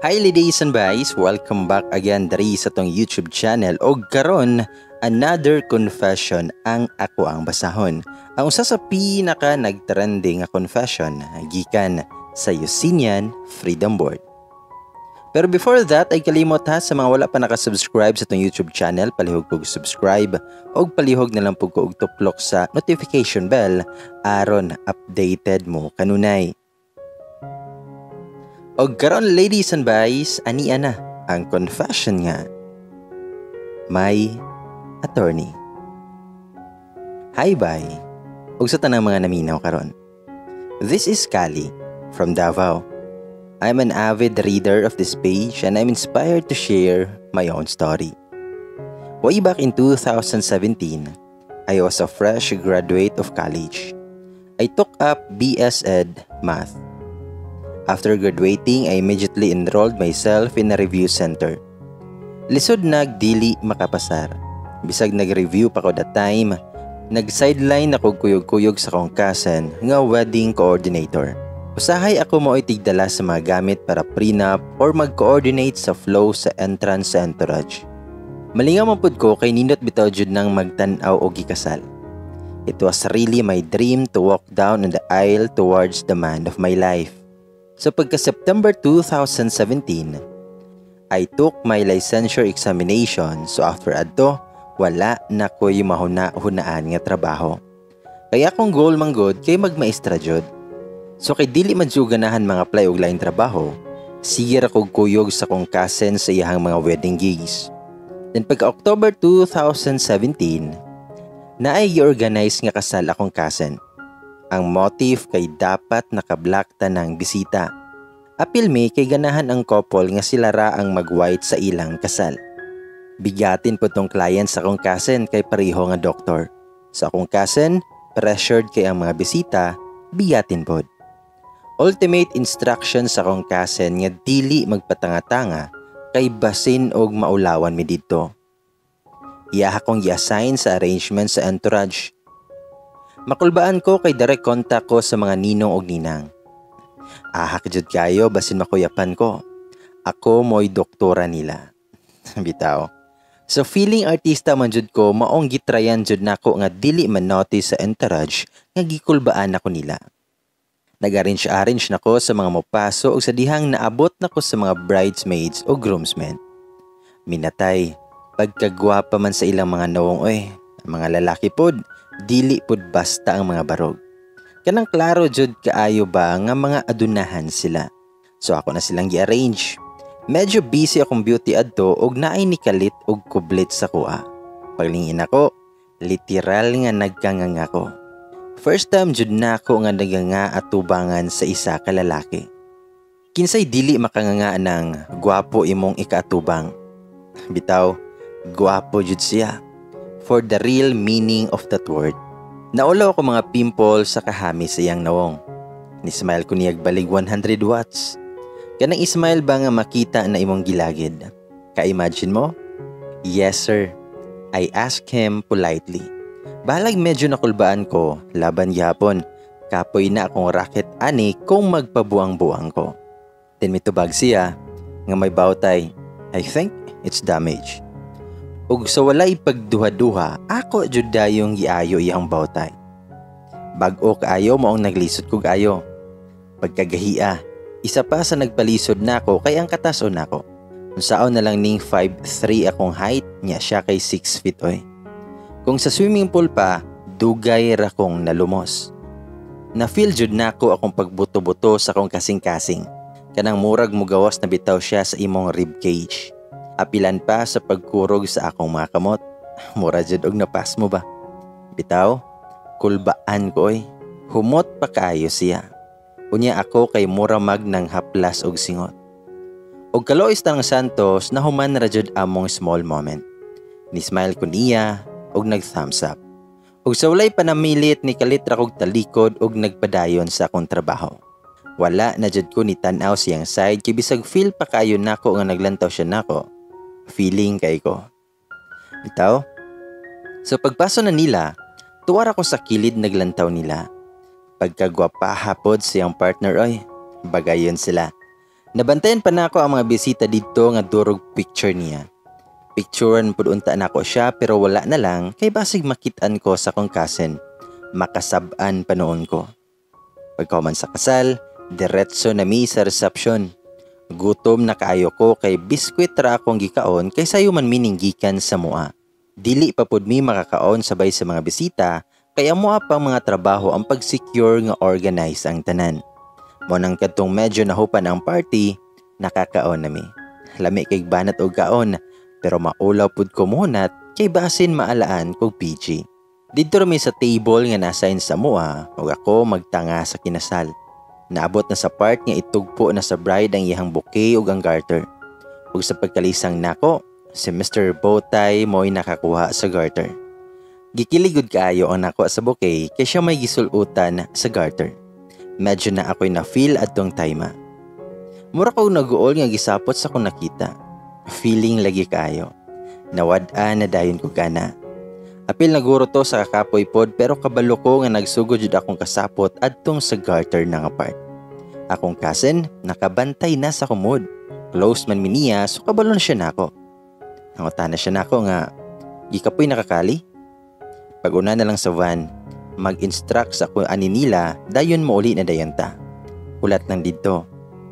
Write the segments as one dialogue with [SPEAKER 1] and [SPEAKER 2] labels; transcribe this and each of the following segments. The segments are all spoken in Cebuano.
[SPEAKER 1] Hi, ladies and guys! Welcome back again diri sa atong YouTube channel og karon, another confession ang ako ang basahon. Ang usa sa pinaka nagtrending nga confession gikan sa Eugenian Freedom Board. Pero before that, ay kalimot ha, sa mga wala pa nakasubscribe sa atong YouTube channel, palihog kog subscribe og palihog na lang pud ko og tuplok sa notification bell aron updated mo kanunay. Og karon, ladies and guys, ani na ang confession nga "My Attorney." Hi, bye. Ug sa tanang mga naminaw karon. This is Kali from Davao. I'm an avid reader of this page and I'm inspired to share my own story. Way back in 2017, I was a fresh graduate of college. I took up BS Ed Math. After graduating, I immediately enrolled myself in a review center. Lisod nag dili makapasar. Bisag nag-review pa ko that time, nag-sideline ako kuyog-kuyog sa akong cousin nga wedding coordinator. Usahay ako mao'y tigdala sa mga gamit para prenup or mag-coordinate sa flow sa entrance sa entourage. Malingaw man pud ko kay nindot bitaw jud nang magtan-aw og gikasal. It was really my dream to walk down on the aisle towards the man of my life. So pagka September 2017, I took my licensure examination, so after adto, wala na ko'y mahuna-hunaan nga trabaho. Kaya akong goal man gud kay magmaestra jud. So kay dili man jud ganahan mga apply og laing trabaho, sige ra kog kuyog sa kong cousin sa iyahang mga wedding gigs. Then pagka October 2017, naay gi-organize nga kasal akong cousin. Ang motif kay dapat naka-black tanang bisita. Apil mi kay ganahan ang couple nga sila ra ang mag-white sa ilang kasal. Bigatin po tong client sa akong cousin kay pareho nga doktor. Sa akong cousin, pressured kay ang mga bisita, bigatin pod. Ultimate instruction sa akong cousin nga dili magpatanga-tanga kay basin og maulawan mi didto. Iya akong gi-assign sa arrangement sa entourage. Makulbaan ko kay direct contact ko sa mga ninong og ninang. Ahak jud kayo basin makuyapan ko. Ako mo'y doktora nila. Bitaw. So feeling artista man jud ko, maong gitrayan jud nako nga dili man notice sa entourage nga gikulbaan ako nila. Nag-arrange-arrange nako sa mga mopaso ug sa dihang naabot nako sa mga bridesmaids o groomsmen. Minatay, pagkagwapa man sa ilang mga nawong oy, ang mga lalaki pod, dili pod basta ang mga barog. Kanang klaro jud kaayo ba nga mga adunahan sila. So ako na silang gi-arrange. Medyo busy akong beauty adto og naay nikalit og kublit sa kuha. Paglingin ako, literal nga nagkanganga ko. First time jud nako nga naganga atubangan sa isa ka lalaki. Kinsay dili makanganga ng gwapo imong ikaatubang? Bitaw, gwapo jud siya. For the real meaning of that word. Naulaw ako mga pimple sa kahami sa iyang nawong. Ni-smile ko niyag balig 100 watts. Kanang smile ba nga makita na imong gilagid? Ka-imagine mo? "Yes, sir," I asked him politely. Bahalag medyo nakulbaan ko, laban gihapon. Kapoy na akong racket ani kung magpabuang-buang ko. Then mitubag siya nga may bowtie. I think it's damage. Ug sa walay pagduha-duha, ako jud dayong giayo iyang bowtie. Bag-o kaayo, maong naglisod kog ayo. Pagkagahia, isa pa sa nagpalisod nako kay ang katason nako. Unsaon na lang ning 5'3 akong height niya, siya kay 6 feet oy. Kung sa swimming pool pa, dugay ra kong nalumos. Na-feel jud nako akong pagbuto-buto sa akong kasing-kasing. Kanang murag mugawas na bitaw siya sa imong rib cage. Apilan pa sa pagkurog sa akong mga kamot. Mura jud og napas mo ba? Bitaw, kulbaan ko oy. Humot pa kaayo siya. Unya ako kay mura mag nang haplas og singot. Og kalois ng Santos, nahuman ra jud among small moment. Ni-smile ko niya og nag-thumbs up. Ug sa walay panamilit, ni kalit ra kog talikod og nagpadayon sa akong trabaho. Wala na jud ko ni tan-aw siyang side kay bisag feel pa kayo nako nga naglantaw siya nako. Feeling kay ko. Bitaw. So pagpaso na nila, tuwar ako sa kilid naglantaw nila. Pagkagwapaha pod siyang partner oy, bagayon sila. Nabantayan pa nako ang mga bisita didto nga durog picture niya. Picturean pud unta nako siya pero wala na lang kay basig makit-an ko sa akong cousin. Makasab-an pa nuon ko. Pagkahuman sa kasal, diretso na mi sa reception. Gutom na kaayo ko kay biskwit ra akong gikaon kay sayo man mi ninggikan sa mua. Dili pa pud mi makakaon sabay sa mga bisita kay amoa pang mga trabaho ang pag-secure nga organize ang tanan. Mao nang kadtong medyo nahupan ang party, nakakaon na mi. Lami kay banat og kaon, pero maulaw pud ko muhunat kay basin maalaan kog PG. Didto mi sa table nga na-assign sa mua ug ako magtanga sa kinasal. Naabot na sa part nga itugpo na sa bride ang iyang bouquet ug ang garter. Ug sa pagkalisang nako, si Mr. Bowtie mo'y nakakuha sa garter. Gikilig gud kaayo ang nako sa bouquet kay siya may gisulutan sa garter. Medyo na ako'y na-feel adtong time. Mura kog naguol nga gisapot sa akong nakita. Feeling lagi kaayo. Nawad-an na dayon ko gana. Apil na guro to sa kakapoy pod pero kabalo ko nga nagsugod jud akong kasapot adtong sa garter na nga part. Akong cousin nakabantay na sa kumod. Close man mi niya, so kabalo na siya nako. Nangutana siya nako nga, "Gikapoy na ka, Kali?" Pag-una na lang sa van, mag-instruct sa kung ani nila, dayon mo uli na dayon ta. Hulat lang didto.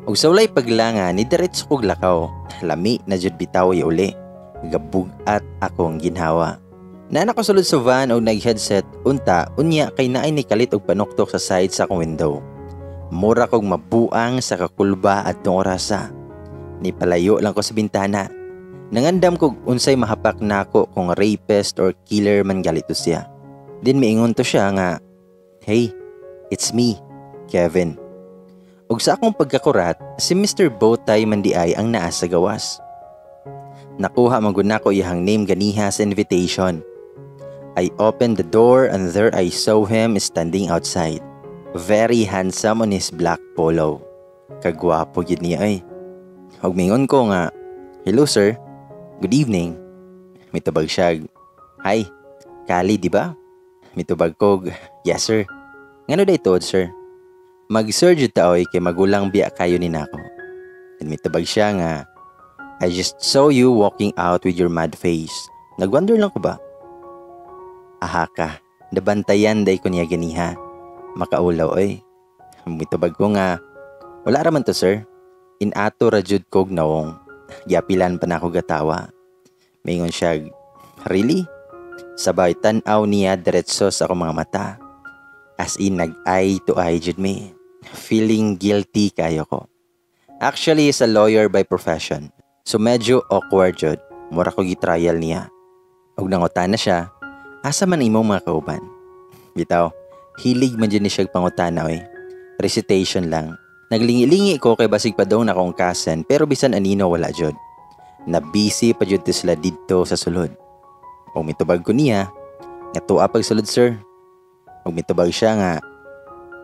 [SPEAKER 1] Ug sa walay paglanga ni diretso kog lakaw. Lami na jud bitaw uli. Gabugat akong ginhawa. Naa ko sulod sa van og nag-headset unta unya kay naay ni kalit og panuktok sa side sa akong window. Mura kog mabuang sa kakulba adtong orasa. Ni palayo lang ko sa bintana. Nangandam kog unsay mahapak nako kung rapist or killer man galito siya. Din miingon to siya nga, "Hey, it's me, Kevin." Ug sa akong pagkakurat, si Mr. Bowtie man diay ang naa sa gawas. Nakuha man gud nako iyang name ganiha sa invitation. I opened the door and there I saw him standing outside. Very handsome on his black polo. Kagwapo gid niya ay. Ug mingon ko nga, "Hello, sir, good evening." Mitubag siya, "Hi, Kali, di ba?" Mitubag kog, "Yes, sir." "Ngano day tuod, sir?" "Mag-sir jud ta oy kay magulang biya kayo ni nako." And mitubag siya nga, "I just saw you walking out with your mad face. Nagwonder lang ko ba?" Aha ka, nabantayan day ko niya ganiha. Makaulaw oy. Mitubag ko nga, "Wala raman to, sir. Inato ra jud kog nawong." Giapilan pa na ako gatawa. Mingon siya, "Really?" Sabay tan-aw niya diretso sa akong mga mata. As in, nag eye to eye jud mi. Feeling guilty kayo ko. Actually, is a lawyer by profession. So medyo awkward jud. Mura ko gi-trial niya. Og nangutana siya, "Asa man imong mga kauban?" Bitaw, hilig man jud ni siya pangutana oy. Recitation lang. Naglingi-lingi ko kay basig pa daw na akong cousin pero bisan anino wala jud. Na busy pa jud sila didto sa sulod. Og mitubag ko niya, nga "Tuwa pagsulod, sir." Og mitubag siya nga,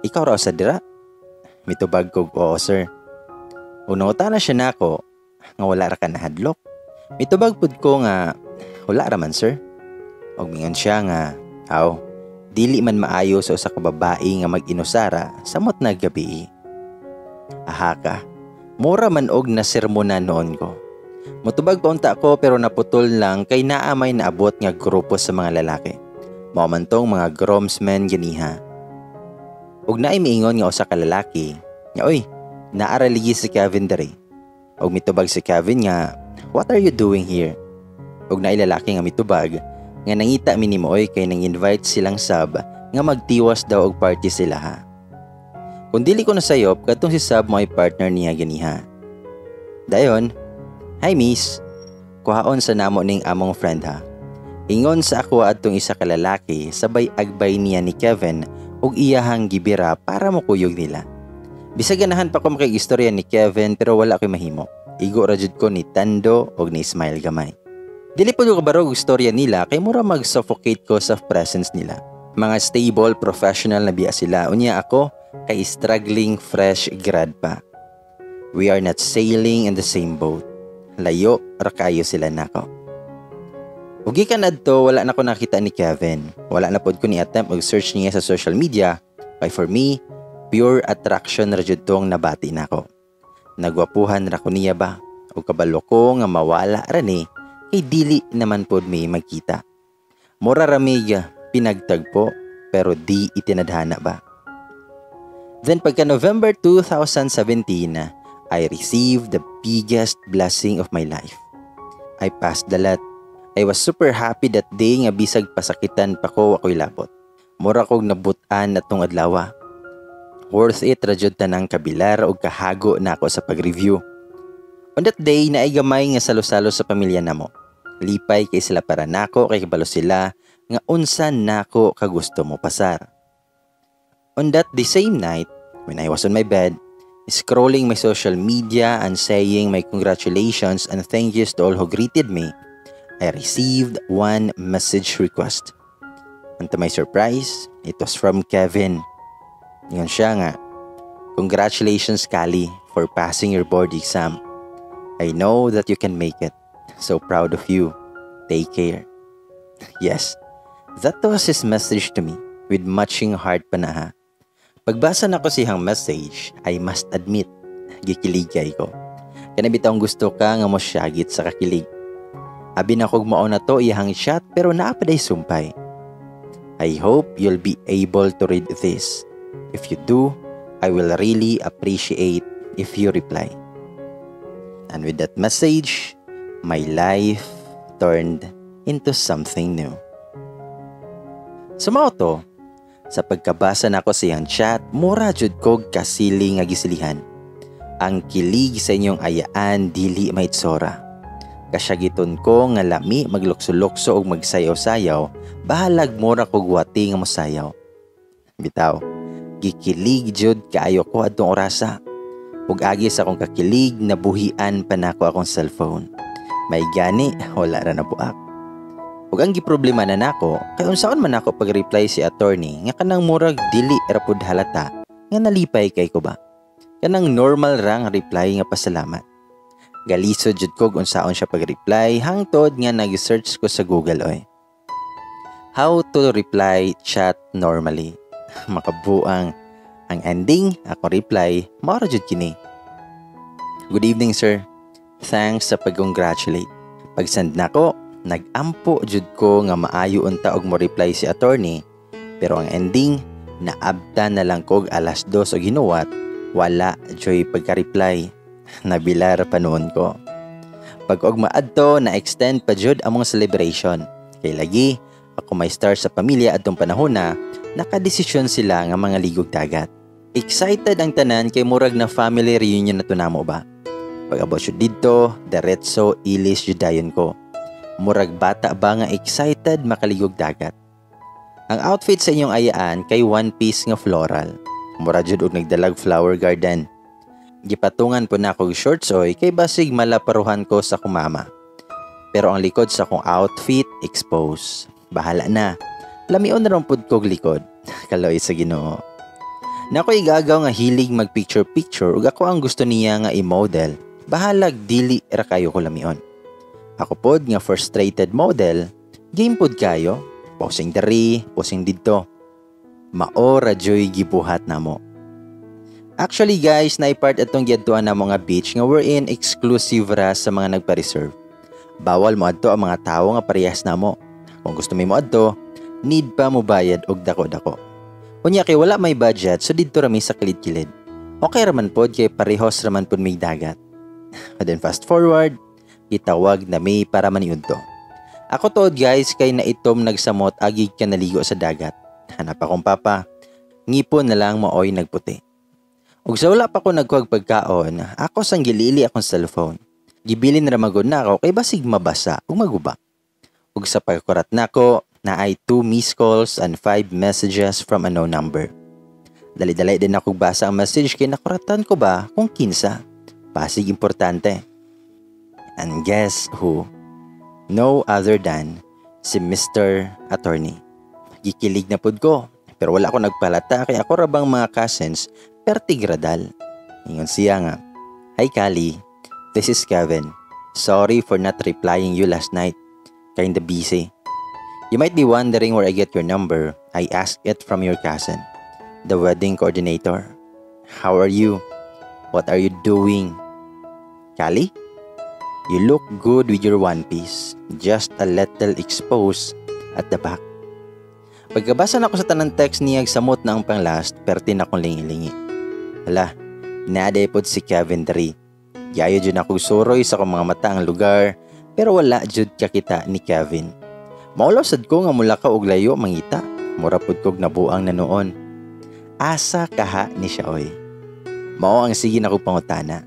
[SPEAKER 1] "Ikaw raw sa dira?" Mitubag ko, "Oo, sir." Ug nangutana siya nako nga, "Wala ra ka nahadlok?" Mitubag pud ko nga, "Wala ra man, sir." Og mingon siya nga, "Aw, dili man maayo sa usa ka babae nga mag-inusara samot na gabi." Aha ka, mura man og nasermonan noon ko. Mutubag pa unta ko pero naputol lang kay naa may naabot nga grupo sa mga lalaki. Mao man tong mga groomsmen ganiha. Ug naay miingon nga usa ka lalaki nga, "Oy, naa ra ligi si Kevin diri." Ug mitubag si Kevin nga, "What are you doing here?" Ug naay lalaki nga mitubag nga nangita mi nimo oy kay nang invite silang sab nga magtiwas daw og party sila ha. Kung dili ko nasayop, kadtong si Sab mo ay partner niya ganiha. Dayon, "Hi, miss, kuhaon sa namo ning among friend ha." Ingon sa ako adtong isa ka lalaki sabay agbay niya ni Kevin ug iyahang gibira para mokuyog nila. Bisag ganahan pa ko makig-istorya ni Kevin pero wala ko'y mahimo. Igo ra jud ko ni tando og ni smile gamay. Dili po ko kabaro og istorya nila kay mura mag-suffocate ko sa presence nila. Mga stable professional na biya sila, unya ako kay struggling fresh grad pa. We are not sailing in the same boat. Layo ra kayo sila nako. Ug gikan adto, wala na ko nakita ni Kevin. Wala na pod ko ni attempt og search niya sa social media kay for me, pure attraction ra jud tong nabati nako. Nagwapuhan ra ko niya ba, ug kabalo ko nga mawala ra ni kay dili naman pod mi magkita. Mura ra mig pinagtagpo pero di itinadhana ba. Then pagka November 2017, I received the biggest blessing of my life. I passed the LET. I was super happy that day nga bisag pasakitan pa ko, ako'y labot. Mura kog nabutan atong adlaw. Worth it ra jud tanang kabilar og kahago nako sa pag-review. On that day, naay gamay nga salo-salo sa pamilya namo. Lipay kay sila para nako kay kabalo sila nga unsa nako kagusto mo pasar. On that the same night, when I was on my bed, scrolling my social media and saying my congratulations and thank yous to all who greeted me, I received one message request. And to my surprise, it was from Kevin. Ingon siya nga, "Congratulations, Kali, for passing your board exam. I know that you can make it. So proud of you. Take care." Yes, that was his message to me with matching heart pa na ha. Pagbasa nako siyang message, I must admit, gikilig kay ko. Kana bitawng gusto ka nga mosyagit sa kakilig. Abi na kog mao na to iyang chat pero naa pa diay sumpay. "I hope you'll be able to read this. If you do, I will really appreciate if you reply." And with that message, my life turned into something new. So mao to, sa pagkabasa nako sa iyang chat, mura jud kog kasili nga gisilihan. Ang kilig sa inyong ayaan dili maitsora. Kasyagiton ko nga lami maglukso-lukso og magsayaw-sayaw, bahalag mura kog wati nga mosayaw. Bitaw, gikilig jud kaayo ko adtong orasa. Ug agi sa akong kakilig, nabuhian pa nako akong cellphone. May gani, wala ra nabuak. Ug ang giproblema na nako, kay unsaon man nako pag-reply si attorney nga kanang murag dili ra pud halata nga nalipay kay ko ba. Kanang normal ra nga reply nga pasalamat. Galisod jud kog unsaon siya pag-reply hangtod nga nag-search ko sa Google oy. How to reply chat normally. Makabuang ang ending, ako reply, mao ra jud kini. "Good evening, sir. Thanks sa pag-congratulate." Pag-send nako, nag-ampo jud ko nga maayo unta og mo reply si attorney, pero ang ending, naabta na lang kog 2:00 og hinuwat, wala joy pagka-reply. Nabilar pa nuon ko. Pag og maadto, na-extend pa jud among celebration. Kay lagi, ako may star sa pamilya adtong panahon na nakadesisyon sila nga mga ligog dagat. Excited ang tanan kay murag na family reunion na to namo ba. Pag abot jud didto, diretso ilis jud dayon ko. Murag bata ba nga excited makaligog dagat. Ang outfit sa inyong ayaan kay one piece nga floral. Mura jud og nagdalag flower garden. Gipatungan po na og shorts oy kay basig malaparuhan ko sa kumama. Pero ang likod sa akong outfit expose. Bahala na. Lamion na ron pud kog likod. Kaloy sa Ginoo. Nako igagaw nga hilig mag picture picture ug ako ang gusto niya nga i-model. Bahalag dili ra kayo ko lamion. Ako pod nga frustrated model, game pod kayo. Posing diri, posing didto. Mao ra joy gibuhat namo. Actually guys, naipart atong giadtuan namo nga beach nga we're in exclusive ra sa mga nagpa-reserve. Bawal mo adto ang mga tawo nga parehas namo. Kung gusto mo adto, need pa mo bayad og dako-dako. Unya kay wala may budget, so didto ra mi sa kilid-kilid. Okay raman pod kay parehos raman pod may dagat. And then fast forward, gitawag na mi para maniudto. Ako tuod guys kay naitom nagsamot agig ka naligo sa dagat. Hanap akong papa, ngipon na lang maoy nagputi. Ug sa wala pa ko nagkuhag pagkaon, ako sang gilili akong cellphone. Gibilin ra magod nako kay basig mabasa ug maguba. Ug sa pagkurat nako, naay 2 missed calls and 5 messages from a no number. Dali-dali din ako basa ang message kay nakuratan ko ba kung kinsa. Basig importante. And guess who? No other than si Mr. Attorney. Gikilig na pud ko, pero wala ko nagpalata kay ako ra bang mga cousins pertigradal. Ingon siya nga, "Hi Kali, this is Kevin. Sorry for not replying you last night. Kinda busy. You might be wondering where I get your number. I asked it from your cousin, the wedding coordinator. How are you? What are you doing?" "Kali, you look good with your one piece, just a little exposed at the back." Pagkabasa nako sa tanang text niya, samot na ang pang-last, perti na akong lingi-lingi. Hala, naa diay pod si Kevin diri. Giayo jud ako suroy sa akong mga mata ang lugar, pero wala jud kakita ni Kevin. Maulaw sad ko nga mulakaw og layo mangita. Mura pud kog nabuang na noon. Asa kaha ni siya oy? Mao ang sige nako pangutana.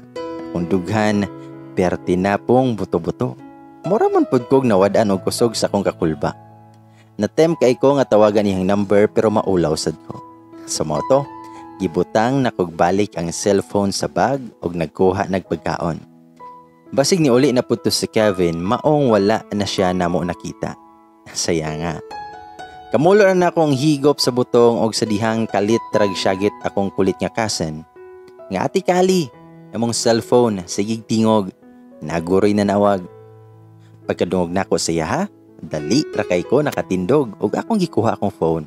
[SPEAKER 1] Akong dughan, perti na pong buto-buto. Mura man pud kog nawad-an og kusog sa akong kakulba. Na-tempt kay ko nga tawagan iyang number pero maulaw sad ko. Sa mao to, gibutang nakog balik ang cellphone sa bag ug nagkuha nagpagkaon. Basig ni uli na pud to si Kevin, maong wala na siya namo nakita. Saya nga. Kamulo na akong higop sa butong og sa dihang kalit rag syagit akong kulit nga cousin. Nga, "Ate Kali, among cellphone, sigig tingog, naguroy na nawag." Pagkadungog nako sa iyaha, dali ra kay ko nakatindog ug akong gikuha akong phone.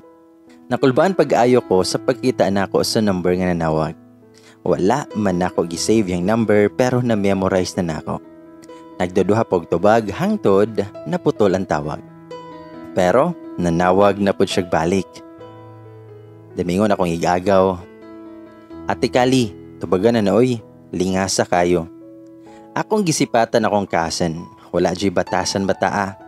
[SPEAKER 1] Nakulbaan pag-ayo ko sa pagkita nako sa number nga nanawag. Wala man nako gi-save yung number pero na-memorize na nako. Nagduduha pog tubag hangtod naputol ang tawag. Pero nanawag na pud siya balik. Damingon akong igagaw. "Ate Kali, tubagan na na oy, lingasa kayo." Akong gisipatan akong cousin, wala jud batasan bataa.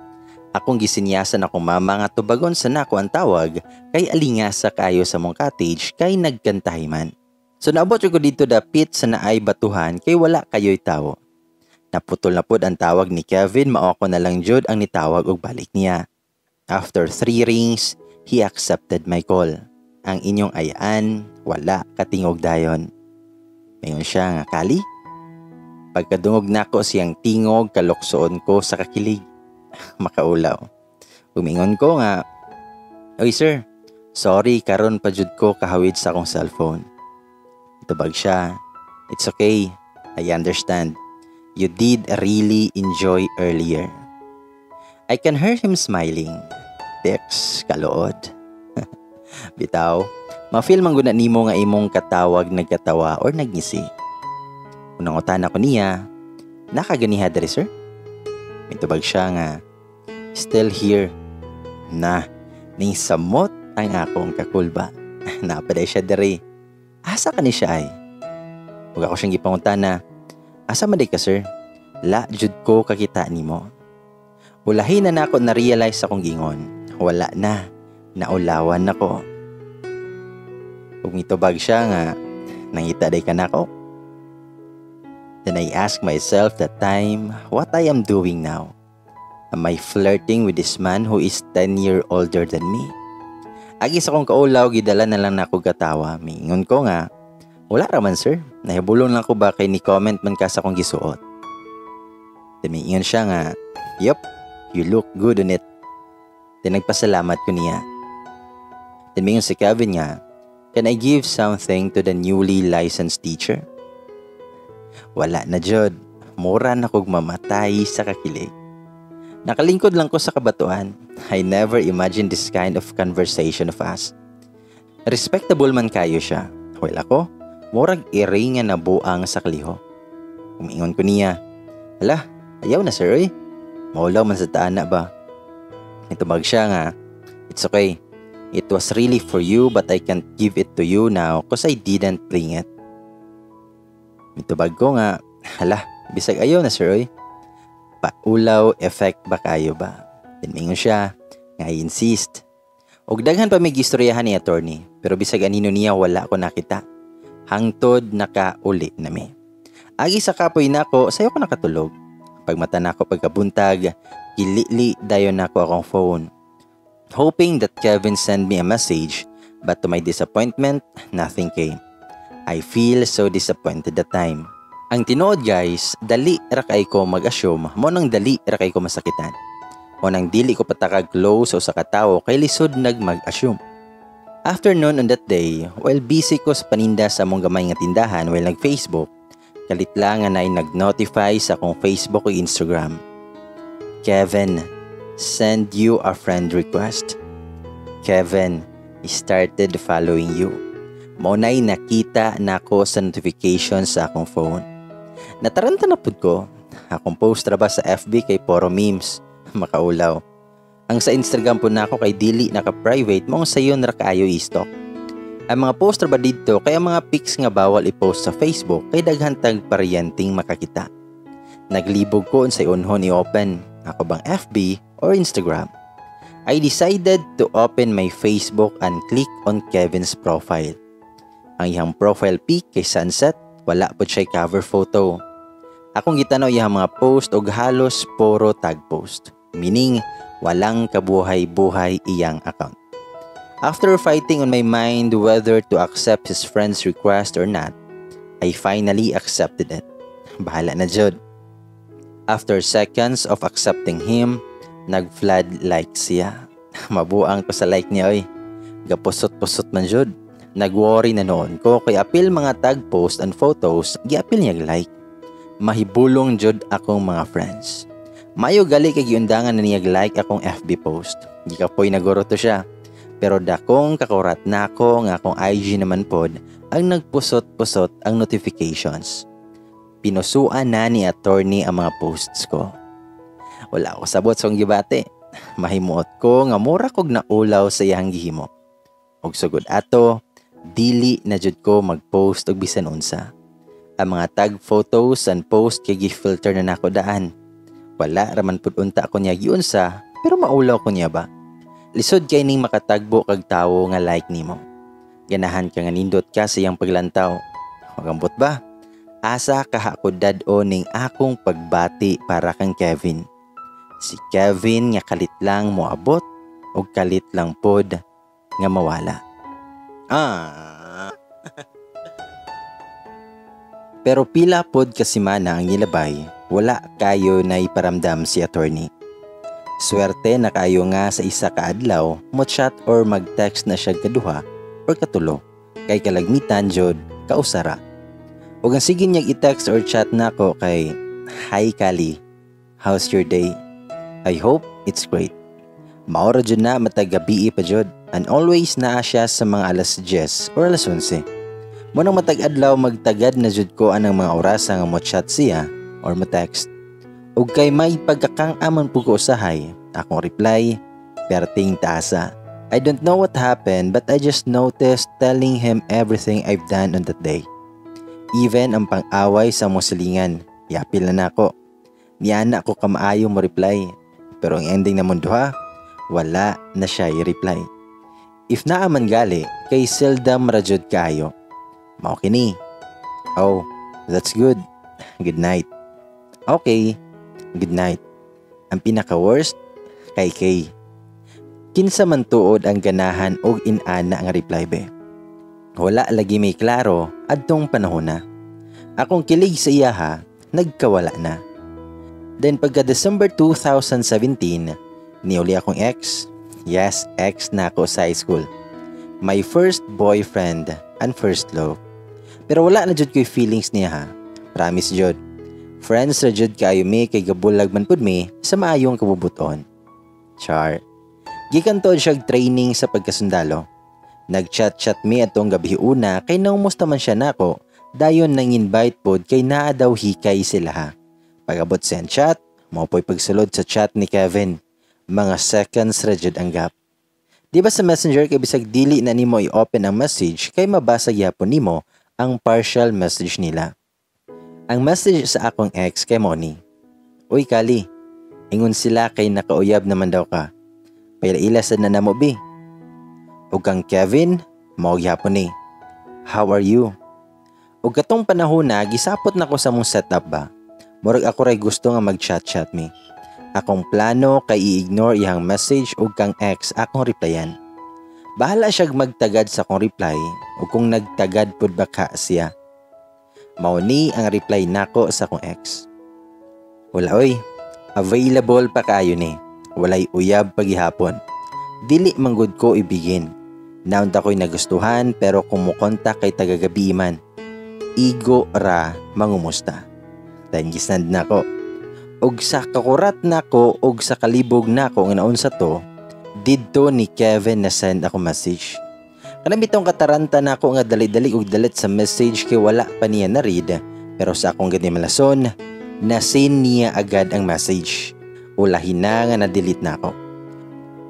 [SPEAKER 1] Akong gisinyasan akong mama nga tubagon sa nako ang tawag kay alingasa kayo sa mong cottage kay nagkantahi man. So naabot ko dito dapit sa naay batuhan kay wala kayo'y tawo. Naputol na pod ang tawag ni Kevin, mao ako na lang jud ang nitawag og balik niya. After three rings, he accepted my call. Ang inyong ayaan, wala katingog dayon. Mayon siya nga, "Kali?" Pagkadungog nako siyang tingog, kaluksoon ko sa kakilig. Makaulaw. Umingon ko nga, "Oy sir, sorry, karon pa jud ko kahawid sa akong cellphone." Tubag siya, "It's okay, I understand. You did really enjoy earlier." I can hear him smiling. Tex, kaluod. Bitaw, ma-feel man gud na nimo nga imong katawag nagkatawa or nagngisi. Unang ko niya, "Nakaganiha diri, sir?" Mitubag siya nga, "Still here." Na, ning samot ang akong kakulba. Naa pa diay siya diri. Asa ka ni siya ay? Ug ako siyang gipangutana, "Asa man ka, sir? La jud ko kakita nimo." Ulahin na nako na-realize akong gingon. Wala na. Naulawan nako. Ug mitubag siya nga, "Nangita day ka nako." Then I ask myself that time what I am doing now. Am I flirting with this man who is 10-year older than me? Agi sa akong kaulaw, gidala na lang nako katawa. Mingon ko nga, "Wala raman, sir. Nahibulong lang ko ba kay ni comment man ka sa akong gisuot." Then mingon siya nga, "Yup, you look good on it." Then nagpasalamat ko niya. Then mingon si Kevin nga, "Can I give something to the newly licensed teacher?" Wala na jud. Mura na kog mamatay sa kakilig. Nakalingkod lang ko sa kabatuan. I never imagined this kind of conversation of us. Respectable man kayo siya. Well ako, murag iri nga nabuang sa kalihok. Umingon ko niya, "Hala, ayaw na, sir oy. Maulaw man sa taan na ba?" Itubag siya nga, "It's okay. It was really for you but I can't give it to you now 'cause I didn't bring it." Mitubag ko nga, "Hala, bisag ayaw na, sir oy. Paulaw effect ba kayo ba?" Then mingon siya nga, "I insist." Og daghan pa may gistoryahan ni attorney, pero bisag anino niya wala ko nakita. Hangtod nakauli nami. Agi sa kapoy nako, sayo ko nakatulog. Pagmata nako pagkabuntag, gilili dayon nako akong phone. Hoping that Kevin send me a message, but to my disappointment, nothing came. I feel so disappointed that time. Ang tinuod guys, dali ra kay ko mag-assume mao nang dali ra kay ko masakitan. Mao nang dili ko patakag close sa usa ka tawo kay lisod nag mag-assume. Afternoon on that day, while busy ko sa paninda sa among gamay nga tindahan while nag-Facebook, kalit lang nga naay nag-notify sa akong Facebook o Instagram. Kevin, send you a friend request. Kevin, started following you. Mao na'y nakita nako sa notification sa akong phone. Nataranta na pud ko. Akong post ra ba sa FB kay puro memes. Makaulaw. Ang sa Instagram po nako kay dili naka-private, maong sayon ra kaayo i-stalk. Ang mga post ra ba didto kay ang mga pics nga bawal i-post sa Facebook kay daghan tag paryenteng makakita. Naglibog ko unsay unhon i-open, ako bang FB or Instagram. I decided to open my Facebook and click on Kevin's profile. Ang iyang profile pic kay sunset, wala po siya cover photo. Akong gitanaw iyang mga post og halos puro tag post. Meaning, walang kabuhay-buhay iyang account. After fighting on my mind whether to accept his friend's request or not, I finally accepted it. Bahala na jud. After seconds of accepting him, nag-flood like siya. Mabuang ko sa like niya oy. Gapusot-pusot man jud. Nag-worry na noon ko kay apil mga tag post and photos, giapil niya like. Mahibulong jud akong mga friends. Mayo gali kay giundangan na niya like akong FB post. Gikapoy na guro to siya. Pero dakong kakurat nako nga akong IG naman pod ang nagpusot-pusot ang notifications. Pinusuan na ni attorney ang mga posts ko. Wala ko sabot sa akong gibati. Mahimuot ko nga mura kog naulaw sa iyang gihimo. Og sugod ato, dili na jud ko mag-post og bisan unsa. Ang mga tag photos and post kay gi-filter na nako daan. Wala raman pud unta ako niya giunsa, pero maulaw ko niya ba. Lisod kay ning makatagbo kag tawo nga like nimo. Ganahan ka nga nindot ka sa iyang paglantaw. Magambot ba? Asa kaha ko dad-o ning akong pagbati para kang Kevin. Si Kevin nga kalit lang moabot og kalit lang pod nga mawala. Ah. Pero pila pod ka semana ang nilabay, wala kayo na iparamdam si attorney. Swerte na kayo nga sa isa ka adlaw mo chat or mag-text na siya kaduha or katulo kay kalagmitan jud kausara. Ug ang sige niyang i-text or chat nako kay, "Hi Kali, how's your day? I hope it's great." Mao ra jud na matag gabii pa jud and always naa siya sa mga alas 10 or alas 11. Mao nang matag adlaw magtagad na jud ko anang mga orasa nga mo chat siya or mo text. Ug kay may pagkakang-aman po ko usahay, akong reply, perting taasa. I don't know what happened, but I just noticed telling him everything I've done on that day. Even ang pang-away sa among silingan, yapil na nako. Niana ko kamaayo mo reply. Pero ang ending na mundo ha, wala na siya i-reply. If naa man gali, kay seldom ra jud kayo. Mao kini. "Oh, that's good. Good night." "Okay, good night." Ang pinaka-worst, kay Kay. Kinsa man tuod ang ganahan og inana nga reply be? Wala lagi may klaro adtong panahon na. Akong kilig sa iya ha, nagkawala na. Then pagka December 2017, niuli akong ex. Yes, ex na ako sa high school. My first boyfriend and first love. Pero wala na jud ko'y feelings niya ha. Promise jud. Friends ra jud kaayo mi kay gabulag man pud mi sa maayong kabubuton. Char. Gikan to siya training sa pagkasundalo. Nag-chat-chat mi atong gabi una kay naumusta man siya nako, dayon nang invite pod kay naa daw hikay sila ha. Pag-abot sa chat, mao po'y pagsulod sa chat ni Kevin. Mga seconds ra jud ang gap. Di ba sa Messenger kay bisag dili na nimo i-open ang message kay mabasa gyapon nimo ang partial message nila. Ang message sa akong ex kay mao ni, "Uy Kali, ingon sila kay nakauyab naman daw ka. Paila-ila sad na namo bi." Ug kang Kevin, mao gyapon ni, "How are you?" Ug katong panahon na gisapot na ko sa mong setup ba. Murag ako ray gusto nga mag-chat-chat mi. Akong plano kay i-ignore iyang message ug kang ex akong replyan. Bahala siya magtagad sa akong reply ug kung nagtagad pud ba ka siya. Mao ni ang reply nako sa akong ex. "Wala oy, available pa kayo ni. Walay uyab pagihapon. Dili manggod ko ibigin. Naunta ko'y nagustuhan pero kung mukontak kay tagagabi man. Igo ra mangumusta." Then gisend nako. Og sa kakurat nako og sa kalibog nako nga naunsa to, didto ni Kevin na send ako message. Kanang bitong kataranta nako nga dali-dali og delete sa message kay wala pa niya na read, Pero sa akong kadimalason, na-seen niya agad ang message. Ulahin na nga na-delete na ako.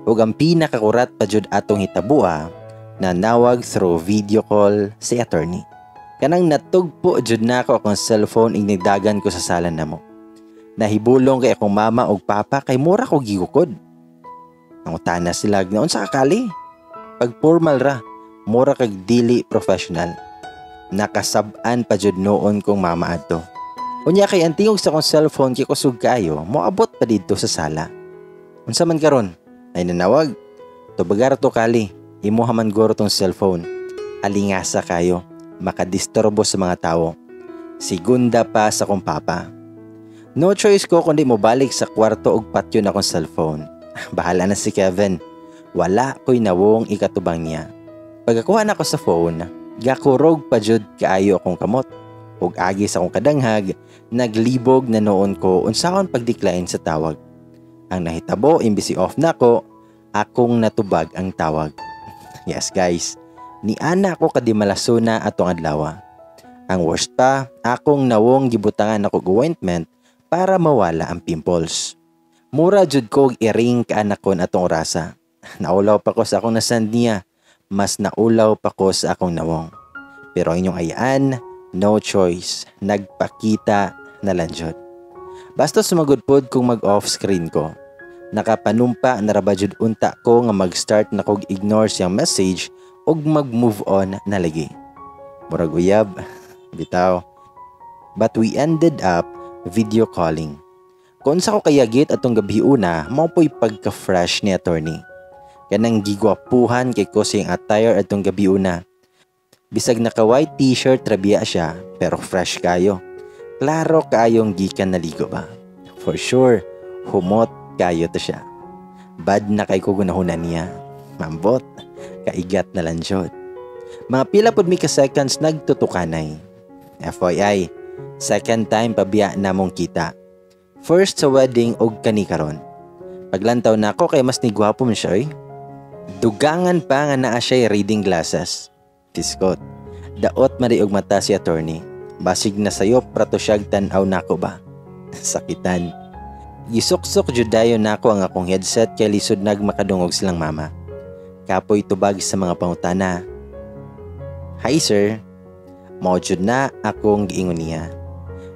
[SPEAKER 1] Ug ang pinakakurat pa jud atong hitabua, nanawag through video call si attorney. Kanang natugpo jud nako akong cellphone ig nagdagan ko sa sala namo. Nahibulong kay akong mama ug papa kay mura ko gigukod. Nangutana sila na unsa ka, Kali? Pag formal ra, mura kag dili professional. Nakasab-an pa jud noon kong mama adto. Unya kay ang tingog sa akong cellphone kay kusog kaayo, moabot pa didto sa sala. Unsa man karon? Ay nanawag. Tubagar to, Kali. Imuha man guro tong cellphone. Alingasa kayo. Makadisturbo sa mga tao. Sigunda pa sa akong papa. No choice ko kundi mobalik sa kwarto og patyon akong cellphone. Bahala na si Kevin. Wala ko'y nawong ikatubang niya. Pagkakuha na ko sa phone, gakurog pa jud kaayo akong kamot. Ug agi sa akong kadanghag, naglibog na noon ko unsaon pag-decline sa tawag. Ang nahitabo, imbis i-off nako, akong natubag ang tawag. Yes guys, ni ana ko kadimalasuna atong adlaw. Ang worst pa, akong nawong gibutangan ako og ointment para mawala ang pimples. Mura jud ko og iring kaanakon atong orasa. Naulaw pa ko sa akong nasend niya, mas naulaw pa ko sa akong nawong. Pero ang inyong ayaan, no choice, nagpakita na lang jud. Basta sumagod pod kung mag-off screen ko. Nakapanumpa na ra ba jud unta ko nga mag-start na kog ignore siyang message ug mag-move on na lagi. Murag uyab, bitaw. But we ended up video calling. Kung sa ko kayagit atong gabi una, mao po'y pagka-fresh ni attorney. Kanang gigwapuhan kay ko siyang attire atong gabi una. Bisag naka white t-shirt ra biya siya, pero fresh kayo. Klaro kaayong gikan naligo ba. For sure, humot kayo to siya. Bad na kay ko gunahunan niya. Mambot, kaigat na lang jud. Mga pila pod mi ka seconds nagtutukanay. FYI, second time pabiya namong kita. First sa wedding og kani karon. Paglantaw nako kay mas nigwapo man siya oy. Dugangan pa nga naa siya reading glasses. Tiskot. Daot man og mata si attorney. Basig na sayop ra to siyag tan-aw nako ba. Sakitan. Gisuksok jud dayon nako ang akong headset kay lisod nag makadungog silang mama. Kapoy tubag sa mga pangutana. "Hi, sir." Mao jud na akong giingon niya.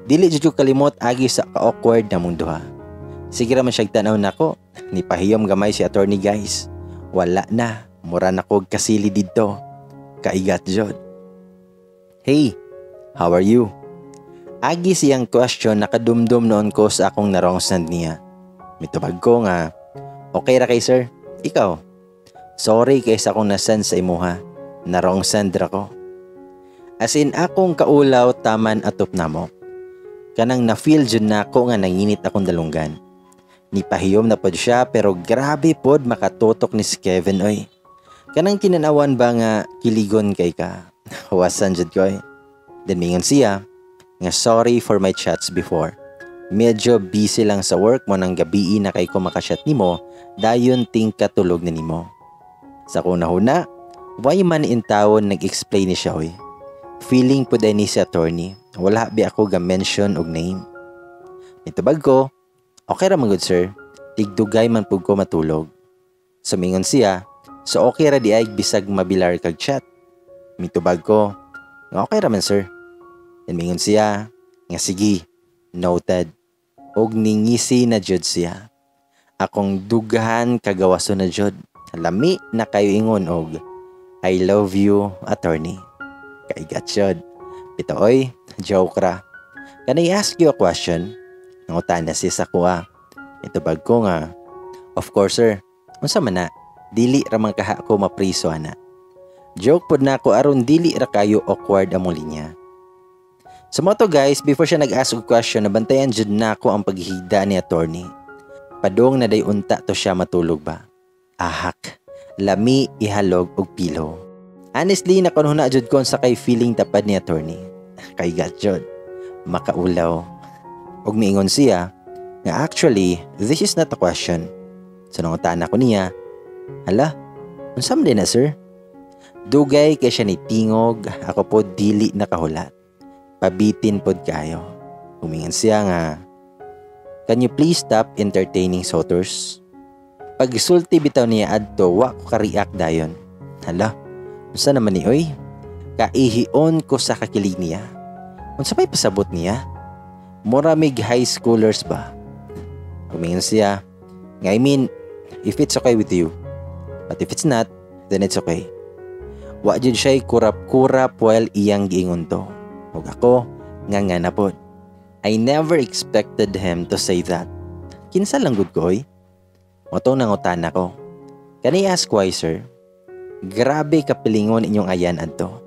[SPEAKER 1] Dili jud ko kalimot agi sa ka-awkward namong duha. Sige ra man siyag tan-aw nako. Nipahiyom gamay si attorney, guys. Wala na, mura na kog kasili didto. Kaigat jud. "Hey, how are you?" Agi siyang question, nakadumdum noon ko sa akong na-wrong send niya. Mitubag ko nga, "Okay ra kay, sir. Ikaw?" "Sorry kay sa akong nasend sa imuha. Na-wrong send ra ko." As in akong kaulaw taman atop namo. Kanang na-feel jud nako nga nanginit akong dalunggan. Nipahiyom na pod siya, pero grabe pod makatutok ni si Kevin oy. Kanang kinanawan ba nga kiligon kay ka. Huwasan jud ko oy. Then mingon siya nga sorry for my chats before. Medyo busy lang sa work mo nang gabii na kay ko makachat nimo, dayon ting katulog na nimo. Sa kunahuna, why man in tawon nag-explain ni siya oy? Feeling po ni si attorney, wala bi ako ga mention og name. Nitubag ko, "Okay ra man gud, sir, tigdugay man pud ko matulog." Sumingon siya, "So okay ra di ay bisag mabilar kag chat?" Mitubag ko, nga okay ra man, sir. Then mingon siya, nga sige, noted. Og ningisi na jud siya. Akong dughan kagawaso na jud. Lami na kayo ingon og "I love you, attorney." Kaigat jud. Bitaw oy, joke ra. "Can I ask you a question?" Nangutana siya sa kuha. Itubag ko nga, "Of course, sir. Unsa man na? Dili ra man kaha ko mapriso ana." Joke pod na ako aron dili ra kayo awkward among linya. So mao to guys, before siya nag-ask og question, nabantayan jud nako ang paghihigda ni attorney. Padong na day unta to siya matulog ba. Ahak, lami ihalog og pillow. Honestly, nakunhuna jud ko sa kay feeling tapad ni attorney. Kay gat jud, makaulaw. Og miingon siya nga, "Actually, this is not a question." So nangutana ko niya, "Hala, unsa man din na, sir?" Dugay kay siya ni tingog, ako po dili nakahulat. Pabitin pod kayo. Miingon siya nga, "Can you please stop entertaining suitors?" Pagsulti bitaw niya adto, wa ko ka-react dayon. Hala, unsa naman ni oy? Kaihion ko sa kakilig niya. Unsa may pasabot niya? Mura mig high schoolers ba? Miingon siya, nga, "I mean, if it's okay with you. But if it's not, then it's okay." Wa jud siya'y kurap-kurap while iyang giingon to. Ug ako, nga nga na pod. I never expected him to say that. Kinsa lang gud ko oy? Mao tong nangutana ko. "Can I ask why, sir?" Grabe kapilingon inyong ayan adto.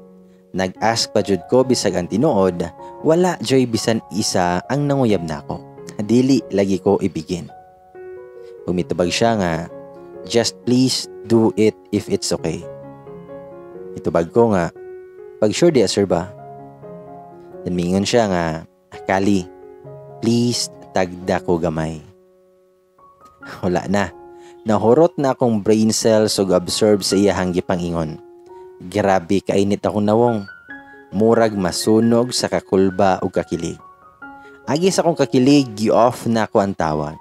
[SPEAKER 1] Nag-ask pa jud ko bisag ang tinuod, wala joy bisan isa ang nanguyab nako. Dili lagi ko ibigin. Mitubag siya nga, "Just please do it if it's okay." Itubag ko nga, "Pag sure di, sir ba?" Then mingon siya nga, "Kali, please tagda ko gamay." Wala na. Nahurot na akong brain cells ug absorb sa iyahang gipang-ingon. Grabe kainit akong nawong. Murag masunog sa kakulba ug kakilig. Agi sa akong kakilig, gi-off na ko ang tawag.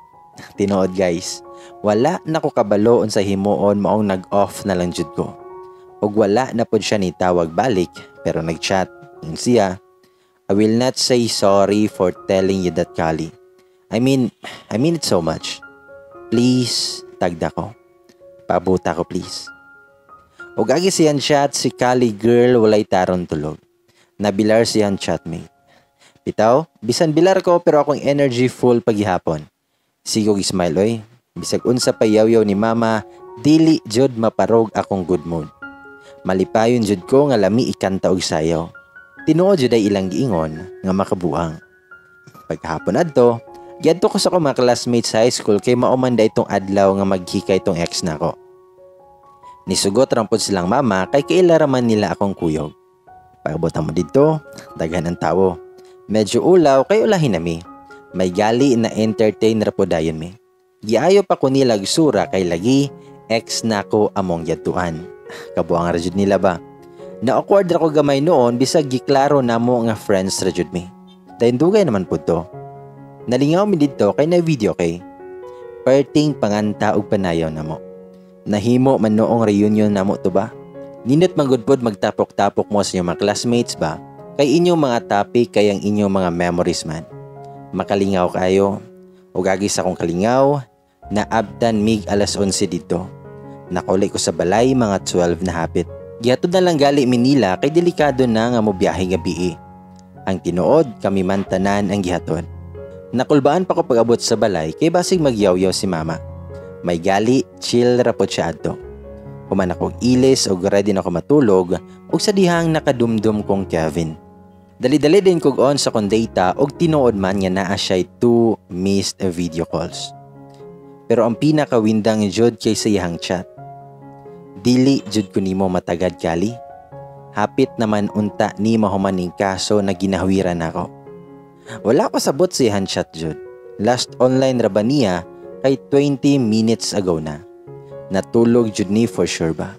[SPEAKER 1] Tinuod, guys, wala na ko kabalo unsa himuon, maong nag-off na lang jud ko. Ug wala na pod siya ni tawag balik, pero nag-chat. Ingon siya, "I will not say sorry for telling you that, Kali. I mean it so much. Please, tagda ko. Paabuta ko, please." Ug agi siyang chat, si Kali girl walay taron tulog. Nabilar siyang chatmate. Bitaw, bisan bilar ko pero akong energy full pagihapon. Sige og smile oy. Bisag unsa pa yaw ni mama, dili jud maparog akong good mood. Malipayon jud ko nga lami ikanta og sayaw. Tinuod jud ay ilang giingon nga makabuang. Pagkahapon adto, giadto ko sa akong mga classmates sa high school kay mao man itong adlaw nga maghikay itong ex nako. Nisugot rampod silang mama kay kaila raman nila akong kuyog. Pag-abot mo didto, daghan ang tawo. Medyo ulaw kay ulahin nami. May gali na entertain ra po dayon mi. Giayo pa ko nila sura kay lagi ex nako among yadtuan. Kabuang ra jud nila ba. Na awkward ra ko gamay noon bisag giklaro namo nga friends ra jud mi. Dayon dugay naman pud to. Nalingaw mi didto kay na video kay. Perting panganta og panayaw namo. Nahimo man noong reunion namo to ba? Nindot man gud pod magtapok-tapok mo sa inyong mga classmates ba? Kay inyong mga topic kay ang inyong mga memories man. Makalingaw kayo. Ug agi sa akong kalingaw, naabtan mig alas 11 didto. Nakauli ko sa balay mga 12 na hapit. Gihatod na lang gali mi nila kay delikado na nga mobiyahe gabi. Ang tinuod, kami man tanan ang gihatod. Nakulbaan pa ko pag-abot sa balay kay basig magyawyaw si mama. May gali, chill ra pod siya adto. Human ako ilis og ready na ako matulog ug sa dihang nakadumdum kong Kevin. Dali-dali din kog on sa kong data og tinuod man nga naa siya two missed video calls. Pero ang pinakawindang jud kay sa iyang chat. "Dili jud ko nimo matagad, Kali. Hapit naman unta ni mahuman ning kaso na ginahawiran nako." Wala ko sabot sa iyang chat jud. Last online ra ba niya kay 20 minutes ago na. Natulog jud ni for sure ba.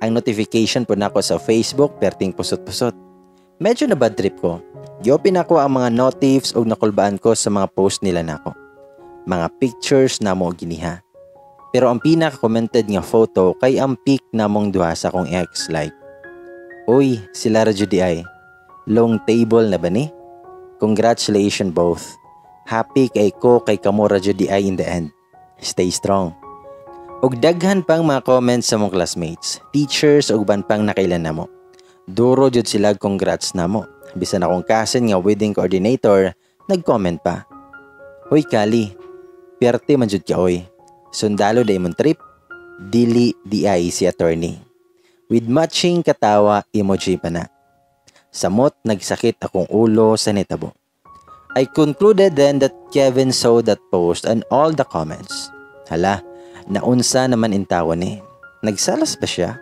[SPEAKER 1] Ang notification po nako sa Facebook perting pusot-pusot. Medyo na bad trip ko. Gi-open ako ang mga notifs ug nakulbaan ko sa mga post nila nako. Mga pictures na mo giniha. Pero ang pinaka-commented nga photo kay ang pic namong duha sa akong ex, like, "Uy, sila ra jud ay. Long table na ba ni? Congratulations both. Happy kay ko kay kamo ra jud ay in the end. Stay strong." Ug daghan pang mga comments sa mong classmates, teachers ug uban pang nakailan namo. Duro jud sila congrats namo. Bisan akong cousin nga wedding coordinator nag-comment pa. "Hoy Kali, pierte man jud ka oy. Sundalo da imong trip, dili di ay si attorney." With matching katawa emoji pa na. Samot nagsakit akong ulo sa nitabo. I concluded then that Kevin saw that post and all the comments. Hala, naunsa naman intawa ni. Nagsalas ba siya?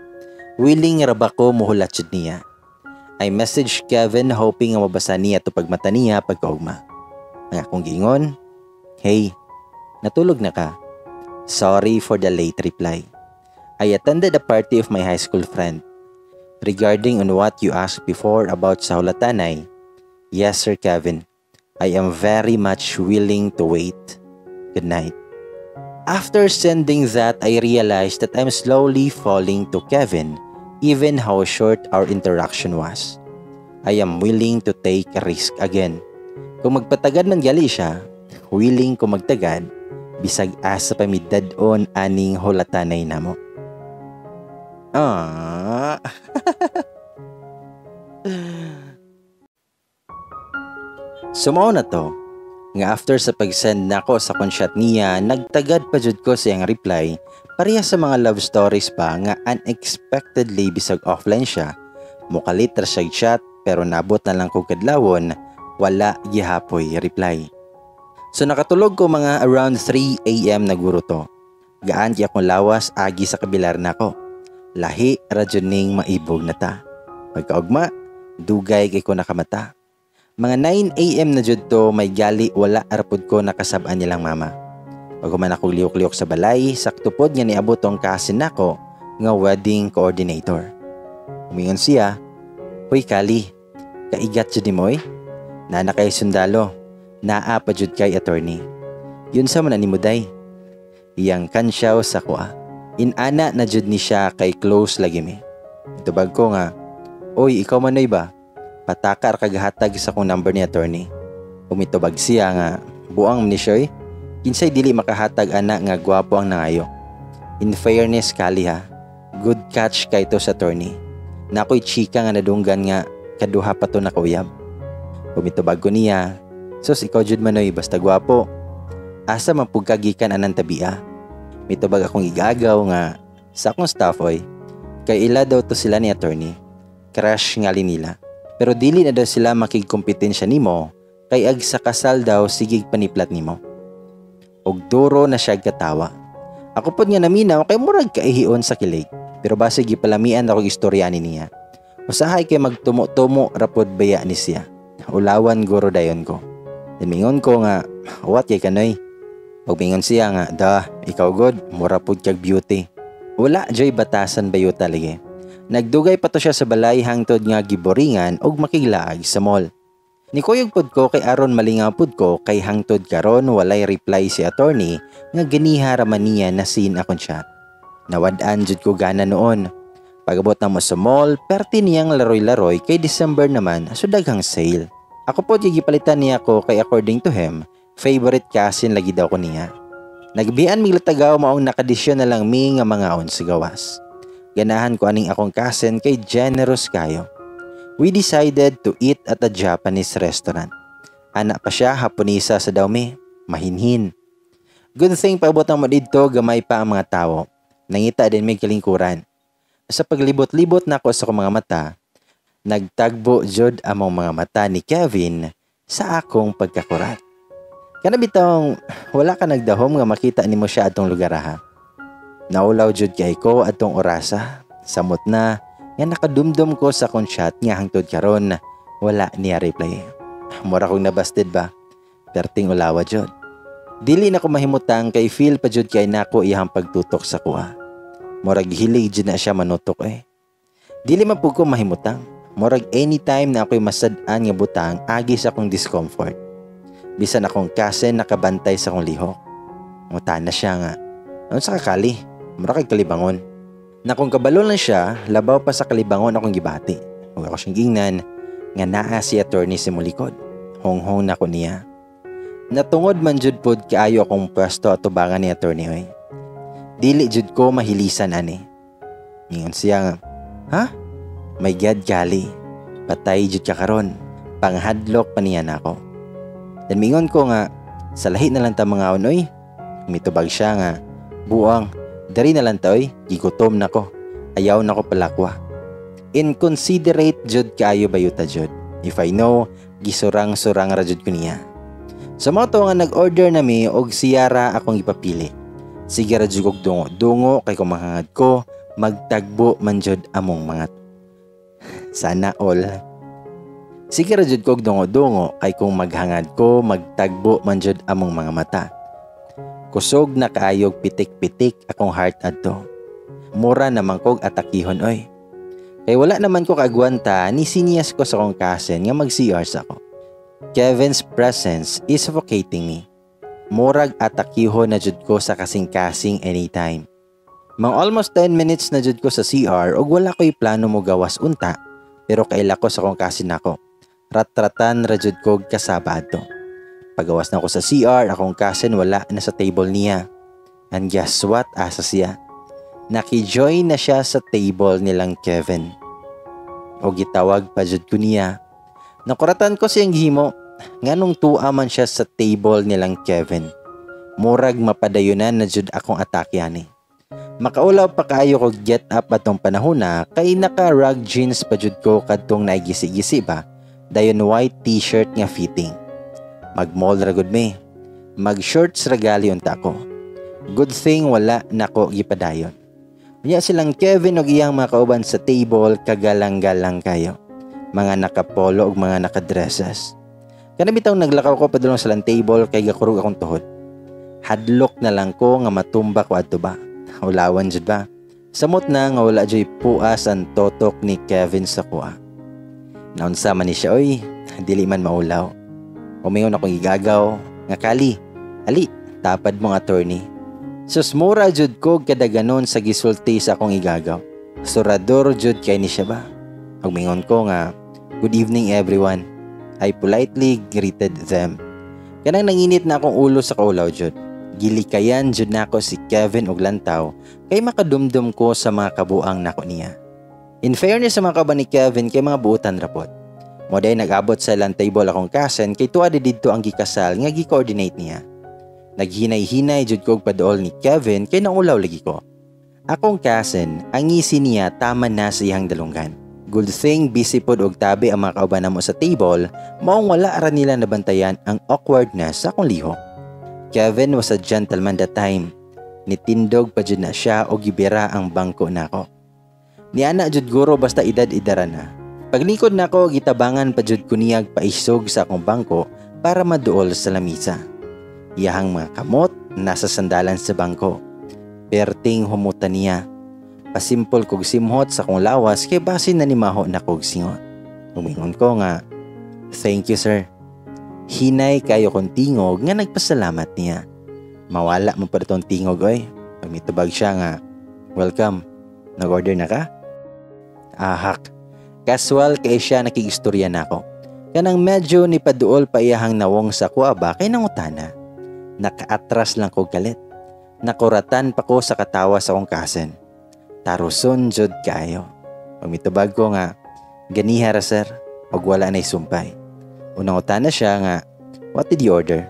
[SPEAKER 1] Willing ra ba ko muhulat jud niya? I messaged Kevin hoping nga mabasa niya to pagmata niya pagkaugma. Ang akong giingon, "Hey, natulog na ka? Sorry for the late reply. I attended a party of my high school friend. Regarding on what you asked before about sa hulatanay, Yes, Sir Kevin. I am very much willing to wait. Good night. After sending that, I realized that I'm slowly falling to Kevin, even how short our interaction was. I am willing to take a risk again. Kung magpatagad man gali siya, willing ko magtagad, bisag asa pa mi dad-on aning hulatanay namo. Ah. So mao na to, nga after sa pag-send nako sa akong chat niya, nagtagad pa jud ko sa iyang reply, pareha sa mga love stories pa nga unexpectedly bisag offline siya, mukalit ra siya chat pero nabot na lang ko kadlawon, wala gihapoy reply. So nakatulog ko mga around 3 a.m. naguro to. Gaan kay akong lawas agi sa kabilar nako. Lahi ra jud ning maibog na ta. Pagkaugma, dugay kay ko nakamata. Mga 9 a.m. na jud to, may gali wala arapod ko nakasab-an nilang mama. Paghuman ako lihok-lihok sa balay, sakto pod nga niabot ang cousin nako nga wedding coordinator. Umingon siya, "Hoy Kali, kaigat jud nimo oy. Naa na kay sundalo, naa pa jud kay attorney. Yun sa man ani mo day?" Iyang kansyaw sa kuha. Inana na jud ni siya kay close lagi mi. Itubag ko nga, "Oy, ikaw man oy ba? Patakar kaghatag sa kong number ni attorney." Umitubag siya nga, "Buang ni siya oy. Kinsay dili makahatag ana nga gwapo ang nangayo. In fairness Kali ha, good catch kay to sa attorney. Nakoy chika nga nadunggan nga kaduha pa to nakauyab." Umitubag ko niya, "Sus, ikaw jud manoy, basta gwapo. Asa man pug kagikan anang tabia?" Mitubag akong igagaw nga sa akong staff oy. Kay ila daw to sila ni attorney. Crush ngali nila. Pero dili na daw sila makigkompetensya nimo kay ag sa kasal daw sigig paniplat nimo. Og duro na siya katawa. Ako pod nga naminaw kay murag kaihion sa kilig. Pero base gipalamian ako istorya ni niya. Usahay kay magtumo-tumo rapod baya ni siya. Ulawan guro dayon ko. Mingon ko nga, "What kay kanoy?" Pagmingon siya nga, "Da, ikaw god, mura pod kag beauty." Wala joy batasan bayuta lagi. Nagdugay pa to siya sa balay hangtod nga giboringan og makiglaag sa mall. Nikuyog pod ko kay aron malingaw pod ko kay hangtod karon walay reply si attorney nga ganiha ra man niya na seen akong chat. Nawad-an jud ko gana noon. Pagabot na mo sa mall, perti niyang laroy-laroy kay December naman so daghang sale. Ako pod gipalitan niya ko kay according to him, favorite cousin lagi daw ko niya. Nagbian mig latagaw maong nakadisyon na lang mi nga mangaon sa gawas. Ganahan ko aning akong cousin kay generous kayo. We decided to eat at a Japanese restaurant. Ana pa siya, Haponisa sa daw mi, mahinhin. Good thing paabot ang mo didto, gamay pa ang mga tao. Nangita din may kalingkuran. Sa paglibot-libot nako sa akong mga mata, nagtagbo jud among mga mata ni Kevin sa akong pagkakurat. Kana bitong wala ka nagdahom nga makita nimo siya atong lugar ha. Naulaw jud kay ko atong orasa. Samot na nga nakadumdum ko sa akong chat nga hangtod karon wala niya reply. Mura kong nabasted ba? Perting ulawa jud. Dili na ko mahimutang kay feel pa jud kay nako iyang pagtutok sa kuha. Murag hilig jud na siya manutok eh. Dili man pud ko mahimutang. Murag anytime na ako'y masad-an nga butang agi sa akong discomfort. Bisan akong cousin nakabantay sa akong lihok. Ngutan na siya nga, "Ano sa kakali? Mura kay kalibangon." Na kung kabalo lang siya, labaw pa sa kalibangon akong gibati. Huwag ako siyang gingnan, nga naa si attorney si mulikod. Honghong na ko niya. Natungod man jud pod kaayo akong pwesto at tubangan ni attorney oy. Dili jud ko mahilisan ani. Ingon siya nga, "Ha? My God, Kali, patay jud ka karon. Panghadlok pa niya nako." Then mingon ko nga, "Sa lahi na lang ta mga oy." Mitubag siya nga, "Buang, dari na lang ta oy, gigutom na ko. Ayaw na ko palakwa." Inconsiderate jud kaayo bayuta jud. If I know, gisurang-surang ra jud ko niya. Sa so, to nga nag-order na mi og siyara akong ipapili. Sige ra jud og dungo-dungo kay kung mahangad ko, magtagbo man jud among mga sana all. Sige ra jud kog dungo-dungo kay kung maghangad ko, magtagbo man jud among mga mata. Kusog na kaayog pitik-pitik akong heart adto. Mura naman kog atakihon oy. Kay wala naman ko kaagwanta ni sinyas ko sa akong cousin nga mag-CR sa ako. Kevin's presence is suffocating me. Murag atakihon na jud ko sa kasing-kasing anytime. Mga almost 10 minutes na jud ko sa CR ug wala ko'y plano mo gawas unta, pero kaila ko sa akong cousin nako. Ratratan ra jud ko kasaba adto. Pagawas na ko sa CR, akong cousin wala na sa table niya. And guess what? Asa siya? Naki-join na siya sa table nilang Kevin. O gitawag pa jud ko niya. Nakuratan ko siyang gihimo. Nganong tuwa man siya sa table nilang Kevin? Murag mapadayunan na jud akong atake ani. Makaulaw pa kaayo ko get up atong panahon na kay naka rag jeans pa jud ko kadtong naigisi-gisi ba. Dayon white t-shirt nga fitting. Mag-mall ra gud mi. Mag shorts ra gali unta ko. Good thing wala nako gipadayon. Unya silang Kevin og iyang mga kauban sa table kagalang-galang kayo. Mga nakapolo og mga nakadresses. Kana bitawng naglakaw ko padulong sa lang table kay gakurog akong tuhod. Hadlok na lang ko nga matumba ko adto ba. Ulawan jud ba. Samot na nga wala juy puas ang totok ni Kevin sa kuha. Naunsa man ni siya oy, dili man maulaw. Umingon akong igagaw nga kali. Ali, tapad mong attorney. Susmura jud ko kadaganon sa gisulti sa akong igagaw. Surador jud kay ni siya ba. Ug ko nga, "Good evening, everyone." I politely greeted them. Kanang nanginit na akong ulo sa kaulaw jud. Gilikayan jud nako si Kevin og lantaw kay makadumdum ko sa mga kabuang nako niya. In fairness sa mga kauban ni Kevin kay mga buutan rapod. Mo day nag-abot sa ilang table akong cousin kay tuwa di didto ang gikasal nga gi-coordinate niya. Naghinay-hinay jud ko og paduol ni Kevin kay naulaw lagi ko. Akong cousin, ang ngisi niya tama na sa iyang dalunggan. Good thing busy pod og tabi ang mga kauban namo sa table, maong wala ra nila nabantayan ang awkwardness sa akong lihok. Kevin was a gentleman that time. Nitindog pa jud na siya og gibira ang bangko nako. Niana jud guro basta edad-edara na. Paglikod nako, gitabangan pa jud ko niyag paisog sa akong bangko para maduol sa lamisa. Iyahang mga kamot nasa sandalan sa bangko. Perting humuta niya. Pasimpol kog simhot sa akong lawas kay basin na nimaho na kog singot. Umingon ko nga, "Thank you, sir." Hinay kayo kong tingog nga nagpasalamat niya. Mawala mo pa itong tingog oy. Pag mitubag siya nga, "Welcome. Nag-order na ka?" Ahak. Casual kay siya nakigistorya nako. Kanang medyo ni paduol pa iyahang nawong sa kuha ba kay nangutana. Nakaatras lang ko galit. Nakuratan pa ko sa katawa sa akong cousin. Taruson jud kayo. Pag mitubag ko nga, "Ganiha ra, sir, og wala na'y sumpay." Unang utana siya nga, "What did you order?"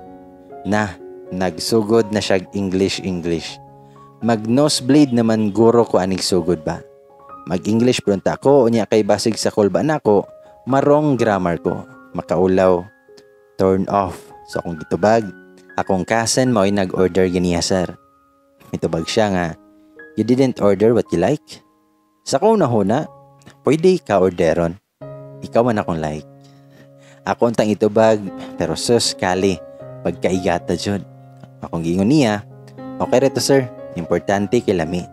[SPEAKER 1] Na, nagsugod na siya English English. Mag nosebleed naman guro ko anig sugod ba. Mag-English prunta ko unya kay basig sa kulba nako, marong grammar ko. Makaulaw. Turn off. So akong gitubag, "Akong cousin mao'y nag-order ganiya, sir." Mitubag siya nga, "You didn't order what you like?" Sa kong nahuna, pwede ka orderon. Ikaw man akong like. Ako untang itubag, pero sus, kali, pagkaigata jud. Akong giingon niya, "Okay reto, sir, importante kay lami."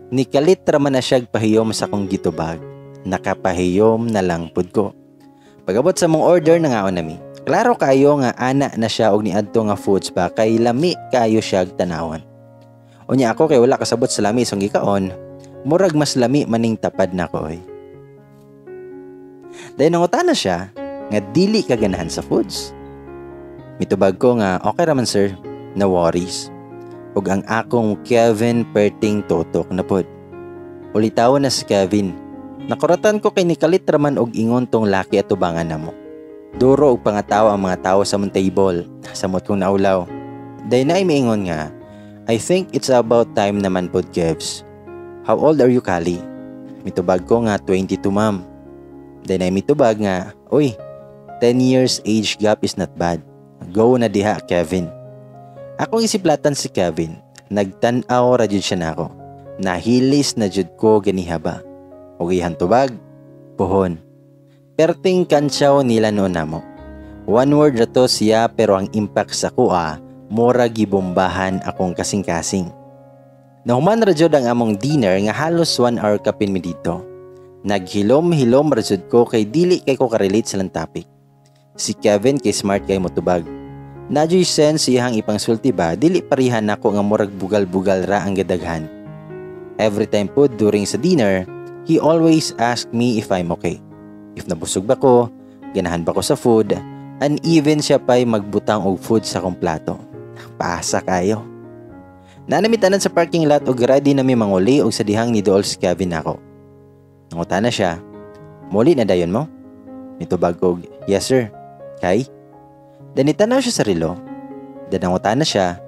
[SPEAKER 1] Nikalit raman na siya pahiyom sa akong gitubag. Nakapahiyom na lang pud ko. Pagabot sa mong order, nangaon nami. Klaro kayo nga ana na siya og niadto nga foods ba kay lami kayo siya tanawon. Unya ako kay wala kasabot sa lami sa gikaon, murag mas lami maning tapad nako oy. Dayon nangutana siya nga dili ka ganahan sa foods. Mitubag ko nga okay raman, sir, no worries. Ug ang akong Kevin perting tutok na pod. Ulitaw na si Kevin. Nakuratan ko kay nikalit raman og ingon tong laki at tubangan namo. Duro og pangatawa ang mga tao sa mong table. Samot kong naulaw. Dayon na miingon nga, "I think it's about time naman pod, Kevs. How old are you, Kali?" Mitubag ko nga 22, ma'am. Dayon na mitubag nga, "Uy, 10 years age gap is not bad. Go na diha, Kevin." Akong isiplatan si Kevin. Nagtan-aw ra jud siya nako. Nahilis na jud ko ganiha ba. Og iyang tubag, "Puhon." Perting kantsaw nila noon namo. One word ra to siya pero ang impact sa kuha, mura gibombahan akong kasing-kasing. Nahuman ra jud ang among dinner nga halos 1 hour kapin mi dito. Naghilom-hilom ra jud ko kay dili kay ko ka-relate sa lang topic. Si Kevin kay smart kay motubag. Naa juy sense iyang ipangsulti ba, dili pareha nako nga murag bugal-bugal ra ang gadaghan. Every time po during sa dinner, he always ask me if I'm okay. If nabusog ba ko, ganahan ba ko sa food, and even siya pa'y magbutang og food sa akong plato. Paasa kayo. Naa na mi tanan sa parking lot og ready na mi manguli og sa dihang ni dool si Kevin nako. Nangutana siya, "Muli na dayon mo?" Mitubag og, "Yes, sir." Kay? Then nitanaw siya sa relo. Then nangutana siya,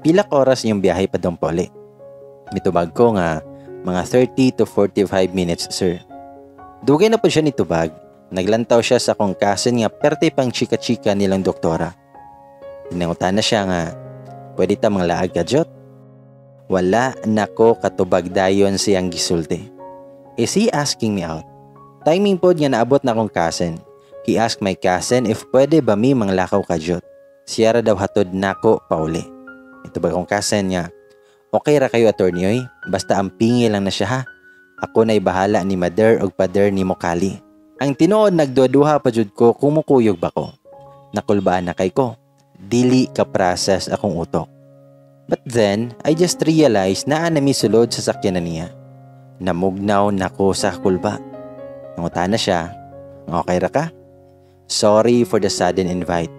[SPEAKER 1] "Pila ka oras yung biyahe pa pauli?" Mitubag ko nga, "Mga 30 to 45 minutes, sir." Dugay na po siya nitubag. Naglantaw siya sa akong cousin nga perte pang chika-chika nilang doktora. Nangutana siya nga, "Pwede ta manglaag kadyot?" Wala nako katubag dayon siyang gisulti. Is he asking me out? Timing pod nga naabot na akong cousin. He asked my cousin if pwede ba mi manglakaw kadyot. Siya ra daw hatod nako pauli. Mitubag akong cousin nga, "Okay ra kayo, attorney oy, basta ang pingi lang na siya ha. Ako na'y bahala ni mother og father ni Mokali." Ang tinuod, nagduha pa jud ko kung mukuyog ba ko. Nakulbaan na kay ko. Dili ka process akong utok. But then, I just realized naa na mi sulod sa sakyanan niya. Namugnaw nako sa kulba. Nangutana siya, "Okay ra ka? Sorry for the sudden invite.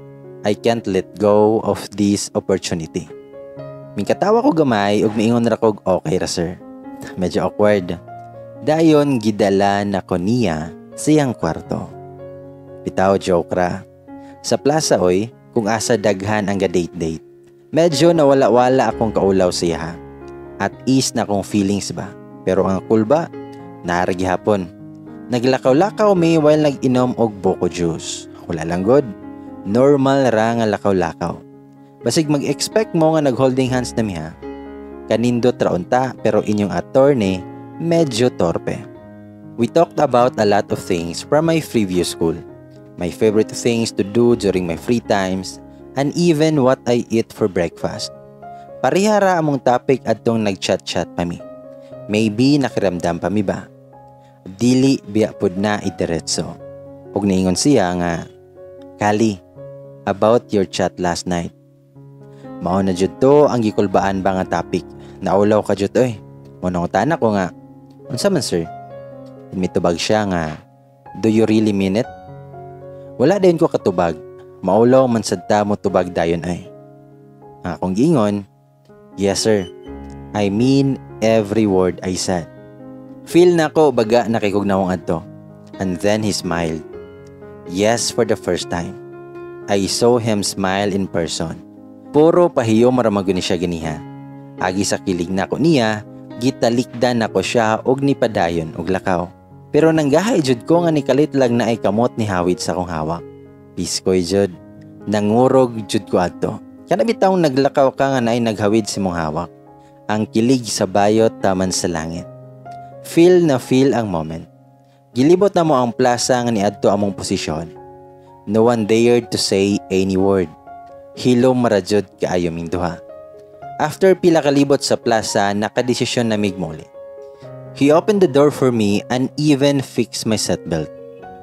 [SPEAKER 1] I can't let go of this opportunity." Mingkatawa ko gamay ug miingon ra kog, "Okay ra, sir." Medyo awkward. Dayon gidala na ko niya siyang kwarto. Bitaw, joke ra. Sa plaza oy, kung asa daghan ang ga-date-date. Medyo nawala-wala akong kaulaw siya. At ease na akong feelings ba. Pero ang kulba, naa ra gihapon. Naglakaw-lakaw mi while nag-inom og buko juice. Wala lang god. Normal ra nga lakaw-lakaw. Basig mag-expect mo nga nag-holding hands na mi ha. Kanindot ra unta, pero inyong attorney medyo torpe. We talked about a lot of things from my previous school. My favorite things to do during my free times and even what I eat for breakfast. Pareha ra among topic adtong nag-chat-chat pa mi. Maybe nakiramdam pa mi ba? Dili biya pud na idiretso. Ug niingon siya nga, "Kali, about your chat last night." Mao na jud to ang gikulbaan ba nga topic. Naulaw ka jud oy. Mao nangutana ko nga, "Unsa man, sir?" Mitubag siya nga, "Do you really mean it?" Wala din ko katubag. Maulaw man sad ta mo tubag dayon ay. Ang akong giingon, "Yes, sir. I mean every word I said." Feel na ko baga nakikugnawang adto. And then he smiled. Yes, for the first time. I saw him smile in person. Puro pahiyo maramag ni siya ganiha. Agi sa kilig nako niya, gitalikdan nako siya og nipadayon og lakaw. Pero nanggahay jud ko nga nikalit lang na ay kamot ni hawid sa akong hawak. Piskoy jud. Nangurog jud ko adto. Kana bitawng naglakaw ka nga naay naghawid sa imong hawak. Ang kilig sa bayot taman sa langit. Feel na feel ang moment. Gilibot na mo ang plaza nga niadto among posisyon. No one dared to say any word. Hilom ra jud kaayo ming duha. After pila kalibot sa plaza, nakadesisyon na mig muli. He opened the door for me and even fixed my seatbelt.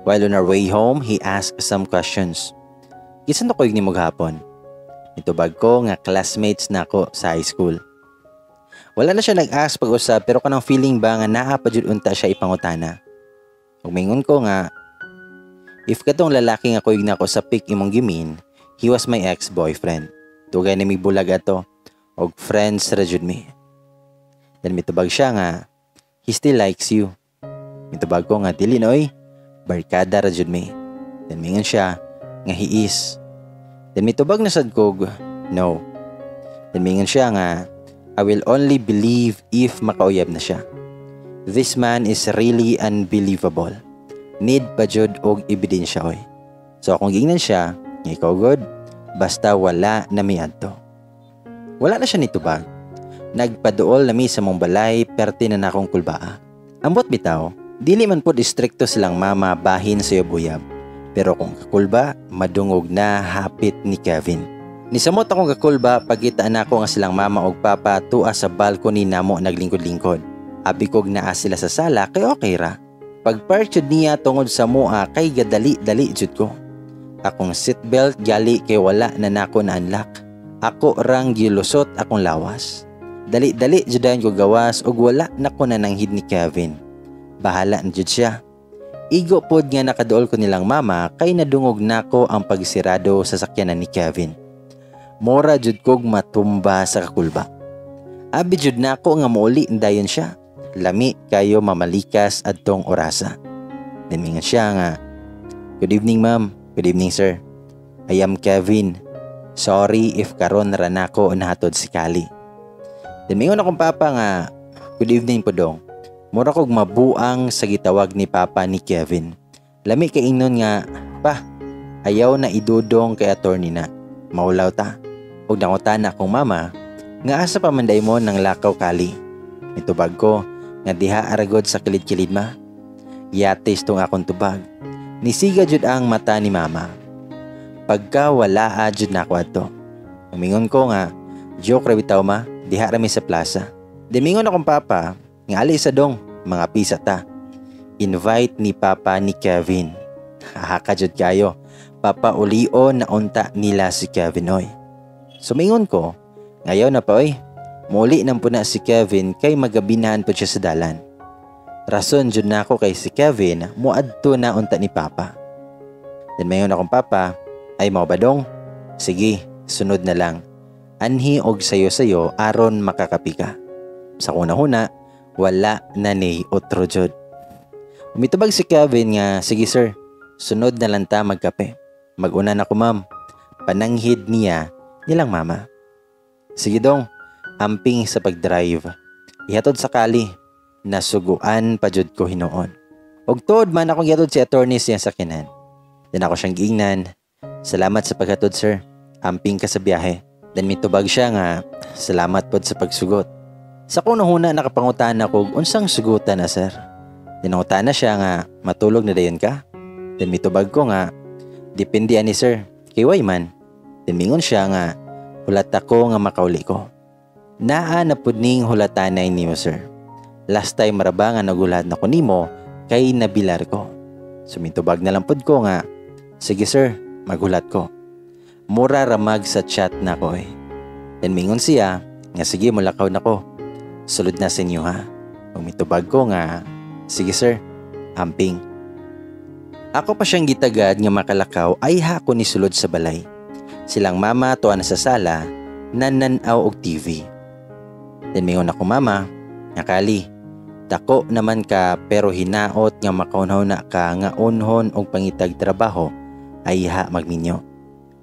[SPEAKER 1] While on our way home, he asked some questions. "Kinsa to kuyog nimo gahapon?" Nitubag ko nga classmates nako sa high school. Wala na siya nag-ask pag-usab, pero kanang feeling ba nga naa pa jud unta siya ipangutana. Ug mingon ko nga, "If katong lalaki nga kuyog nako sa pic imong gi-mean, he was my ex-boyfriend. Dugay na mi bulag ato og friends ra jud mi." Then mitubag siya nga, "He still likes you." Mitubag ko nga, "Dili na oy, barkada ra jud mi." Then mingon siya nga he is. Then mitubag na sad kog, "No." Then mingon siya nga, "I will only believe if makauyab na siya." This man is really unbelievable. Need pa jud og ebidensya oy. So akong giingnan siya, nga ikaw god, basta wala na mi adto. Wala na siya nitubag. Nagpaduol na mi sa mong balay, perte na nakong kulbaa. Ambot bitaw, dili man pod istrikto silang mama bahin sa uyab. Pero kung kakulba, madungog na hapit ni Kevin. Nisamot akong kakulba pagkita nako nga silang mama og papa tua sa balcony namo naglingkod-lingkod. Abi kog naa sila sa sala kay okay ra. Pag-park jud niya tungod sa mua kay gadali-dali jud ko. Akong seatbelt gali kay wala na nako na unlock. Ako rang gilusot akong lawas. Dali-dali jud ko gawas ug wala na ko nananghid ni Kevin. Bahala na jud siya. Igo pod nga nakaduol ko nilang mama kay nadungog nako ang pagsirado sa sakyanan ni Kevin. Mora jud kog matumba sa kakulba. Abi jud nako nga mouli dayon siya. Lami kayo mamalikas adtong orasa. Then mingon siya nga, "Good evening, ma'am. Good evening, sir. I am Kevin. Sorry if karon ra nako nahatod si Kali." Then mingon akong papa nga, "Good evening po, dong." Mura kog mabuang sa gitawag ni papa ni Kevin. Lami kay ingnon nga, "Pa, ayaw na idudong kay attorney na. Maulaw ta." Ug nangutana akong mama, nga asa pa man mo nang lakaw, Kali? Mitubag ko nga diha aragod sa kilid-kilid, ma. Yatis tong akong tubag. Nisiga jud ang mata ni mama. Pagka wala jud na ako adto. Umingon ko nga, "Joke ra bitaw, ma, diha ra mi sa plaza." Dimingon akong papa, nga ali sa dong, mga pisa ta. Invite ni papa ni Kevin. Haka jud kayo. Papaulio na unta nila si Kevin oy. Sumingon ko, ngayon na pa oy. Muli nang puna si Kevin kay magabinahan po siya sa dalan. Rason jud na ako kay si Kevin muadto na unta ni papa. Then mayon akong papa, "Ay, mao ba, dong? Sige, sunod na lang. Anhi og sayo-sayo aron makakapi ka." Sa kuna-huna, wala na ni otro jud. Umitubag si Kevin nga, "Sige sir, sunod na lang ta magkape. Mag-una na ko, ma'am." Pananghid niya nilang mama. "Sige dong, amping sa pag-drive. Ihatod sa Kali." Nasuguan pa jud ko hinuon. Og tuod man akong gihatod si attorney siya sa sakyanan. Then ako siyang giingnan, "Salamat sa paghatod, sir. Amping ka sa biyahe." Then mitubag siya nga, "Salamat pod sa pagsugot." Sa kunahuna nakapangutan ako unsang sugutan na, sir. Dinangutan na siya nga, "Matulog na dayon ka?" Then mitubag ko nga, "Depende ani, sir. Kay way man." Then mingon siya nga, "Hulat ako nga makauli ko." "Naa na pud ning hulatanay nimo, sir. Last time maraba nga nagulat na ko nimo kay nabilar ko." Sumitubag na lang pud ko nga, "Sige sir, maghulat ko. Mura ramag sa chat na ko eh." Then mingon siya nga, "Sige, mulakaw na ko. Sulod na sa inyo ha." Umitubag ko nga, "Sige sir, amping." Ako pa siyang gitagad nga makalakaw ay hako ni sulod sa balay. Silang mama tuwa na sa sala, nananaw og TV. Then mingon ako mama, nga Kali, dako naman ka pero hinaot nga makaunhaw na ka nga unhon og pangitag trabaho ay ha magminyo.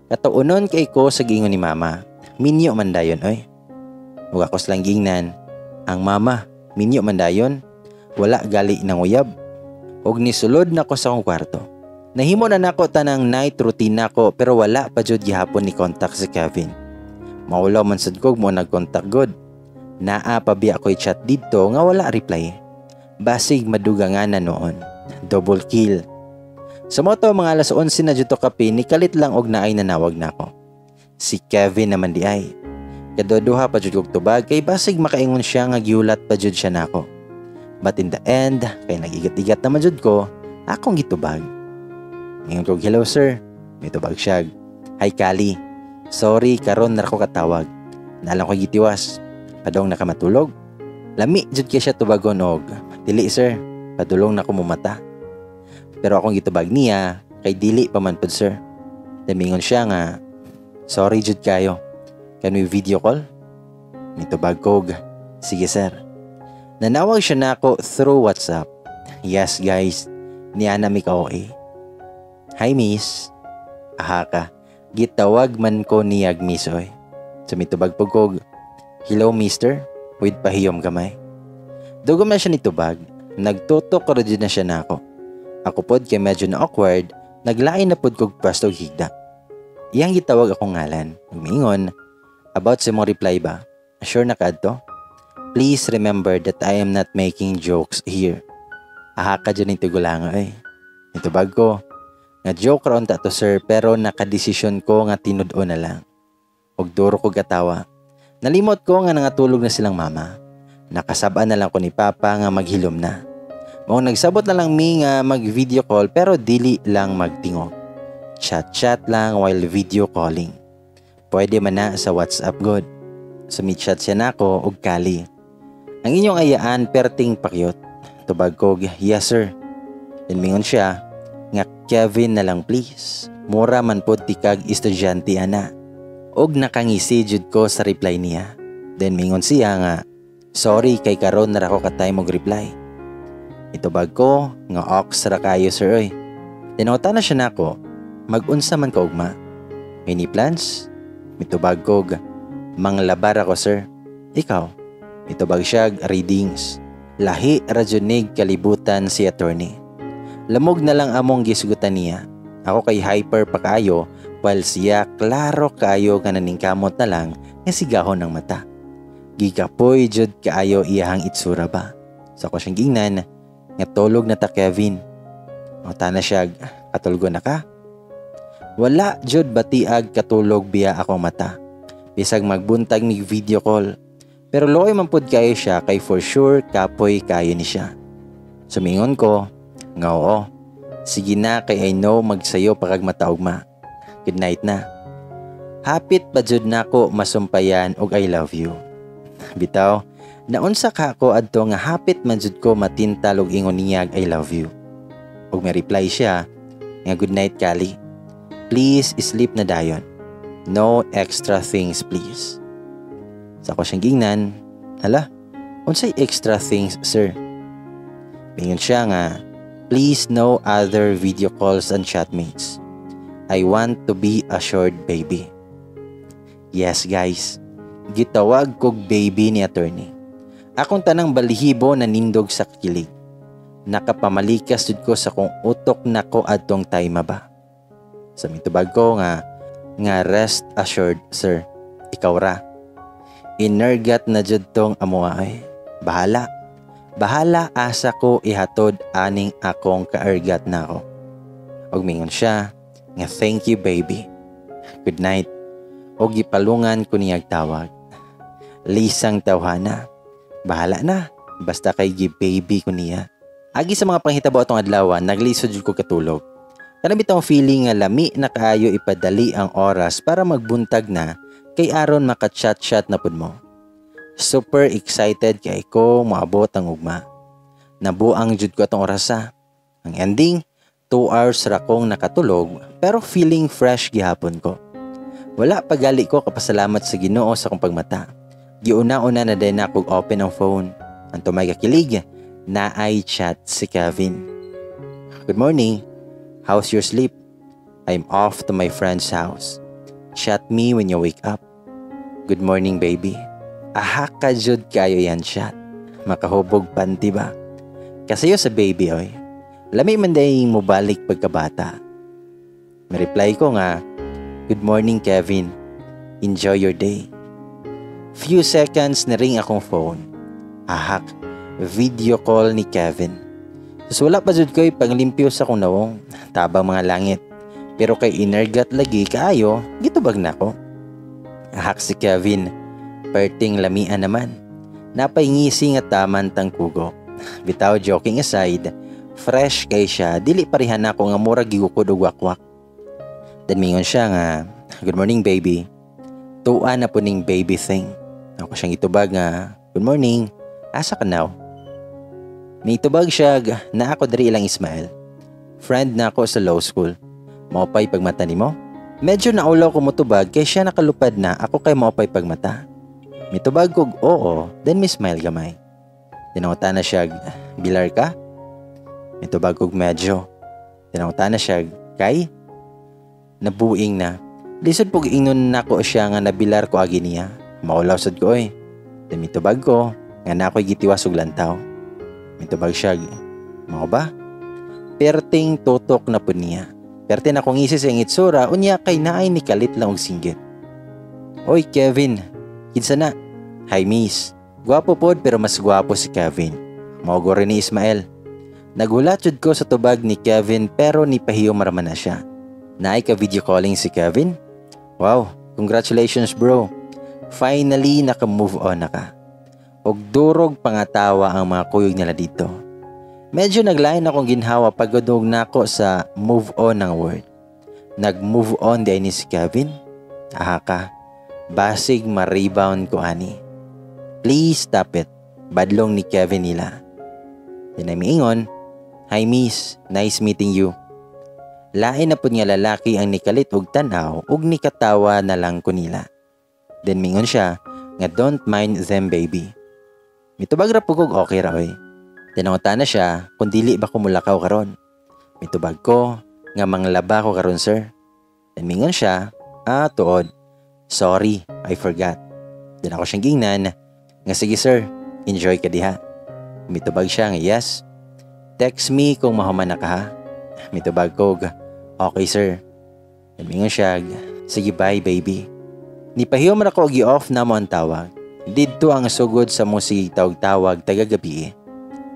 [SPEAKER 1] Katuonon kay ko sa gingon ni mama, minyo man dayon oy. Ug ako silang gingnan, ang mama, minyo man dayon, wala gali nang uyab. Og nisulod na ko sa akong kwarto. Nahimo na nako tanang night routine nako pero wala pa jud gihapon ni contact si Kevin. Maulaw man sad ko mo nag-contact god. Naa pa biya ko'y chat didto nga wala reply. Basig madugangan na noon. Double kill. Sa moto mga alas 11 na jud to kape ni kalit lang og naay nanawag nako. Si Kevin naman di ay. Kaduduha pa jud kog tubag kay basig makaingon siya nga gihulat pa jud siya nako. But in the end, kay nagigat-igat naman jud ko, akong gitubag. Ingon ko, "Hello sir." Mitubag siya, "Hi Kali. Sorry karon na ko katawag. Naalang ko gitiwas. Padong na ka matulog?" Lami jud kay siya tubagon og, "Dili sir, padulong na ko mumata." Pero akong gitubag niya, kay dili pa man pud, sir. Damingon siya nga, "Sorry jud kayo. Can we video call?" Mitubag kog, "Sige sir." Nanawag siya nako through WhatsApp. Yes guys, niya na mi ka OA. "Hi miss." Aha ka. Gitawag man ko niyag miss oy. So mitubag po kog, "Hello mister," with pahiyom gamay. Dugom na siya nitubag. Nagtutok ko na siya nako. Ako pod kay medyo na awkward, naglain na pod kog pwesto og higda. Iyang gitawag akong ngalan. Umiingon, "About sa mong reply ba? Sure na ka adto? Please remember that I am not making jokes here." Aha ka dyan yung tigulanga eh. Itubag ko, nga joke ra unta to sir pero nakadesisyon ko nga tinud-o na lang. Og duro ko gatawa. Nalimot ko nga nangatulog na silang mama. Nakasabaan na lang ko ni papa nga maghilom na. Mao nagsabot na lang mi nga mag video call pero dili lang magtingog. Chat-chat lang while video calling. Pwede man na sa WhatsApp god. So mi-chat siya nako og "Kali. Ang inyong ayaan perting pakyut." Tubag ko, "Yes, sir." Then mingon siya nga "Kevin na lang, please. Mura man pod tikag estudyante ana." Og nakangisi jud ko sa reply niya. Then mingon siya nga "Sorry kay karon na ra ko ka-time og reply." Itubag ko nga "Oks ra kayo, sir, oy." Then na siya nako, "Mag-unsa man ka ugma? Any plans?" Mitubag kog, "Manglabar ako, sir. Ikaw?" Mitubag siya, "Readings." Lahi ra jud nig kalibutan si attorney. Lamog na lang among gisugutan niya. Ako kay hyper pa kayo while siya klaro kayo nga naningkamot na lang nga sigahon ng mata. Gigapoy jud kaayo iyahang itsura ba. Sa so, ako siyang gingnan nga "Tulog na ta, Kevin." Mangutana siya, "Katulgo na ka?" Wala jud batiag katulog biya akong mata. Bisag magbuntag mig video call. Pero luoy man pud kayo siya kay for sure kapoy kayo ni siya. Sumingon ko nga "Oo. Sige na kay I know magsayo pa kag mataugma. Good night na." Hapit pa jud nako masumpayan og "I love you." Bitaw, naunsa ka ako adto nga hapit man jud ko matintal og ingon niyag "I love you." Og may reply siya nga "Good night, Kali. Please sleep na dayon. No extra things, please." Sa ako siyang gingnan, "Hala, unsay extra things, sir?" Mingon siya nga "Please, no other video calls and chatmates. I want to be assured, baby." Yes, guys, gitawag kog baby ni attorney. Akong tanang balihibo na nindog sa kilig. Nakapamalikas jud ko sa kong utok nako adtong time ba. Sa mitubag ko nga "Rest assured, sir. Ikaw ra." Inergat na jud tong amoa ay. Bahala. Bahala asa ko ihatod aning akong kaergat nako. Og mingon siya nga "Thank you, baby. Good night." Og gipalungan ko niyag tawag. Lisang tawhana. Bahala na. Basta kay gi-baby ko niya. Agi sa mga panghitabo atong adlaw, naglisod jud ko katulog. Kana bitawng feeling nga lami na kaayo ipadali ang oras para magbuntag na kay aron maka-chat-chat na pud mo. Super excited kay ko moabot ang ugma. Nabuang jud ko atong orasa. Ang ending, 2 hours ra kong nakatulog pero feeling fresh gihapon ko. Wala pagali ko kapasalamat sa Ginoo sa akong pagmata. Giuna-una na din ako open ang phone. Ang tumay kakilig, naay chat si Kevin. "Good morning. How's your sleep? I'm off to my friend's house. Chat me when you wake up. Good morning, baby." Aha ka jud kayo yan chat. Makahubog panty ba? Kasayo sa baby, oy. Lami man day mo balik pagkabata. May reply ko nga, "Good morning, Kevin. Enjoy your day." Few seconds, na ring akong phone. Ahak, video call ni Kevin. So wala pa jud ko'y panglimpyo sa akong nawong, tabang mga langit. Pero kay inergat lagi kaayo, gitubag na ko. Ahak si Kevin, perting lamian naman. Napaingisi nga taman tang kugo. Bitaw, joking aside, fresh kay siya, dili parehan ako nga murag gigukod og wakwak. Then mingon siya nga, "Good morning, baby. Tuwa na po ning baby thing." Ako siyang itubag nga, "Good morning, asa ka now?" May itubag siya na ako diri ilang Ismael. Friend na ako sa law school. Maupay pagmata nimo? Medyo naulaw ko motubag kay siya nakalupad na, ako kay maupay pagmata. Mitubag kog oo, then mi smile gamay. Tinangutan na siya, "Bilar ka?" Mitubag kog "Medyo." Tinangutan na siya, "Kay?" Nabuing na. Lisod pug ingnon nako siya nga nabilar ko agi niya. Maulaw sad ko oy. Then mitubag ko nga na ako'y gitiwas og lantaw. Mitubag siya, "Mao ba?" Perting tutok na pud niya. Perte na kong ngisi sa iyang itsura, unya kay naay ni kalit lang og singgit. "Oy Kevin, kinsa na?" "Hi, miss." Gwapo pod pero mas gwapo si Kevin. Mao rin ni Ismael. Nagulat jud ko sa tubag ni Kevin pero ni pahiyo maraman na siya. Naay ka video calling si Kevin? Wow, congratulations, bro. Finally naka-move on na ka. Og durog pangatawa ang mga kuyog nila dito. Medyo naglain akong ginhawa pagudog nako sa move on ng word. Nag-move on diay ni si Kevin? Aha ka, basig ma-rebound ko ani. Please stop it. Badlong ni Kevin nila. Then ay miingon, "Hi miss, nice meeting you." Lain na pud nga lalaki ang nikalit og tan-aw ug nikatawa na lang ko nila. Then mingon siya nga, "Don't mind them, baby." Mitubag ra pud kog okay ra oy. Tinangutan na siya kung dili ba ko mulakaw karon. Mitubag ko nga manglaba ko karon, sir. Then mingon siya, "Ah, tuod. Sorry, I forgot." Then ako siyang gingnan nga, "Sige sir, enjoy ka diha." Mitubag siya nga, "Yes. Text me kung mahuman na ka ha." Mitubag ko, "Okay sir." Then mingon siya, "Sige, bye baby." Nipahiyo man ako, gi-off na mo ang tawag. Didto ang sugod sa mo sige tawag-tawag taga gabi.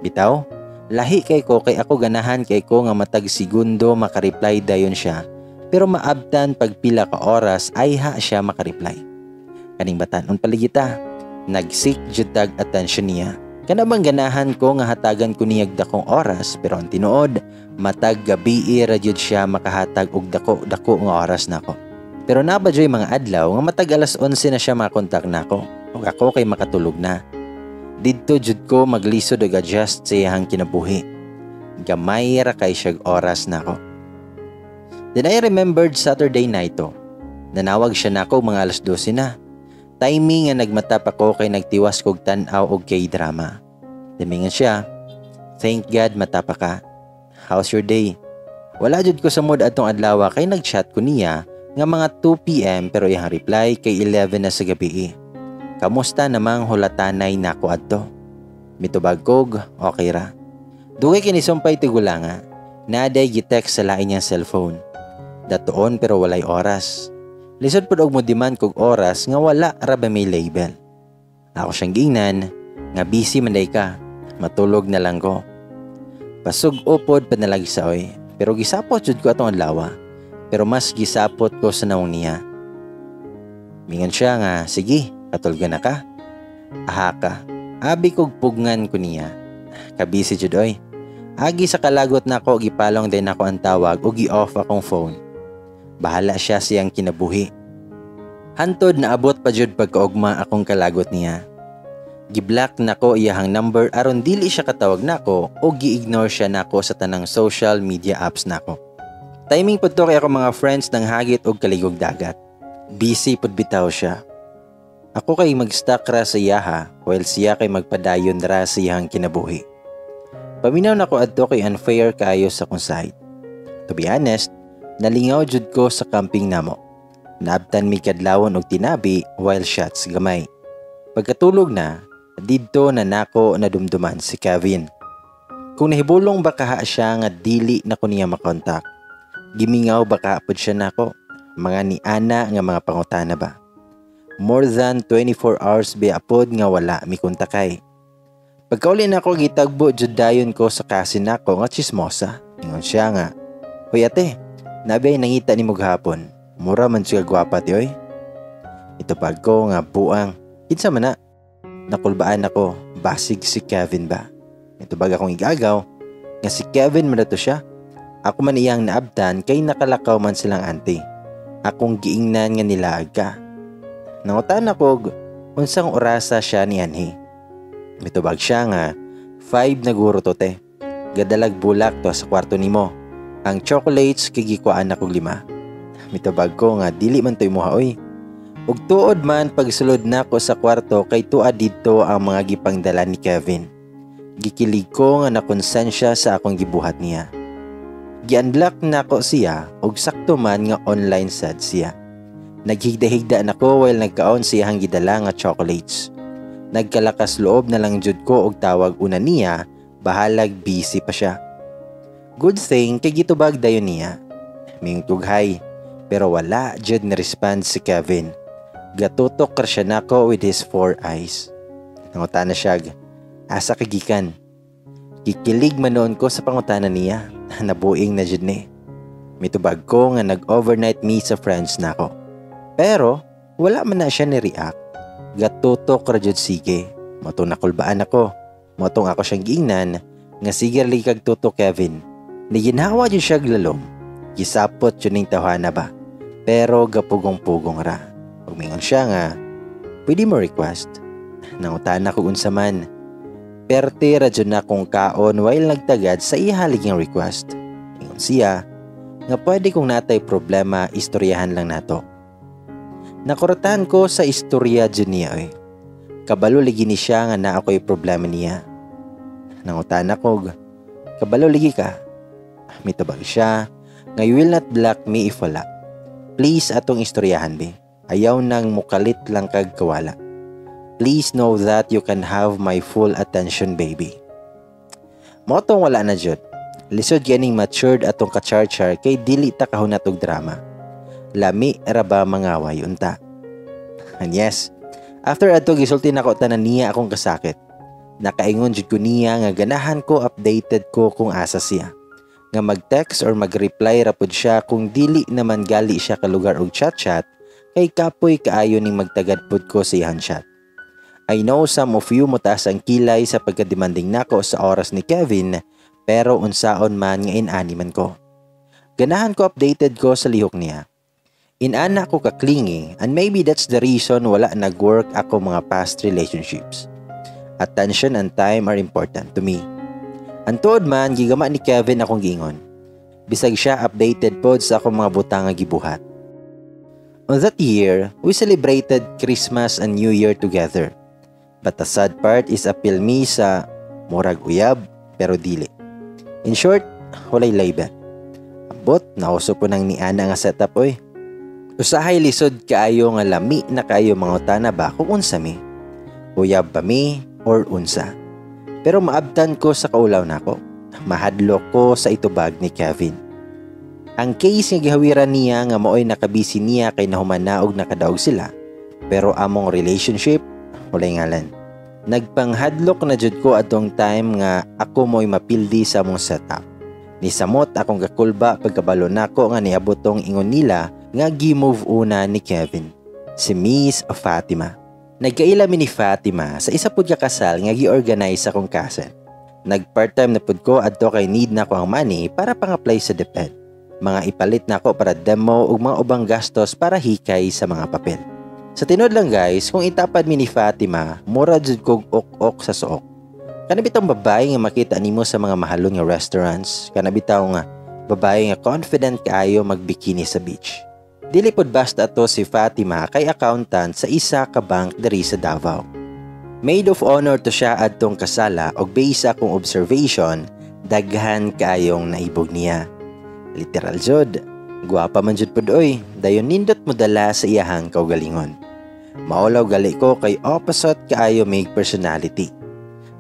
[SPEAKER 1] Bitaw, lahi kay ko kay ako ganahan kay ko nga matag segundo makareply dayon siya. Pero maabtan pag pila ka oras ay ha siya makareply. Kaning batanon paligita, nag-seek jud tag attention niya. Kana bang ganahan ko nga hatagan ko niyag dakong oras, pero ang tinuod matag gabi ra jud siya makahatag og dako dako nga oras nako. Pero naa ba juy mga adlaw nga matag alas 11 na siya makontak nako ug ako kay makatulog na. Didto jud ko maglisod og adjust sa iyang kinabuhi. Gamay ra kay siyag oras nako. Then I remembered Saturday night to. Nanawag siya nako mga alas 12 na. Timing nga nagmatap ako kay nagtiwas kog tan-aw og K-drama. Miingon siya, "Thank God matapa ka. How's your day?" Wala jud ko sa mood atong adlaw kay nagchat ko niya nga mga 2 p.m. pero iyang reply kay 11 na sa gabi. Kamusta namang hulatanay nako adto? Mitubag kog, okay ra. Dugay kini sumpay tigulanga. Naa day gitext sa lain niyang cellphone. Datuon pero walay oras. Lisod pud og mo demand kog oras nga wala ra ba may label. Ako siyang giingnan nga busy man day ka. Matulog na lang ko. Pasug-o pod panalagsa oy. Pero gisapot jud ko atong adlaw. Pero mas gisapot ko sa nawong niya. Mingon siya nga, "Sige, katulga na ka." Aha ka. Abi kog pugngan ko niya. Kabisi jud oy. Agi sa kalagot nako, gipalong din ako ang tawag ug gi-off akong phone. Bahala siya siyang kinabuhi. Hantod naabot pa jud pagkaugma akong kalagot niya. Giblock nako iyahang number aron dili siya katawag nako o gi-ignore siya nako sa tanang social media apps nako. Timing pud to kay ako mga friends nang hagit og kaligog dagat. Busy pud bitaw siya. Ako kay mag-stuck ra sa iyaha while siya kay magpadayon ra sa iyahang kinabuhi. Paminaw nako adto kay unfair kaayo sa akong side. To be honest, nalingaw jud ko sa camping namo. Naabtan mi kadlawon og tinabi while shots gamay. Pagkatulog na, didto na nako nadumduman si Kevin. Kung nahibulong ba kaha siya nga dili na ko niya makontak. Gimingaw ba kaha pud siya nako? Mga ni ana nga mga pangutana ba? More than 24 hours biya pod nga wala mi kontakay. Pagkauli nako, gitagbo jud dayon ko sa cousin nako nga chismosa. Ingon siya nga, "Hoy ate, naa bay nangita nimo gahapon. Mura man siya gwapa ti oy." Itupag ko nga, "Buang, kinsa man na?" Nakulbaan ako, basig si Kevin ba? Itubag akong igagaw, nga si Kevin man to siya. Ako man iyang naabtan kay nakalakaw man silang auntie. Akong giingnan nga nilaag ka. Nangutan ako unsang orasa siya ni anhi. Mitubag siya nga, "5 na guro to te. Gadalag bulak to sa kwarto nimo. Ang chocolates kay gikuan akong lima." Mitubag ko nga, "Dili man to imuha oy." Ug tuod man, pagsulod nako sa kwarto kay tua didto ang mga gipangdala ni Kevin. Gikilig ko nga nakonsensya sa akong gibuhat niya. Gi-unblock nako siya ug sakto man nga online sad siya. Naghigda-higda nako while nagkaon siyang gidala nga chocolates. Nagkalakas loob na lang jud ko og tawag una niya, bahalag busy pa siya. Good thing kay gitubag dayon niya. Mingtug hi, pero wala jud ni respond si Kevin. Gatutok ra siya nako with his four eyes. Nangutana siya, "Asa ka gikan?" Kikilig man noon ko sa pangutana niya. Nabuing na jud ni. Mitubag ko nga nag-overnight me sa friends nako. Pero wala man na siya ni-react. Gatutok ra jud sige. Motong nakulbaan ako. Motong ako siyang giingnan nga, "Sige lagi kag tutok, Kevin." Niginhawa jud siya lalom. Gisapot jud ning tawhana ba? Pero gapugong-pugong ra. Ug mingon siya nga, "Pwede mo request?" Nangutana ko unsa man. Perte ra jud na kong kaon while nagtagad sa ihaliging request. Ingon siya nga pwede kung natay problema, istoryahan lang nato. Nakuratan ko sa istorya jud niya oy. Kabalo ligi ni siya nga naa ko'y problema niya. Nangutana ko, "Kabalo ligi ka?" Mitubag siya nga, "You will not block me if wala. Please, atong istoryahan be. Ayaw nang mukalit lang kag kawala. Please know that you can have my full attention, baby." Mao tong wala na jud. Lisod ganing matured atong kacharchar kay dili ta kahunat og drama. Lami ra ba mangaway unta. And yes, after adto gisulti nako tanan niya akong kasakit. Nakaingon jud ko niya nga ganahan ko updated ko kung asa siya. Nga mag-text or mag-reply ra pud siya kung dili naman gali siya kalugar og chat-chat kay kapoy kaayo ning magtagad pud ko sa iyang chat. I know some of you motaas ang kilay sa pagka-demanding nako sa oras ni Kevin, pero unsaon man nga inani man ko. Ganahan ko updated ko sa lihok niya. Inana ko ka-clingy and maybe that's the reason wala nag-work ako mga past relationships. Attention and time are important to me. Ang tuod man, gigama ni Kevin akong giingon. Bisag siya updated pod sa akong mga butang nga gibuhat. On that year, we celebrated Christmas and New Year together. But the sad part is apil mi sa murag uyab pero dili. In short, walay label. Ambot, nauso po nang ni Ana nga setup oy. Usahay lisod kaayo nga lami na kaayo mangutana ba kung unsa mi. Uyab ba mi or unsa. Pero maabtan ko sa kaulaw nako. Mahadlok ko sa itubag ni Kevin. Ang case nga gihawiran niya nga maoy nakabisi niya kay nahuman na og nakadaog sila. Pero among relationship, walay ngalan. Nagpanghadlok na jud ko atong time nga ako mo'y mapildi sa among setup. Nisamot akong kakulba pagkabalo nako nga niabot tong ingon nila nga gi-move una ni Kevin. Si Miss Fatima. Nagkaila mi ni Fatima sa isa pud ka kasal nga gi-organize sa akong cousin. Nag part-time na pud ko adto kay need na ko ang money para pang-apply sa DepEd. Mga ipalit na ako para demo ug mga ubang gastos para hikay sa mga papel. Sa tinuod lang guys, kung itapad mi ni Fatima, mura jud kog ok-ok sa suok. Kana bitong babae nga makita nimo sa mga mahalon nga restaurants, kana bitaw nga babae nga confident kaayo magbikini sa beach. Dili pod basta ato si Fatima kay accountant sa isa ka bank diri sa Davao. Maid of honor to siya adtong kasala og based sa akong observation, daghan kaayong naibog niya. Literal jud, guwapa man jud pud oy, dayon nindot mo dala sa iyahang kaugalingon. Maulaw gali ko kay opposite kaayo may personality.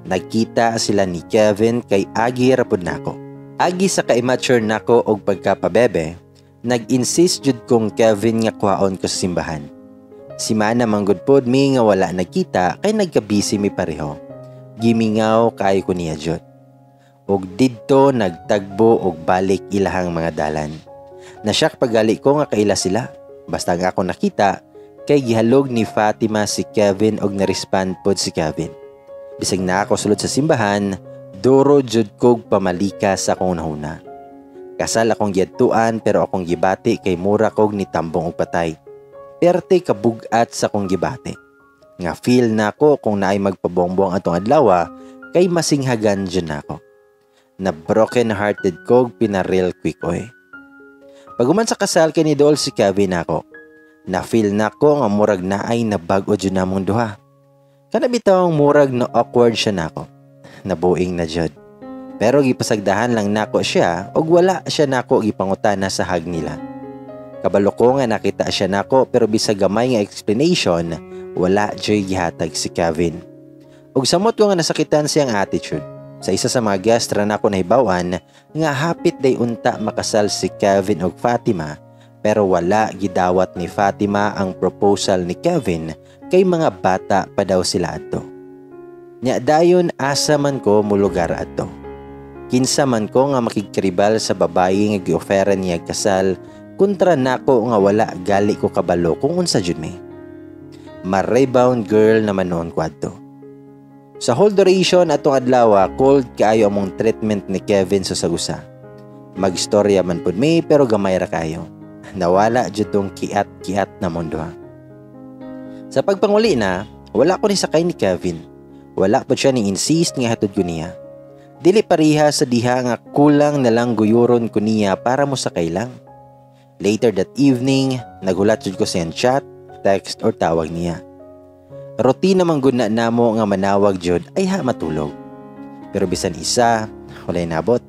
[SPEAKER 1] Nagkita sila ni Kevin kay agi ra pud nako. Agi sa ka-immature nako og pagkapabebe, nag-insist jud kong Kevin nga kwaon ko sa simbahan. Si Mana manggod pod mi nga wala nagkita kay nagka-busy mi pareho. Gimingaw kaayo ko niya jud. Og didto nagtagbo og balik ilahang mga dalan. Nasyak pagali ko nga kaila sila. Basta nga ako nakita kay gihalog ni Fatima si Kevin og narespond pod si Kevin. Bisag na ako sulod sa simbahan, duro jud kog pamalika sa akong nahuna. Kasal akong giadtuan pero akong gibati kay mura kog nitambong og patay. Perte kabugat sa akong gibati. Nga feel nako kung naay magpabongbong atong adlaw kay masinghagan jud nako. Na broken hearted kog pinaril quick oy. Pag-uman sa kasal kay ni dool si Kevin nako. Na feel nako nga murag naay na bag-o jud namong duha. Kana bitawng murag na awkward siya nako. Nabuing na jud. Pero gipasagdahan lang nako siya ug wala siya nako gipangutana sa hag nila. Kabalo ko nga nakita siya nako pero bisag gamay nga explanation, wala joy gihatag si Kevin. Ug samot ko nga nasakitan siyang attitude. Sa isa sa mga guest ra nako nahibaw-an nga hapit day unta makasal si Kevin ug Fatima, pero wala gidawat ni Fatima ang proposal ni Kevin kay mga bata pa daw sila adto. Nya dayon asa man ko mulugar adto? Kinsa man ko nga makigkaribal sa babayi nga giofera niya kasal kontra nako nga wala gali ko kabalo kung unsa jud mi? Ma-rebound girl naman noon ko adto. Sa whole duration atong adlaw, cold kaayo among treatment ni Kevin sa sagusa. Magstorya man pud mi pero gamay ra kayo. Nawala jud tong kiat-kiat na mundo ha. Sa pagpanguli na, wala ko ni sakay ni Kevin. Wala pa siya ni insist nga hatod ko niya. Dili pariha sa diha nga kulang na lang guyuron ko niya para mo sakay lang. Later that evening, nagulat jud ko sa iyang chat, text or tawag niya. Routine naman gud na namo nga manawag jud ay ha matulog. Pero bisan isa, walay nabot.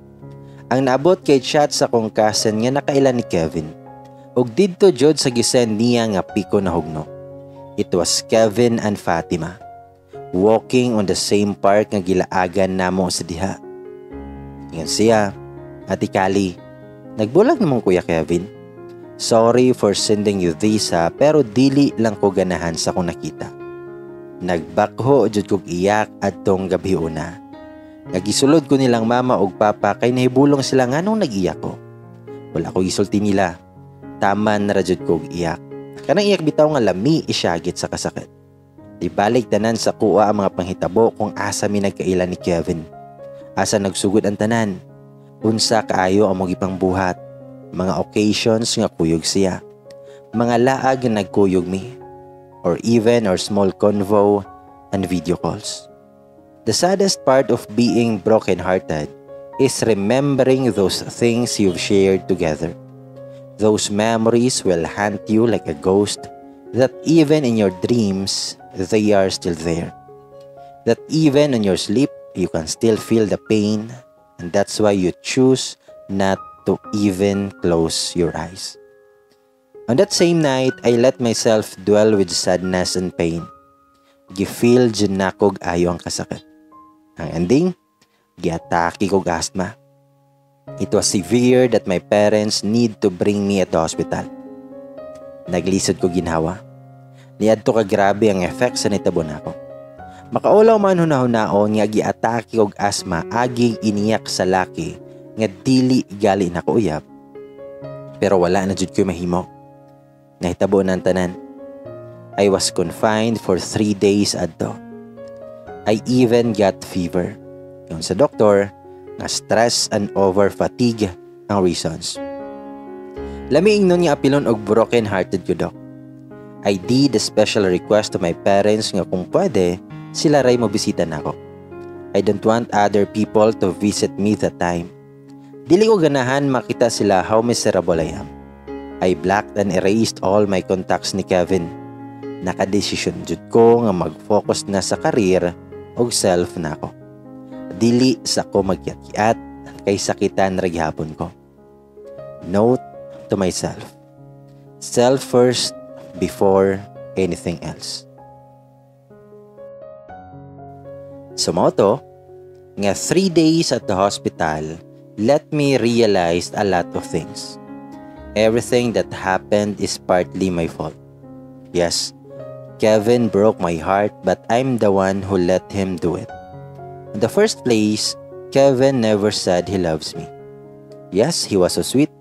[SPEAKER 1] Ang naabot kay chat sa kong cousin nga nakaila ni Kevin. Ug didto jud sa gisend niya nga piko na hugno. It was Kevin and Fatima walking on the same park nga gilaagan namo sa diha. Ingon siya, "Ate Kali, nagbulag namong Kuya Kevin. Sorry for sending you this ha, pero dili lang ko ganahan sa kong nakita." Nagbakho jud kog iyak adtong gabi una. Nagisulod ko nilang mama ug papa kay nahibulong sila nganong nag-iyak ko. Wala ko gisulti nila. Taman na ra jud kog iyak. Kanang iyak bitaw nga lami isyagit sa kasakit. Ibalik tanan sa kuha ang mga panghitabo kung asa mi nagkaila ni Kevin. Asa nagsugod ang tanan. Unsa kaayo ang among gipangbuhat. Mga occasions nga kuyog siya. Mga laag nga nagkuyog mi. Or even our small convo and video calls. The saddest part of being broken-hearted is remembering those things you've shared together. Those memories will haunt you like a ghost that even in your dreams, they are still there. That even in your sleep, you can still feel the pain, and that's why you choose not to even close your eyes. On that same night, I let myself dwell with sadness and pain. Gi-feel jud nakog ayo ang kasakit. Ang ending, giatake kog asthma. It was severe that my parents need to bring me at the hospital. Naglisod ko ginhawa. Niadto ka grabe ang effect sa nitabo nako. Makaulaw man hunahunaon nga giatake og asthma aging iniyak sa laki nga dili gali nako uyab. Pero wala na jud ko mahimo. Nahitabo na ang tanan. I was confined for 3 days adto. I even got fever. Ingon sa doktor, nga stress and over fatigue ang reasons. Lami ingnon nga apilon og broken hearted ko, dok. I did a special request to my parents nga kung pwede, sila ray mo bisita nako. I don't want other people to visit me that time. Dili ko ganahan makita sila how miserable I am. I blocked and erased all my contacts ni Kevin. Nakadesisyon jud ko nga mag-focus na sa career ug self nako. Dili sa ko magyat-yat kay sakitan ra gihapon ko. Note to myself. Self first before anything else. So mao to, nga 3 days at the hospital let me realize a lot of things. Everything that happened is partly my fault. Yes, Kevin broke my heart, but I'm the one who let him do it. In the first place, Kevin never said he loves me. Yes, he was so sweet.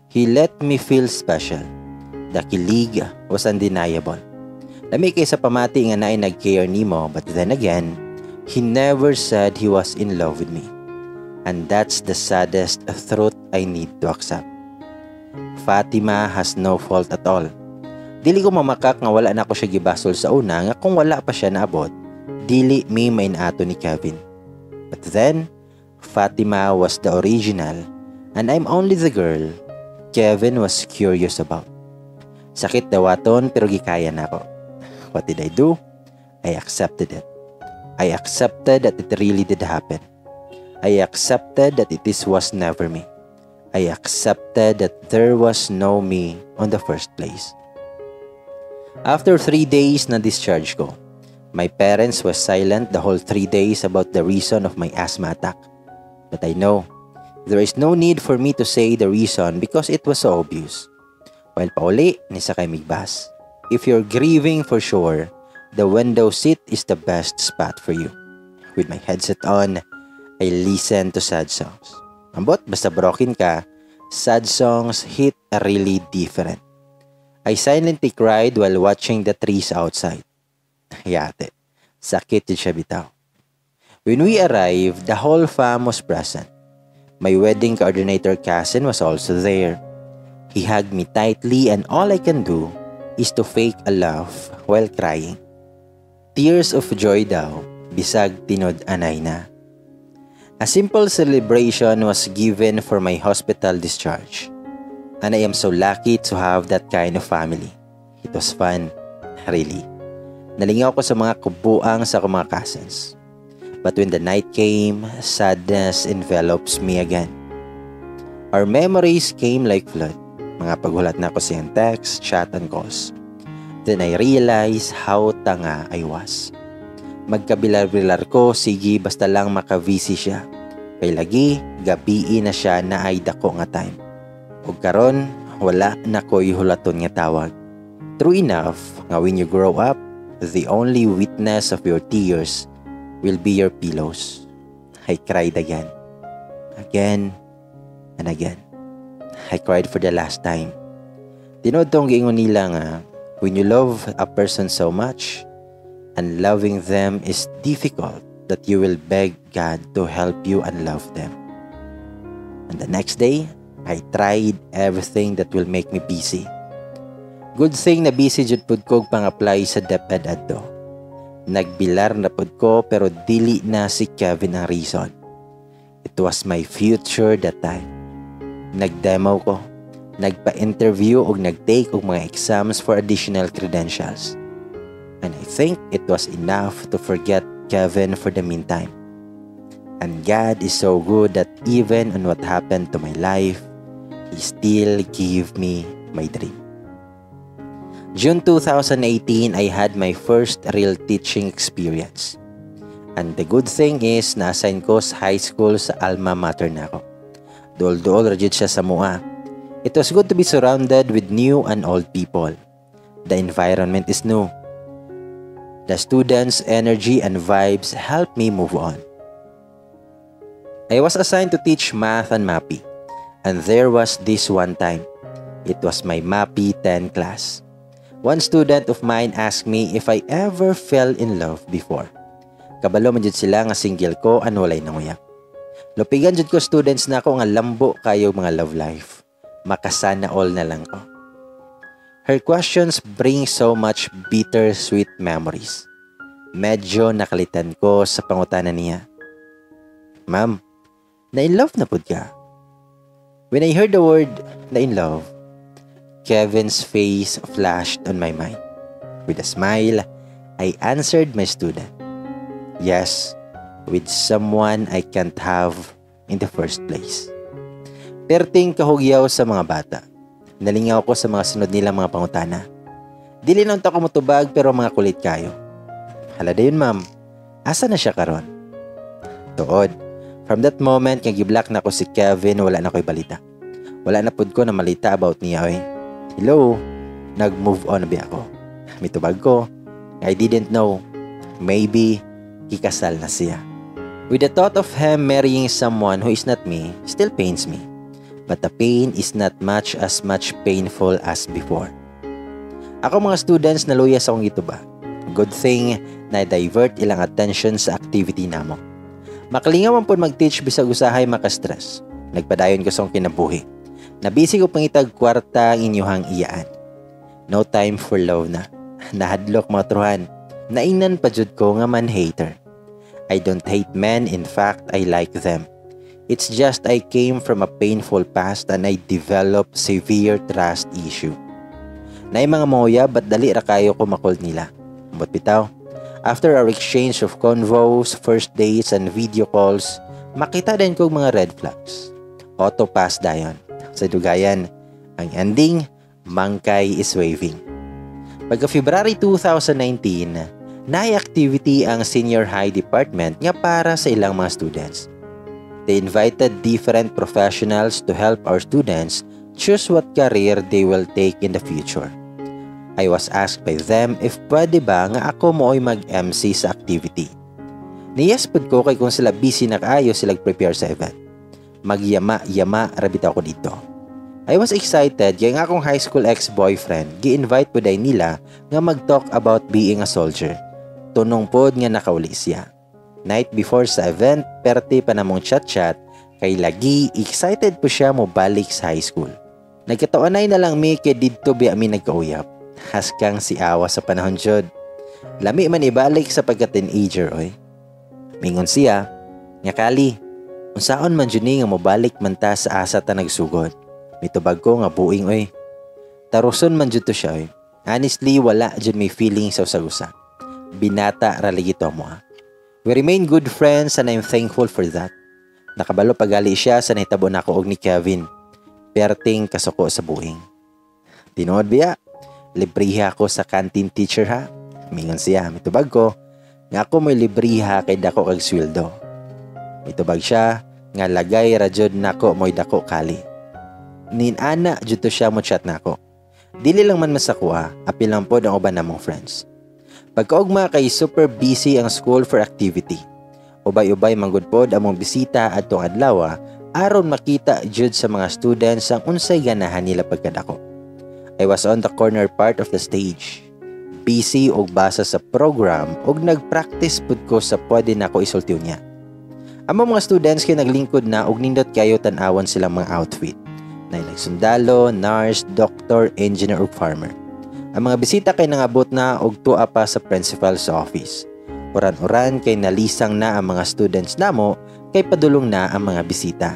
[SPEAKER 1] He let me feel special. The kilig was undeniable. Lami kay sa pamati nga naay nag-care nimo, but then again, he never said he was in love with me. And that's the saddest truth I need to accept. Fatima has no fault at all. Dili ko mamakak nga wala na ko siya gibasol sa una nga kung wala pa siya naabot, dili mi mainato ni Kevin. But then, Fatima was the original and I'm only the girl Kevin was curious about. Sakit dawaton pero gikaya nako. What did I do? I accepted it. I accepted that it really did happen. I accepted that it is was never me. I accepted that there was no me on the first place. After 3 days na discharge ko, my parents was silent the whole 3 days about the reason of my asthma attack. But I know there is no need for me to say the reason because it was so obvious. While pauli, nisakay mig bus. If you're grieving, for sure, the window seat is the best spot for you. With my headset on, I listen to sad songs. Ambot, basta broken ka, sad songs hit really different. I silently cried while watching the trees outside. Yate, sakit yun siya bitaw. When we arrived, the whole fam was present. My wedding coordinator cousin was also there. He hugged me tightly and all I can do is to fake a laugh while crying. Tears of joy daw, bisag tinud-anay na. A simple celebration was given for my hospital discharge. And I am so lucky to have that kind of family. It was fun, really. Nalingaw ko sa mga kubuang sa akong mga cousins. But when the night came, sadness envelops me again. Our memories came like flood. Mga paghulat nako siyang text, chat, and calls. Then I realized how tanga I was. Magkabilar-bilar ko, sige, basta lang maka-busy siya. Kay lagi, gabii na siya naay dako nga time. Ug karon, wala na ko'y hulaton nga tawag. True enough, nga when you grow up, the only witness of your tears will be your pillows. I cried again. Again and again. I cried for the last time. Tinuod tong giingon nila nga, when you love a person so much, and loving them is difficult, that you will beg God to help you and love them. And the next day, I tried everything that will make me busy. Good thing na busy jud pud ko pang-apply sa DepEd adto. Nagbilar na pud ko pero dili na si Kevin ang reason. It was my future that time. Nag-demo ko, nagpa-interview ug nag-take og mga exams for additional credentials. And I think it was enough to forget Kevin for the meantime. And God is so good that even on what happened to my life, He still gave me my dream. June 2018, I had my first real teaching experience. And the good thing is, na-assign ko sa high school sa alma mater nako. Duol-duol ra jud siya sa amoa. It was good to be surrounded with new and old people. The environment is new. The students' energy and vibes helped me move on. I was assigned to teach math and MAPEH. And there was this one time. It was my MAPEH 10 class. One student of mine asked me if I ever fell in love before. Kabalo man jud sila nga single ko and walay nanguyab. Lupigan jud ko students nako nga lambo kayo mga love life. Makasana all na lang ko. Her questions bring so much bittersweet memories. Medyo nakalitan ko sa pangutana niya. "Ma'am, na in love na pud ka?" When I heard the word "na in love," Kevin's face flashed on my mind. With a smile, I answered my student, "Yes, with someone I can't have in the first place." Perting kahugyaw sa mga bata. Nalingaw ko sa mga sunod nilang mga pangutana. Dili na unta ko mutubag pero mga kulit kayo. "Hala dayon, ma'am. Asa na siya karon?" Tuod. From that moment nga gi-block nako si Kevin, wala na ko'y balita. Wala na pud ko na malita about niya oy. Hello, nag-move on na biya ako? Mitubag ko, I didn't know. Maybe kikasal na siya. With the thought of him marrying someone who is not me still pains me. But the pain is not much as much painful as before. Ako mga students, naluya sa akong gitubag. Good thing na divert ilang attention sa activity namo. Makalingaw man pod mag-teach bisag usahay maka-stress. Nagpadayon ko sa akong kinabuhi. Nabisi ko pangitag kwarta ang inyuhang iyaan. No time for love na. Nahadlok mga truhan. Naingnan pa jud ko nga man hater. I don't hate men, in fact, I like them. It's just I came from a painful past and I developed severe trust issue. Naay mga manguyab but dali ra kayo ko makold nila. But bitaw, after our exchange of convos, first dates and video calls, makita din kog mga red flags. Auto pass dayon. Sa dugayan, ang ending, Mangkay is waving. Pagka February 2019, naay activity ang senior high department nga para sa ilang mga students. They invited different professionals to help our students choose what career they will take in the future. I was asked by them if pwede ba nga ako mooy mag-MC sa activity. Ni-yes pud ko kay kung sila busy na kaayo sila prepare sa event. Magyama-yama ra bitaw ko dito. I was excited kay nga akong high school ex-boyfriend gi-invite pud ay nila nga mag-talk about being a soldier. Tunong pod nga nakauli siya. Night before sa event, perte pa namong chat-chat Kay lagi excited po siya mo balik sa high school. Nagkatawanay na lang mi kay didto biya mi nagkauyap. Haskang si awa sa panahon jud. Lami man ibalik sa pagka-teenager, oy. Mingon siya, nga "Kali, unsaon man jud ni nga mobalik man ta sa asa ta nagsugod?" Mitubag ko nga buing oy. Taruson man jud to siya, oy. Honestly, wala jud may feeling sa usag-usa. Binata ra lagi to mo ah. We remain good friends and I'm thankful for that. Nakabalo pagali siya sa nahitabo nako og ni Kevin. Perting kasuko sa buing. "Tinuod biya, libriha ako sa canteen teacher ha?" Mingon siya. Mitubag ko nga ako mo'y libriha kay dako kag sweldo. Mitubag siya nga lagay ra jud nako mo'y dako, Kali. Ninana jud to siya mo chat nako. Dili lang man masakuha, apil lang pod ang uban namong friends. Pagkaugma kay super busy ang school for activity. Ubay-ubay manggod pod among bisita adtong adlaw aron makita jud sa mga students ang unsay ganahan nila pagkadako. I was on the corner part of the stage. Busy og basa sa program og nagpractice pud ko sa pwede nako isulti niya. Ang mga students kay naglingkod na og nindot kayo tan-awan silang mga outfit. Nay nagsundalo, nurse, doctor, engineer ug farmer. Ang mga bisita kay nangabot na og tua pa sa principal sa office. Uran-uran kay nalisang na ang mga students namo kay padulong na ang mga bisita.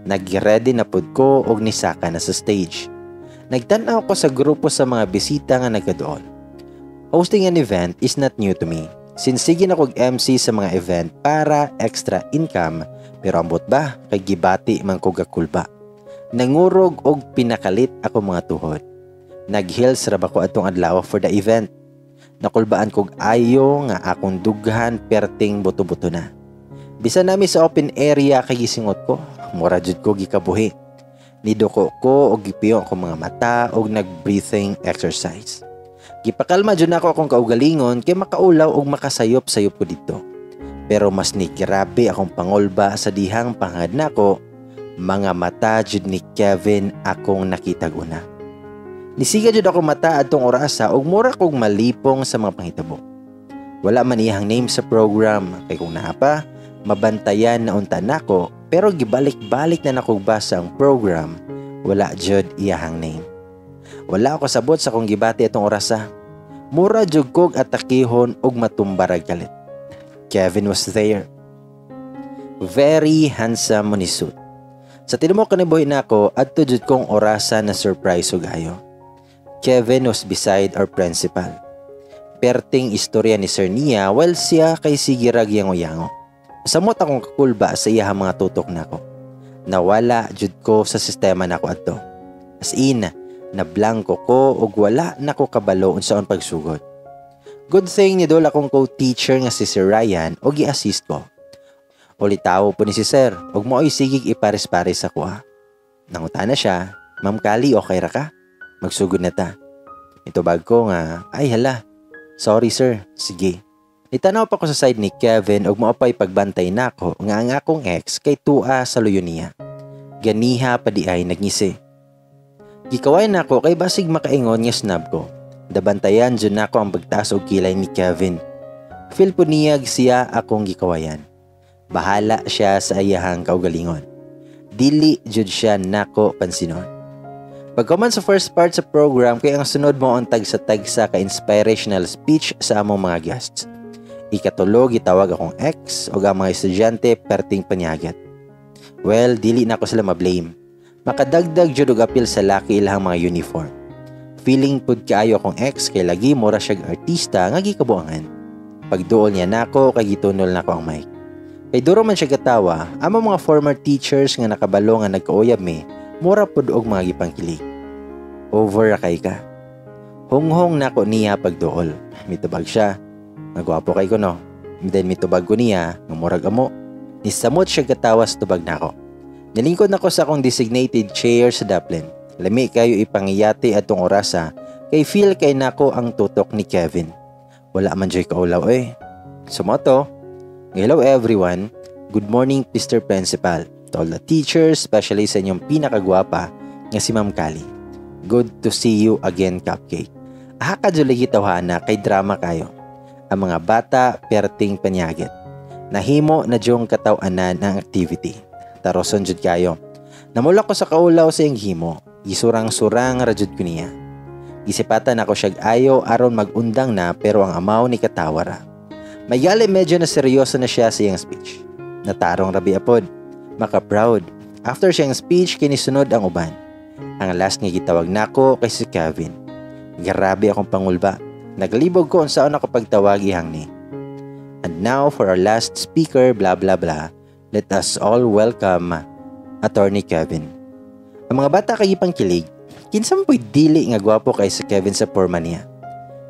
[SPEAKER 1] Nag-ready na pud ko og nisaka na sa stage. Nagtan-aw ko sa grupo sa mga bisita nga nagaduol. Hosting an event is not new to me. Since sige na kog MC sa mga event para extra income, pero ambot ba kay gibati man ko gakulba. Nangurog og pinakalit ako mga tuhod. Nag-heels ra ba ko atong adlaw for the event. Nakulbaan kog ayo nga akong dughan perting buto-buto na. Bisan nami sa open area kay gisingot ko, mura jud ko gikabuhi. Niduko ko og gipiyo akong mga mata og nag-breathing exercise. Gipakalma jud nako akong kaugalingon kay makaulaw og makasayop-sayop ko dito. Pero mas ni grabe akong pangulba sa dihang panghad nako, mga mata jud ni Kevin akong nakitag una. Nisiga jud ako mata adtong orasa ug mura kog malipong sa mga panghitabo. Wala man iyang name sa program kay kung naa pa, mabantayan na unta nako, pero gibalik-balik na nako basa ang program, wala jud iyahang name. Wala ako sabot sa akong gibati atong orasa. Mura jud kog atakihon og matumbarag kalit. Kevin was there. Very handsome mo ni suit. Sa tinumok kanibuhi nako, adto jud kong orasa na surprise ug ayo. Kevin was beside our principal. Perting istorya ni Sir niya while siya kay sige rag yango-yango. Samot akong kakulba sa iyahang mga tutok nako. Nawala jud ko sa sistema nako adto. As in, nablangko ko ug wala nako kabalo unsaon pagsugod. Good thing ni dol akong co-teacher nga si Sir Ryan og gi-assist ko. Ulitawo po ni si Sir ug mao'y sigig ipares-pares sa kuha. Nangutana siya, "Ma'am Kali, okay ra ka? Magsugod na ta." Itubag ko nga, "Ay hala, sorry sir, sige." Nitanaw pa ko sa side ni Kevin ug mao pa'y pagbantay nako nga ang akong ex kay tua sa luyo niya. Ganiha pa di ay nagngisi. Gikaway nako kay basig makaingon nga snub ko. Dabantayan jud nako ang pagtaas og kilay ni Kevin. Feel po niya siya akong gikawayan. Bahala siya sa iyahang kaugalingon. Dili jud siya nako pansinon. Pagkaman sa first part sa program kay ang sunod mo ang tagsa-tagsa ka inspirational speech sa among mga guests. Ikatulo, gitawag akong ex o ang mga estudyante perting panyagat. Well, dili na ako sila ma-blame. Makadagdag jud og apil sa laki ilahang mga uniform. Feeling pud kaayo akong ex kay lagi mura siyag artista nga gikabuangan. Pagduol niya nako kay gitunol nako ang mic. Kay duro man siya gatawa, among mga former teachers nga nakabalo nga nagkauyab mi, mura pud og mga gipangkilig. Over ra kay ka. Hunghong nako niya pagduol. Mitubag siya, "Nagwapo kay ko, no?" Then mitubag ko niya nga murag amo. Nisamot siya gatawa sa tubag nako. Nilingkod nako sa akong designated chair sa daplin. Lami kayo ipangiyati atong orasa kay feel kay nako ang tutok ni Kevin. Wala man joy kaulaw eh. Sumoto, "Hello everyone. Good morning, Mr. Principal. To all the teachers, especially sa inyong pinakagwapa nga si Ma'am Kali. Good to see you again, Cupcake." Aha ka lagi tawhana kay drama kayo. Ang mga bata perting panyagit. Nahimo na diyong katawanan ang activity. Taroson jud kayo. Namula ko sa kaulaw sa iyang himo. Gisurang-surang ra jud ko niya. Gisipatan ako siyag ayo aron magundang na, pero ang amaw ni katawa ra. May gali medyo na seryoso na siya sa iyang speech. Natarong ra biya pod. Maka-proud. After siyang speech, kinisunod ang uban. Ang last nga gitawag nako kay si Kevin. Grabe akong pangulba. Naglibog ko unsaon ako pagtawag ihang ni. "And now for our last speaker, blah blah blah. Let us all welcome Attorney Kevin." Ang mga bata kay pangkilig, kinsa man po'y dili nga gwapo kay si Kevin sa porma niya.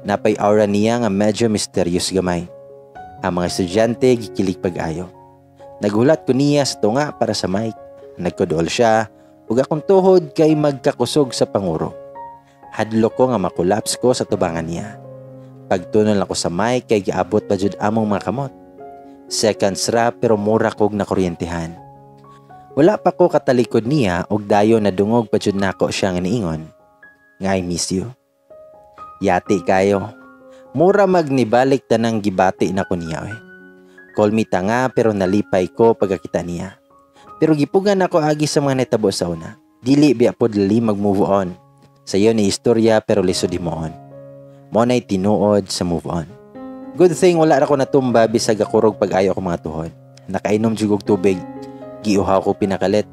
[SPEAKER 1] Napay aura niya nga medyo mysterious gamay. Ang mga estudyante gikilig pag-ayo. Naghulat ko niya sa tunga para sa mic. Nagkudol siya ug akong tuhod kay magkakusog sa panguro. Hadlok ko nga makolaps ko sa tubangan niya. Pagtunol ako sa mic kay giabot pa jud among mga kamot. Seconds ra pero mura kog nakuryentehan. Wala pa ko katalikod niya ug dayon nadungog pa jud nako siya nga niingon nga "I miss you." Yati kayo. Mura magnibalik tanang gibati na ko niya eh. Call me tanga pero nalipay ko pagkakita niya. Pero gipugan ako agi sa mga nitabo sa una. Dili biya pod dali mag-move on. Sa iyo ni istorya pero lisod himuon. Mo na'y tinuod sa move on. Good thing wala ra ko natumba bisag akurog pag-ayo ako mga tuhod. Nakainom jud og tubig. Giuhaw ko pinakalit.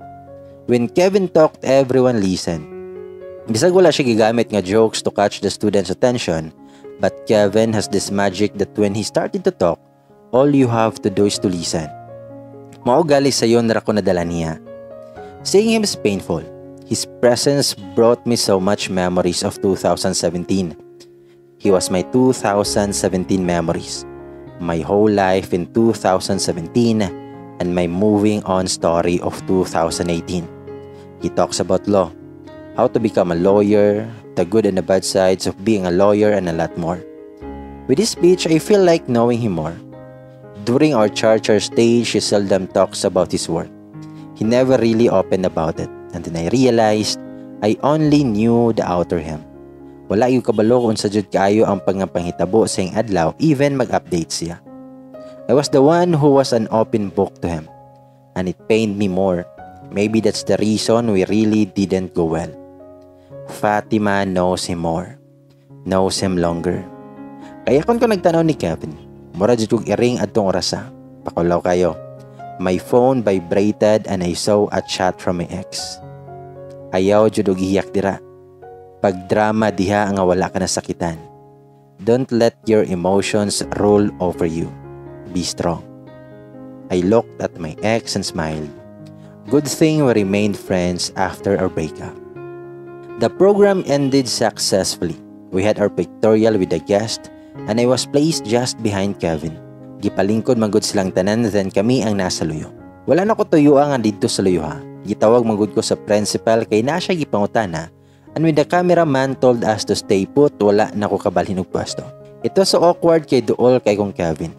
[SPEAKER 1] When Kevin talked, everyone listened. Bisag wala siya gigamit nga jokes to catch the students' attention, but Kevin has this magic that when he started to talk, all you have to do is to listen. Mao gali sayon ra ko nadala niya. Seeing him is painful. His presence brought me so much memories of 2017. He was my 2017 memories, my whole life in 2017, and my moving on story of 2018. He talks about law, how to become a lawyer, the good and the bad sides of being a lawyer, and a lot more. With this speech, I feel like knowing him more. During our charter stage, he seldom talks about his work. He never really opened about it. And then I realized I only knew the outer him. Wala yung kabalo kung unsa jud kaayo ang pangapanghitabo sa iyang adlaw, even mag-update siya. I was the one who was an open book to him. And it pained me more. Maybe that's the reason we really didn't go well. Fatima knows him more. Knows him longer. Kaya kung ko nagtanaw ni Kevin, mura jud kog iring adtong orasa. Pakulaw kayo. My phone vibrated and I saw a chat from my ex. Ayaw jud og iyak dira. Pagdrama diha nga wala ka nasakitan. Don't let your emotions rule over you. Be strong. I looked at my ex and smiled. Good thing we remained friends after our breakup. The program ended successfully. We had our pictorial with the guest and I was placed just behind Kevin. Gipalingkod man gud silang tanan, then kami ang nasa luyo. Wala na ko tuyo nga didto sa luyo ha. Gitawag man gud ko sa principal kay na siya gipangutana, and when the cameraman told us to stay put, wala na ko kabalhin og pwesto. It was so awkward kay duol kay kong Kevin.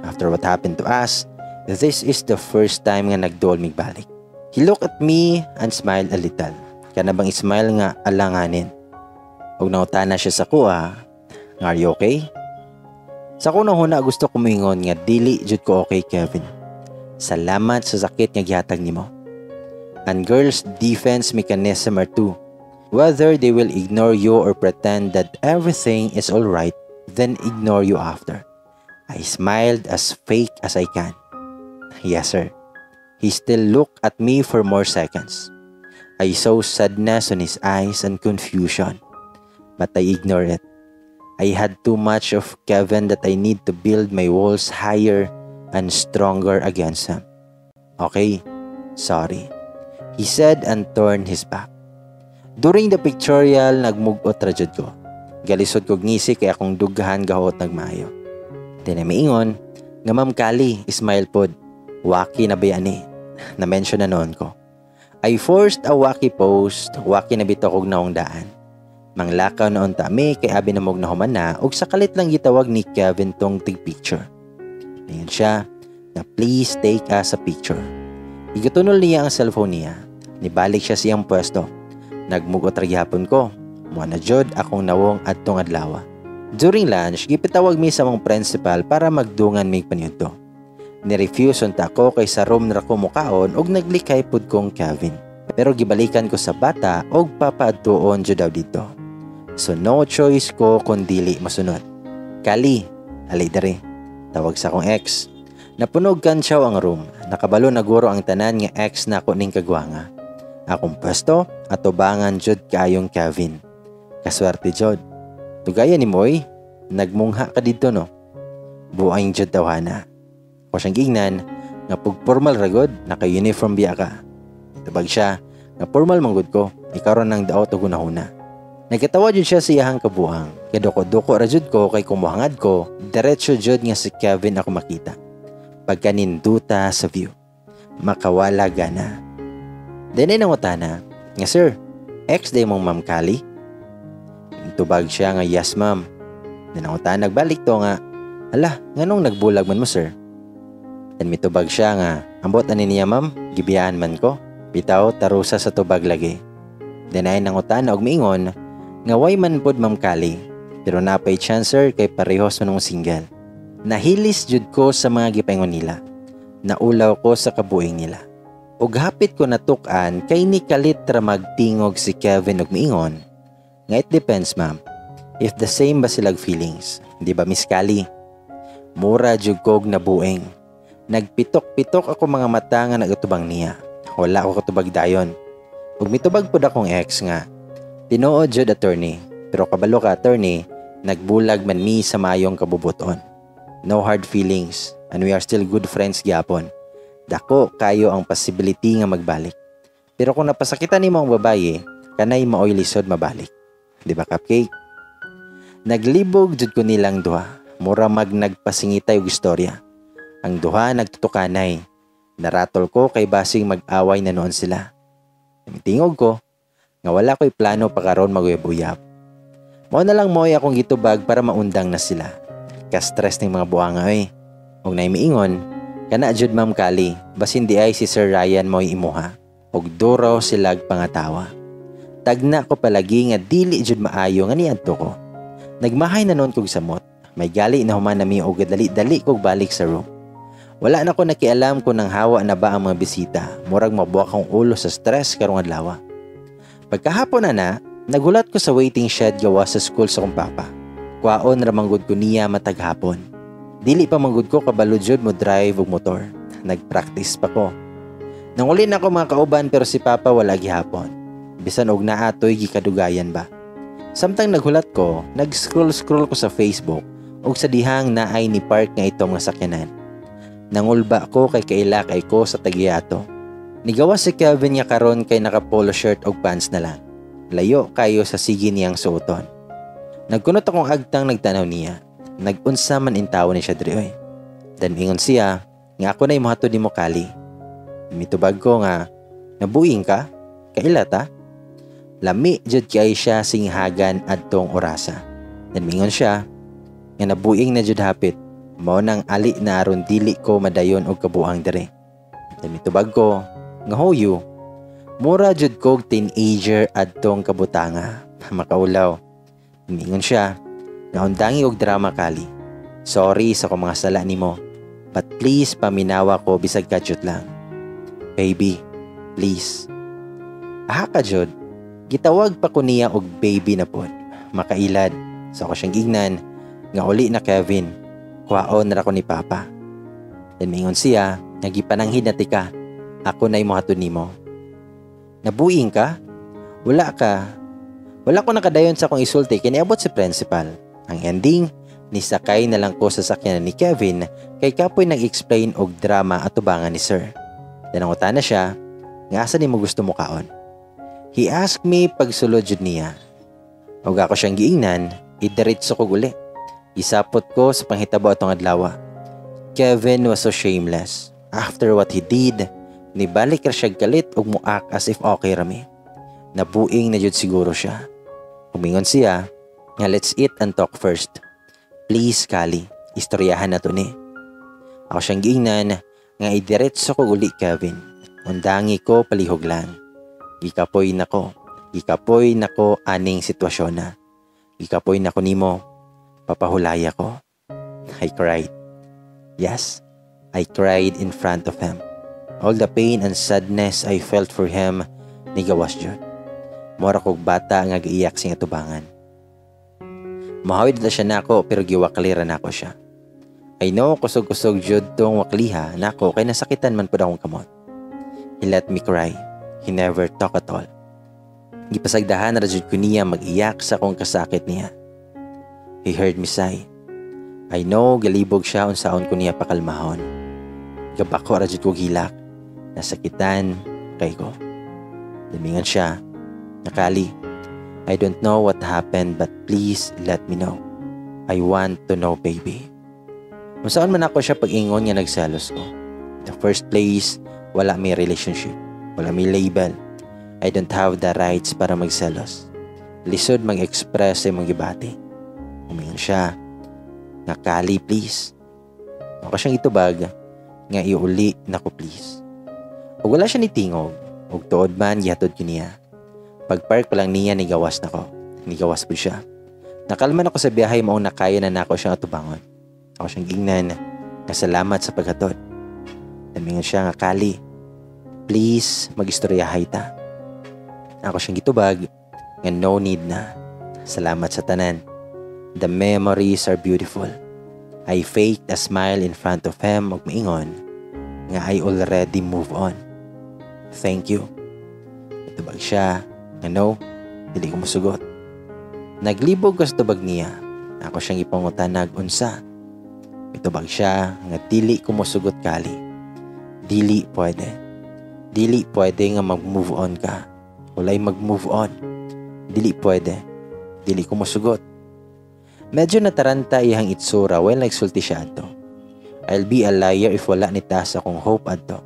[SPEAKER 1] After what happened to us, this is the first time nga nagduol mig balik. He looked at me and smiled a little. Kana bang smile nga alanganin. Ug nangutana siya sa kuha, nga, "Are you okay?" Sa akong huna, gusto ko moingon nga dili jud ko okay, Kevin. Salamat sa sakit nga gihatag nimo. And girls' defense mechanism are two. Whether they will ignore you or pretend that everything is alright, then ignore you after. I smiled as fake as I can. "Yes, sir." He still looked at me for more seconds. I saw sadness on his eyes and confusion, but I ignored it. I had too much of Kevin that I need to build my walls higher and stronger against him. "Okay, sorry," he said and turned his back. During the pictorial, nagmugot ra jud ko. Galisod kog ngisi kay akong dughan gahot nagmaayo. Then ay miingon nga, "Ma'am Kali, smile pod. Wacky na ba ni?" Na-mention na noon ko. I forced a wacky post, wacky na bitaw kog naong daan. Manglakaw na unta mi kay abi na mog nahuman na ug sa kalit lang gitawag ni Kevin tong tig picture. Ngayon siya na please take us a picture. Igatunol niya ang cellphone niya. Nibalik siya siyang pwesto. Nagmugot ra gihapon ko. Mo na jud akong nawong adtong adlaw. During lunch, gipitawag mi sa among principal para magdungan mig paniudto. Ni-refuse unta ko kay sa room ra ko mukaon og naglikay pud kong Kevin. Pero gibalikan ko sa bata og papaadtuon jud daw dito. So no choice ko kun dili mosunod. "Kali, ali dere," tawag sa akong ex. Napunog kantsaw ang room. Nakabalo na guro ang tanan nga ex nako ning kagwanga. Akong pwesto, atubangan jud kaayong Kevin. Kaswerte jud. "Tugayan ni moy, nagmungha ka dito, no?" Buang jud tawhana. Ako siyang giingnan nga pug formal ragod, naka-uniform biya ka. Tubag siya nga formal manggod ko, ikaw ra nang daot og hunahuna. Nagkatawa jud siya sa iyahang kabuang. Kaduko-duko ra jud ko kay kumuhangad ko, diretso jud nga si Kevin ako makita. Pagkaninduta sa view. Makawala gana. Then ay nangutana nga, "Sir, ex day mong Ma'am Kali?" Tubag siya nga, "Yes, ma'am." Then nangutana nagbalik to nga, "Ala, nganong nagbulag man mo, sir?" Then mitubag siya nga, "Ambot ani niya, ma'am, gibiyaan man ko." Bitaw tarusa sa tubag lagi. Then ay nangutana og miingon nga way man pod, Ma'am Kali. Pero napay chance, sir, kay parehos man mong single. Nahilis jud ko sa mga gipaingon nila. Naulaw ko sa kabuing nila. Ug hapit ko natukan kay ni kalit ra magtingog si Kevin og miingon nga, "It depends, ma'am. If the same ba silag feelings, di ba, Miss Kali?" Mura jud kog nabuing. Nagpitok-pitok ako mga mata nga nagatubang niya. Wala ako katubag dayon. Ug mitubag pud akong ex nga, "Tinuod jud, attorney, pero kabalo ka, attorney, nagbulag man mi sa mayong kabubuton. No hard feelings and we are still good friends gyapon. Dako kayo ang possibility nga magbalik. Pero kung napasakitan nimo ang babaye, kanay maoy lisod mabalik. Di ba, cupcake?" Naglibog jud ko nilang duha. Mura mag nagpasingitay og istorya. Ang duha nagtutukanay. Naratol ko kay basing mag-away na noon sila. Tingog ko nga wala ko'y plano pa karon maguyab-uyab. Mao na lang mo'y akong gitubag para maundang na sila. Ka-stress ning mga buanga oy. Og naay miingon, "Kana jud, Ma'am Kali, basin di ay si Sir Ryan mo'y imuha." Og duraw silag pangatawa. Tagna ko palagi nga dili jud maayo nga niadto ko. Nagmahay na noon kog samot. May gali na human nami og dali-dali kog balik sa room. Wala na ko nakialam kung nang hawa na ba ang mga bisita. Murag mabuak akong ulo sa stress karong adlaw. Pagkahapon na na, nagulat ko sa waiting shed gawa sa school sa kong papa. Kwaon ra manggod ko niya matag hapon. Dili pa manggod ko kabalo jud mo drive og motor. Nagpractice pa ko. Nanguli na ako mga kauban pero si papa wala gihapon. Bisan og naatoy gikadugayan ba. Samtang naghulat ko, nag-scroll-scroll ko sa Facebook ug sa dihang naay ni park nga itong nga sakyanan. Nangulba ko kay kaila kay ko sa tagiyato. Nigawa si Kevin nga karon kay naka polo shirt og pants na lang. Layo kayo sa sige niyang suoton. Nagkunot akong agtang nagtanaw niya. Nag-unsa man intawo ni siya diri oy. Then ingon siya nga, "Ako na mohatod nimo, Kali." Mitubag ko nga, "Nabuing ka? Kaila ta?" Lami jud kay siya singhagan adtong orasa. Then mingon siya nga nabuing na jud hapit. Mao nang ali na aron dili ko madayon og kabuang dire. Then mitubag ko nga hoyo. Mura jud kog teenager adtong kabutanga. Makaulaw. Mingon siya nga undangi og drama, Kali. Sorry sa akong mga sala nimo. But please paminawa ko bisag kadyot lang. Baby, please. Aha ka jud. Gitawag pa ko niya og baby na pod. Makailad. So ako siyang gignan nga uli na, Kevin. Kwaon ra ko ni Papa. Then mingon siya nga gipananghid na tika. Ako na mohatod nimo. Nabuing ka? Wala ka. Wala ko nakadayon sa akong isulti kay niabot si principal. Ang ending, nisakay na lang ko sa sakyanan ni Kevin kay kapoy nag-explain og drama atubangan ni sir. Then nangutana siya nga asa nimo gusto mo kaon. He asked me pagsulod jud niya. Ug ako siyang giingnan, idiretso ko uli. Isapot ko sa panghitabo atong adlaw. Kevin was so shameless. After what he did, nibalik ra siya kalit ug muak as if okay rami. Nabuing na jud siguro siya. Umingon siya nga let's eat and talk first. Please, Kali, istoryahan na to ni. Ako siyang giingnan nga idiretso ko uli, Kevin. Undangi ko palihog lang. Gikapoy nako. Gikapoy nako aning sitwasyon na. Gikapoy nako nimo. Papahulaya ko. I cried. Yes, I cried in front of him. All the pain and sadness I felt for him, nigawas jud. Mura kog bata nga giiyak sa atubangan. Mahawid na siya nako pero giwakli ra nako siya. I know kusog-kusog jud tong wakliha nako kay nasakitan man pud akong kamot. He let me cry. He never talk at all. Gipasagdahan ra jud ko niya mag-iyak sa akong kasakit niya. He heard me sigh. I know galibog siya unsaon ko niya pakalmahon. Gabako ra jud ko hilak. Nasakitan kay ko. Miingon siya. "Nga Kali, I don't know what happened, but please let me know. I want to know, baby." Unsaon man ako siya pag-ingon nga nagselos ko? In the first place, wala may relationship. Wala may label. I don't have the rights para magselos. Lisod mag-express sa imong gibati. Umingon siya nga, "Kali, please." Ako siyang itubag nga iuli nako, please. Ug wala siya nitingog. Ug tuod man, gihatod ko niya. Pag-park pa lang niya, nigawas na ko. Nigawas po siya. Nakalma na ko sa biyahe, maong nakaya na nako siyang atubangon. Ako siyang gingnan nga salamat sa paghatod. Miingon siya nga, "Kali, please, mag-istoryahay ta." Ako siyang gitubag nga no need na. Salamat sa tanan. The memories are beautiful. I faked a smile in front of him ug maingon nga I already move on. Thank you. Itubag siya nga no, dili ko musugot. Naglibog ko sa tubag niya. Ako siyang ipangutanag unsa. Itubag siya nga dili ko musugot, Kali. Dili pwede. Dili pwede nga mag-move on ka. Walay mag-move on. Dili pwede. Dili ko musugot. Medyo nataranta iyang itsura while nagsulti siya adto. I'll be a liar if wala ni taas akong hope adto.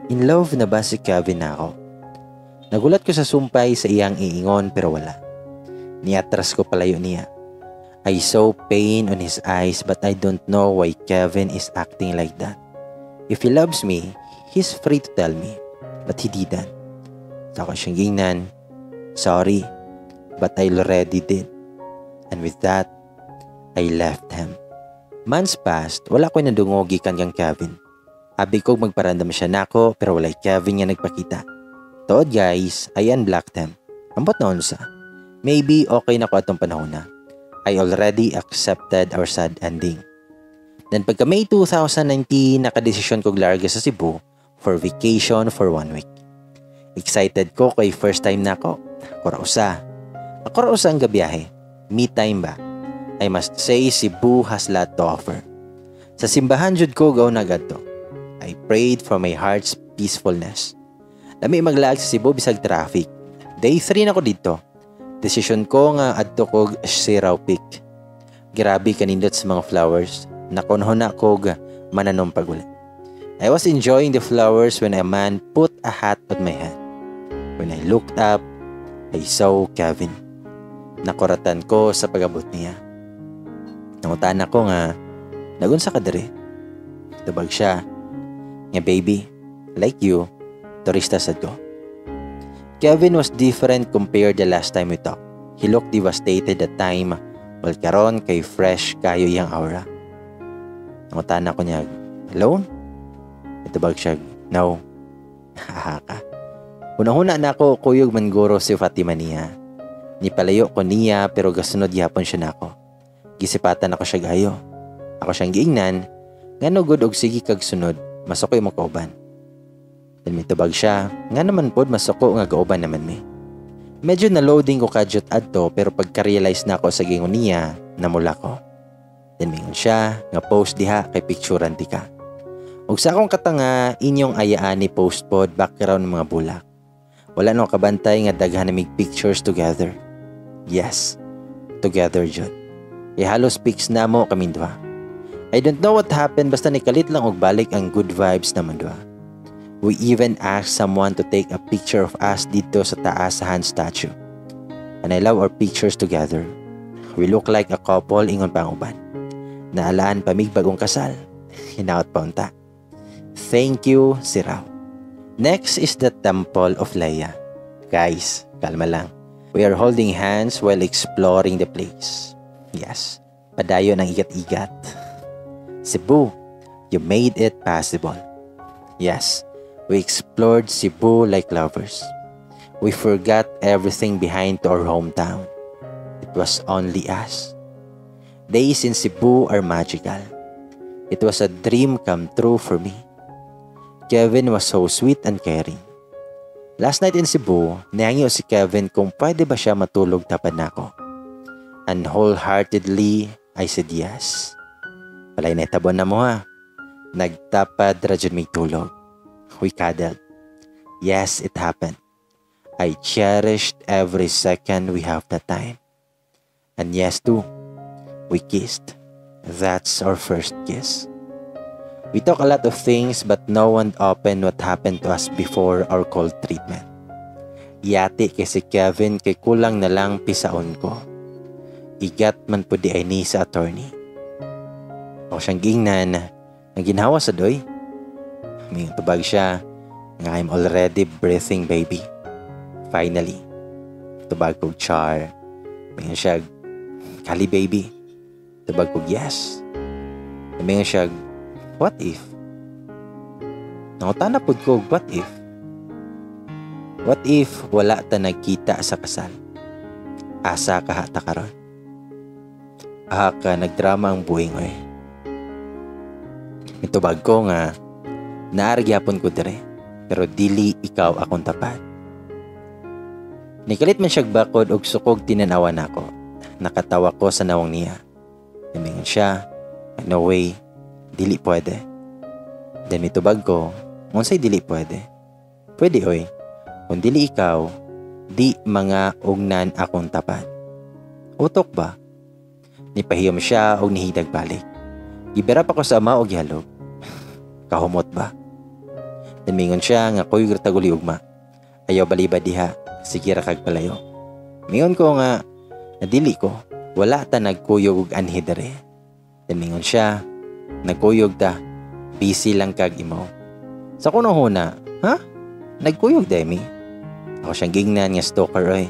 [SPEAKER 1] In love na ba si Kevin nako? Nagulat ko sa sumpay sa iyang iingon pero wala. Niatras ko palayo niya. I saw pain on his eyes, but I don't know why Kevin is acting like that. If he loves me, he's free to tell me. But he didn't. So ako siyang gingnan, "Sorry, but I already did." And with that, I left him. Months passed, wala ko nadungog gikan kang Kevin. Abi ko magparandam siya nako pero walay Kevin nga nagpakita. Tuod guys, I unblocked him. Ambot na unsa. Maybe okay na ko atong panahon na. I already accepted our sad ending. Then pagka May 2019, nakadesisyon kog larga sa Cebu for vacation for one week. Excited ko kay first time na ako. Ako ra usa. Ako ra usa ang gabiyahe. Me time ba? I must say, Cebu has lot to offer. Sa simbahan jud ko gaw nagadto. I prayed for my heart's peacefulness. Lami maglaag sa Cebu bisag traffic. Day 3 na ko dito. Desisyon ko nga adto kog Sirao Peak. Grabe kanindot sa mga flowers. Nakunho na kog mananom paguli. I was enjoying the flowers when a man put a hat on my head. When I looked up, I saw Kevin. Nakuratan ko sa pag-abot niya. Nangutan ako nga, "Nagunsa ka diri?" Tubag siya nga, "Baby, like you, turista sad ko." Kevin was different compared the last time we talked. He looked devastated that time, while karon kay fresh kayo iyang aura. Nangutan ako niya, "Alone?" Itubag siya, "No." Haha ka. Una-una na ako, kuyog man guro si Fatima niya. Nipalayo ko niya pero gasunod gyapon siya nako. Gisipatan ako siya gayo. Ako siyang giingnan, "Ngano gud og sige kag sunod, masuko imong kauban?" Then mitubag siya, "Nga naman pod masuko nga kauban naman mi." Medyo na loading ko kadyot adto pero pagka-realize na ako sa gingon niya, namula ko. Then mingon siya, nga post diha kay picturean ti ka. Ug sa akong katanga, inyong ayaan ni post pod background ng mga bulak. Wala no kabantay nga daghan namig pictures together. Yes, together jud. E halos pics na mo kaming duha. I don't know what happened, basta nikalit lang og balik ang good vibes naman duha. We even asked someone to take a picture of us dito sa taas sa hand statue. And I love our pictures together. We look like a couple, ingon pa ang uban. Naalaan pa mig bagong kasal. Hinaot pa unta. Thank you, Sirao. Next is the Temple of Leia. Guys, kalma lang. We are holding hands while exploring the place. Yes, padayon ang igat-igat. Cebu, You made it possible. Yes, we explored Cebu like lovers. We forgot everything behind to our hometown. It was only us. Days in Cebu are magical. It was a dream come true for me. Kevin was so sweet and caring. Last night in Cebu, nihangyo si Kevin kung pwede ba siya matulog tapad nako. And wholeheartedly, I said yes. Walay nahitabo namo ha. Nagtapad ra jud mig tulog. We cuddled. Yes, it happened. I cherished every second we have that time. And yes too, we kissed. That's our first kiss. We talk a lot of things, but no one opened what happened to us before our cold treatment. Yati kay si Kevin kay kulang na lang pisaon ko. Igat man po diay ni sa attorney. Ako siyang giingnan nga ginhawa sad oy. May tubag siya nga I'm already breathing, baby. Finally. Tubag kog char. May siya, kali baby. Tubag kog yes. May siya, what if? Nangutana pud ko, what if? What if wala ta nagkita sa kasal? Asa kaha ta karon? Ah, ka nagdrama ang buhing oy. Mitubag ko nga naa ra gyapon ko dire pero dili ikaw akong tapad. Nikalit man siyag bakod og sukog tinanawa nako. Nakatawa ko sa nawong niya. Nimingon siya, "No way, dili pwede." Then mitubag ko, "Unsay dili pwede? Pwede oy. Kung dili ikaw, di mga ugnan akong tapad." Utok ba? Nipahiyom siya og nihidag balik. Gibira pa ko sa ama og gihalog. Kahumot ba? Then mingon siya nga kuyog ra tag uli ugma. Ayaw baliba diha, sige ra kag palayo. Mingon ko nga nadili ko, wala ta nagkuyog og anhi dere. Then mingon siya, nagkuyog ta, busy lang kag imo. Sa kuno huna, ha? Nagkuyog demi? Ako siyang gingnan nga stalker oy.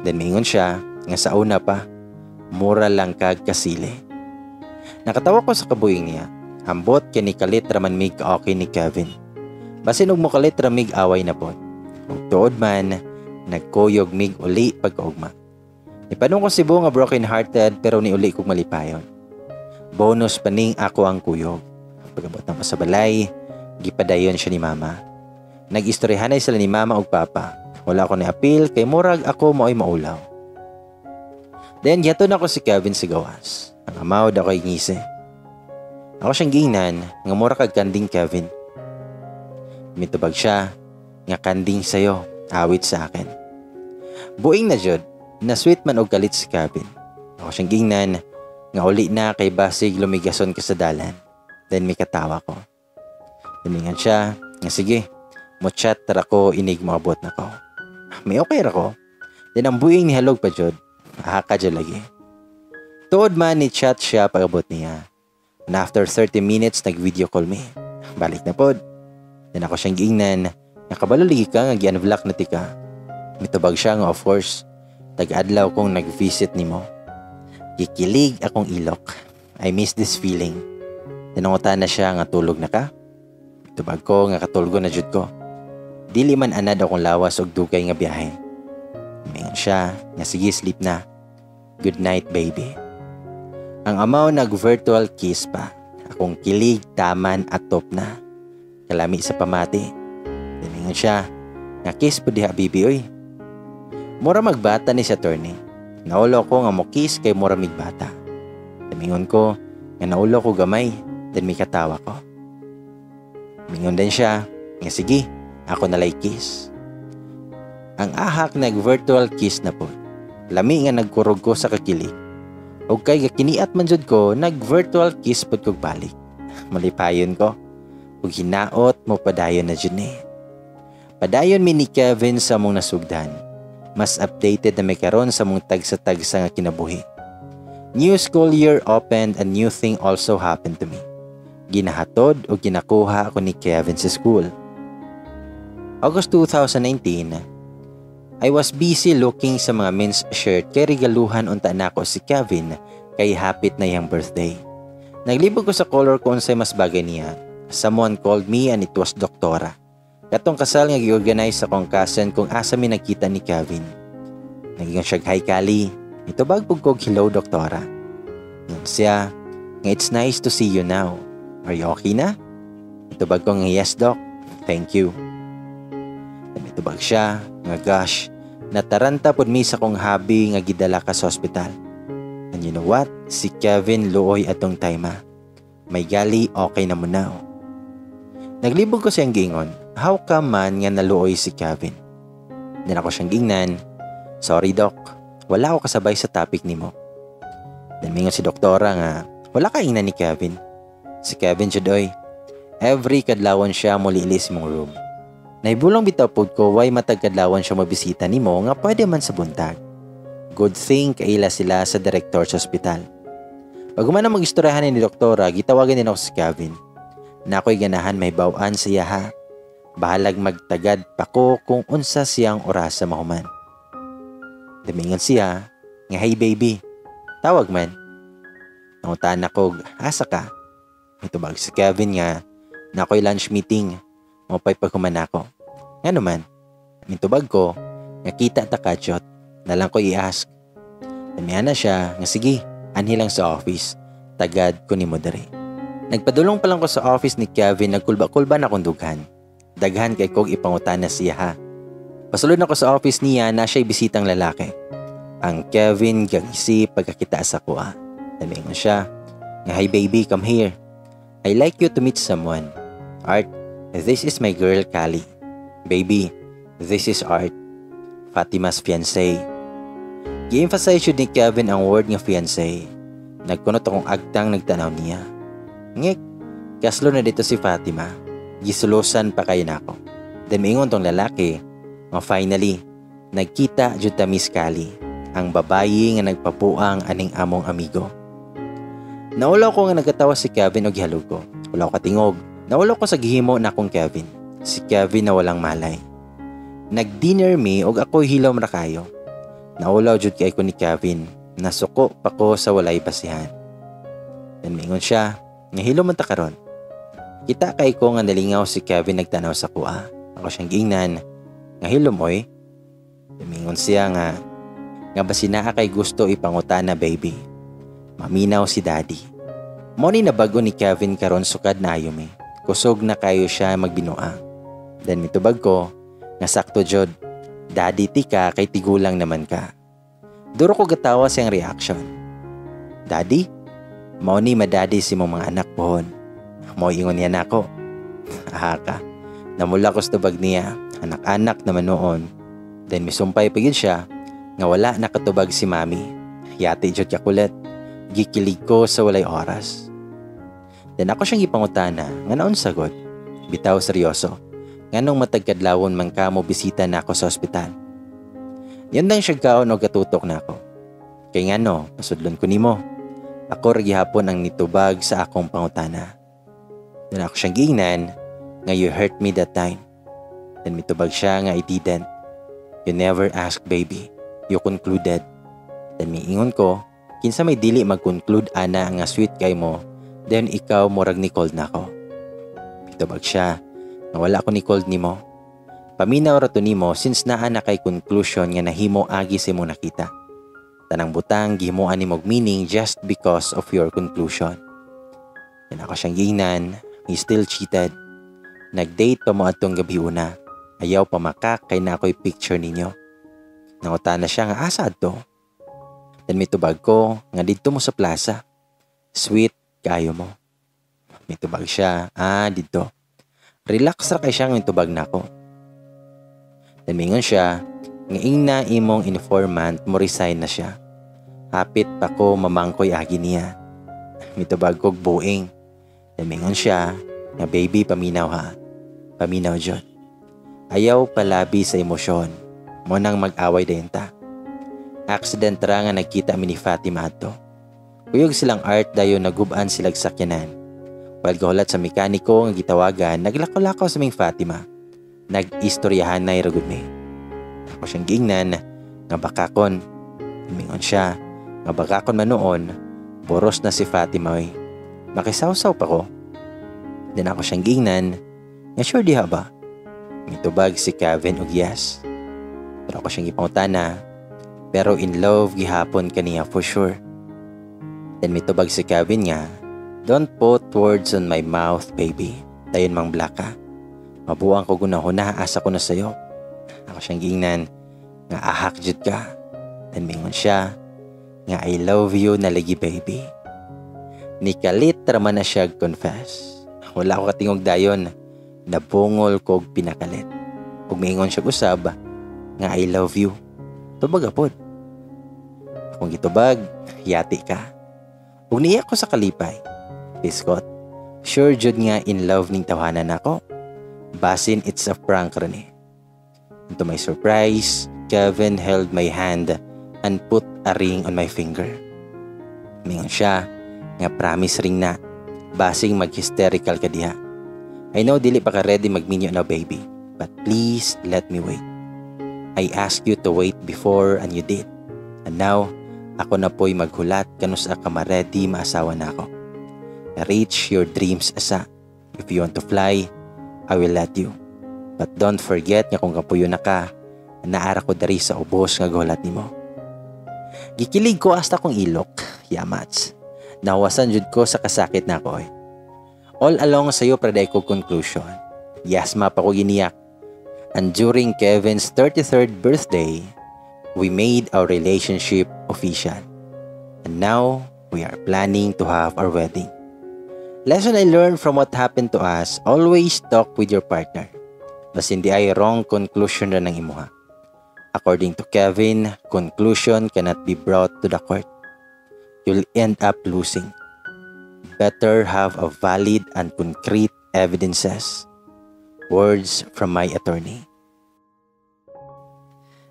[SPEAKER 1] Then mingon siya nga sa una pa, mura lang kag kasili. Nakatawa ko sa kabuing niya. Ambot kay ni kalit raman mig okay ni Kevin. Basin og mokalit ra mig away na pod. Ug tuod man, nagkuyog mig uli pagkaugma. Nipadong ko Cebu nga broken hearted pero niuli kog malipayon. Bonus pa ning ako ang kuyog. Pagabot na ko sa balay, gipadayon siya ni mama. Nag-istoryahanay sila ni mama ug papa. Wala ko ni apil kay murag ako mao'y maulaw. Then gihatod nako si Kevin sa gawas. Ang amaw daw kay ngisi. Ako siyang giingnan nga mura kag kanding, Kevin. Mitubag siya nga kanding sayo, awit sa akin. Buing na jud, na sweet man og kalit si Kevin. Ako siyang giingnan nga uli na kay basig lumigason ka sa dalan. Then may katawa ko. Tumingan siya nga sige, mo chat ra ko inig moabot na ko. May okay ra ko. Then ang buing ni halog pa jud. Aha ka jud lagi. Tuod man ni chat siya pag-abot niya. And after 30 minutes, nag-video call me. Balik na pod. Then ako siyang giingnan, nakabalo lagi ka nga gi-unblock na tika. Mitubag siya nga of course, tag-adlaw kong nag-visit nimo. Gikilig akong ilok. I miss this feeling. Tinangutan na siya nga tulog na ka. Mitubag ko nga katulgo na jud ko. Dili man anad akong lawas og dugay nga biyahe. Mingon siya nga sige, sleep na. Good night, baby. Ang amaw nag-virtual kiss pa. Akong kilig taman atop na. Kalami sa pamati. Tiningon siya nga kiss po diha, bibi oy. Mura magbata ni si attorney. Naulo ko nga mo kiss kay mura migbata. Timingon ko nga naulo ko gamay, then may katawa ko. Mingon din siya nga sige, ako nalay kiss. Ang ahak nag virtual kiss na po. Lami nga nagkurog ko sa kakilig. Og kay gakiniat man jud ko, nag virtual kiss pod kog balik. Malipayon ko. Ug hinaot mo padayon na jud ni. Padayon mi ni Kevin sa among nasugdan. Mas updated na may karon sa among tagsa-tagsa nga kinabuhi. New school year opened and new thing also happened to me. Ginahatod o ginakuha ako ni Kevin sa school. August 2019, I was busy looking sa mga men's shirt kay regaluhan unta nako si Kevin kay hapit na iyang birthday. Naglibog ko sa color kung unsay mas bagay niya. Someone called me and it was Doktora. Katong kasal nga gi-organize sa kong cousin kung asa mi nagkita ni Kevin. Nag-ingon siya, "Hi, Kali." Nitubag pug kog, "Hello, Doktora." Ingon siya nga, "It's nice to see you now. Are you okay na?" Nitubag ko nga, "Yes, Doc. Thank you." Nitubag siya nga, "Gosh, nataranta pud mi sa kong hubby nga gidala ka sa ospital. And you know what? Si Kevin luoy atong time ah. May gali okay na mo now." Naglibog ko siyang gingon, how come man nga naluoy si Kevin? Then ako siyang gingnan, "Sorry, Doc, wala ako kasabay sa topic nimo." Then mingon si doktora nga, "Wala ka ingnan ni Kevin. Si Kevin jud oy. Every kadlawon siya mulili sa imong room. Naibulong bitaw pod ko why matag kadlawon siya mabisita nimo nga pwede man sa buntag. Good thing kaila sila sa direktor sa ospital." Pag na mag-istoryahan ni doktora, gitawagan din ako si Kevin. Na ako'y ganahan may bawaan sa iya ha. Bahalag magtagad pa ko kung unsa siyang oras sa mahuman. Dumingon siya nga, "Hey, baby, tawag man." Nangutan ako, "Asa ka?" Mitubag si Kevin nga, "Na ako'y lunch meeting. Mopay paghuman ako. Nga naman?" Mitubag ko nga, "Kita ta kadyot. Nalang ko i-ask." Namiana siya nga, "Sige, anhi lang sa office. Tagad ko nimo diri." Nagpadulong pa lang ko sa office ni Kevin, nagkulba-kulba na akong dughan. Daghan kay kog ipangutana siya ha. Pasulod na ko sa office niya na siya'y bisitang lalaki. Ang Kevin gangisi pagkakita sa kuha. Namingon siya nga, "Hi, baby, come here. I like you to meet someone. Art, this is my girl Kali. Baby, this is Art, Fatima's fiancé." Gi-emphasize yun ni Kevin ang word nga fiancé. Nagkunot akong agtang nagtanaw niya. Ngek, kaslo na dito si Fatima. Gisulusan pa kayo nako. Then miingon tong lalaki nga, "Finally, nagkita jud ta, Miss Kali, ang babayi nga nagpapuang aning among amigo." Naulaw ko nga nagkatawa si Kevin og gihalog ko. Wala ko katingog. Naulaw ko sa gihimo na akong Kevin. Si Kevin na walang malay. Nag-dinner mi og ako hilom ra kayo. Naulaw jud kay ko ni Kevin. Nasuko pa ko sa walay basihan. Then mingon siya nga, "Hilom man ta karon." Kita kay ko nga nalingaw si Kevin nagtanaw sa kuha. Ako siyang giingnan nga, "Hilom oy." Mingon siya nga, "Basi naa kay gusto ipangutana, baby. Maminaw si Daddy." Mo ni nabago ni Kevin karon sukad na ayo mi. Kusog na kayo siya magbinuang. Then mitubag ko nga, "Sakto jud. Daddy ti ka kay tigulang naman ka." Duro ko gatawa siyang reaction. "Daddy? Mao ni madaddy si mong mga anak pohon." Mo ingon niya nako. Aha ka. Namula ko sa tubag niya, anak-anak naman noon. Then misumpay pa gyud siya nga wala nakatubag si Mami. Yati jud kakulit. Gikilig ko sa walay oras. Then ako siyang gipangutana nga naon sagot. Bitaw seryoso. Nganong matagkadlawon man ka mo bisita na ako sa ospital? Yan lang siya kaon og gatutok na ako. Kay ngano, pasudlon ko nimo. Ako ra gihapon ang nitubag sa akong pangutana. Then ako siyang giingnan nga, "You hurt me that time." Then mitubag siya nga, "I didn't. You never asked, baby. You concluded." Then miingon ko, "Kinsa may dili mag-conclude ana nga sweet kay mo, then ikaw murag ni cold na ako." Mitubag siya nga, "Wala ko ni cold nimo. Paminaw ra to nimo since naa na kay conclusion nga nahimo agi sa imong nakita. Tanang butang gihimuan nimo og meaning just because of your conclusion." Then ako siyang giingnan, "He still cheated. Nag-date pa mo atong gabi una. Ayaw pa makak kay na ako'y picture ninyo." Nangutana siya nga asa adto. Then mitubag ko nga, "Didto mo sa plaza. Sweet kayo mo." Mitubag siya, "Ah, didto." Relax ra kay siya nga mitubag nako. Then mingon siya nga, "Ingna imong informant mo resign na siya. Hapit pa ko mamangkoy agi niya." Mitubag kog, "Buing." Then mingon siya nga, "Baby, paminaw ha. Paminaw jud. Ayaw palabi sa emosyon. Mo nang mag-away dayon ta. Accident ra nga nagkita mi ni Fatima adto. Kuyog silang Art dayon naguban silag sakyanan. While gahulat sa mekaniko nga gitawagan, naglakaw-lakaw sa ming Fatima. Nag-istoryahan na iragod mi." Ako siyang giingnan nga, "Bakakon." Mingon siya nga, "Bakakon man noon, boros na si Fatima oy." Makisawsaw pa ko. Then ako siyang giingnan nga sure diha ba? Mitubag si Kevin og yes. Pero ako siyang gipangutana, pero in love gihapon kaniya for sure? Then mitubag si Kevin nga, "Don't put words on my mouth, baby. Dayon mang blaka. Mabuang ko gunahuna asa ko na sayo." Ako siyang giingnan nga ahak jud ka. Then mingon siya nga, "I love you na lagi, baby." Nikalit raman na siya confess. Wala ko katingog dayon. Nabungol kog pinakalit. Ug miingon siya usab nga, "I love you. Tubag apod." Akong gitubag, "Yati ka." Ug niiyak ko sa kalipay. Biskot, sure jud nga in love ning tawhana nako. Basin it's a prank ra ni. And to my surprise, Kevin held my hand and put a ring on my finger. Mingon siya nga promise ring na. Basing mag-hysterical ka diha. "I know dili pa ka ready magminyo na, baby, but please let me wait. I asked you to wait before and you did. And now, ako na po'y maghulat kanusa ka ma-ready maasawa na ako. Reach your dreams asa. If you want to fly, I will let you. But don't forget nga kung kapuyo na ka, naara ko dari sa ubos nga gulat nimo." Gikilig ko hasta kong ilok, yamats. Nawasan jud ko sa kasakit na ako eh. All along sayo praday ko conclusion. Yes, ma pa ko giniyak. And during Kevin's 33rd birthday, we made our relationship official. And now, we are planning to have our wedding. Lesson I learned from what happened to us, always talk with your partner. Basin diay wrong conclusion ra ng imuha. According to Kevin, conclusion cannot be brought to the court. You'll end up losing. Better have a valid and concrete evidences. Words from my attorney.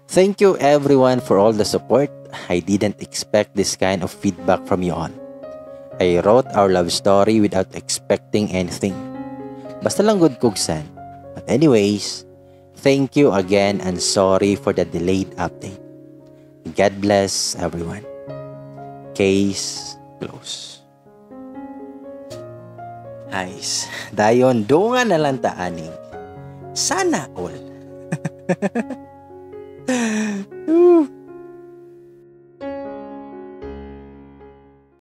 [SPEAKER 1] Thank you everyone for all the support. I didn't expect this kind of feedback from you all. I wrote our love story without expecting anything. Basta lang good kog send. But anyways, thank you again and sorry for the delayed update. God bless everyone. Case close. Guys, dayon dungan na lang ta ani. Sana all.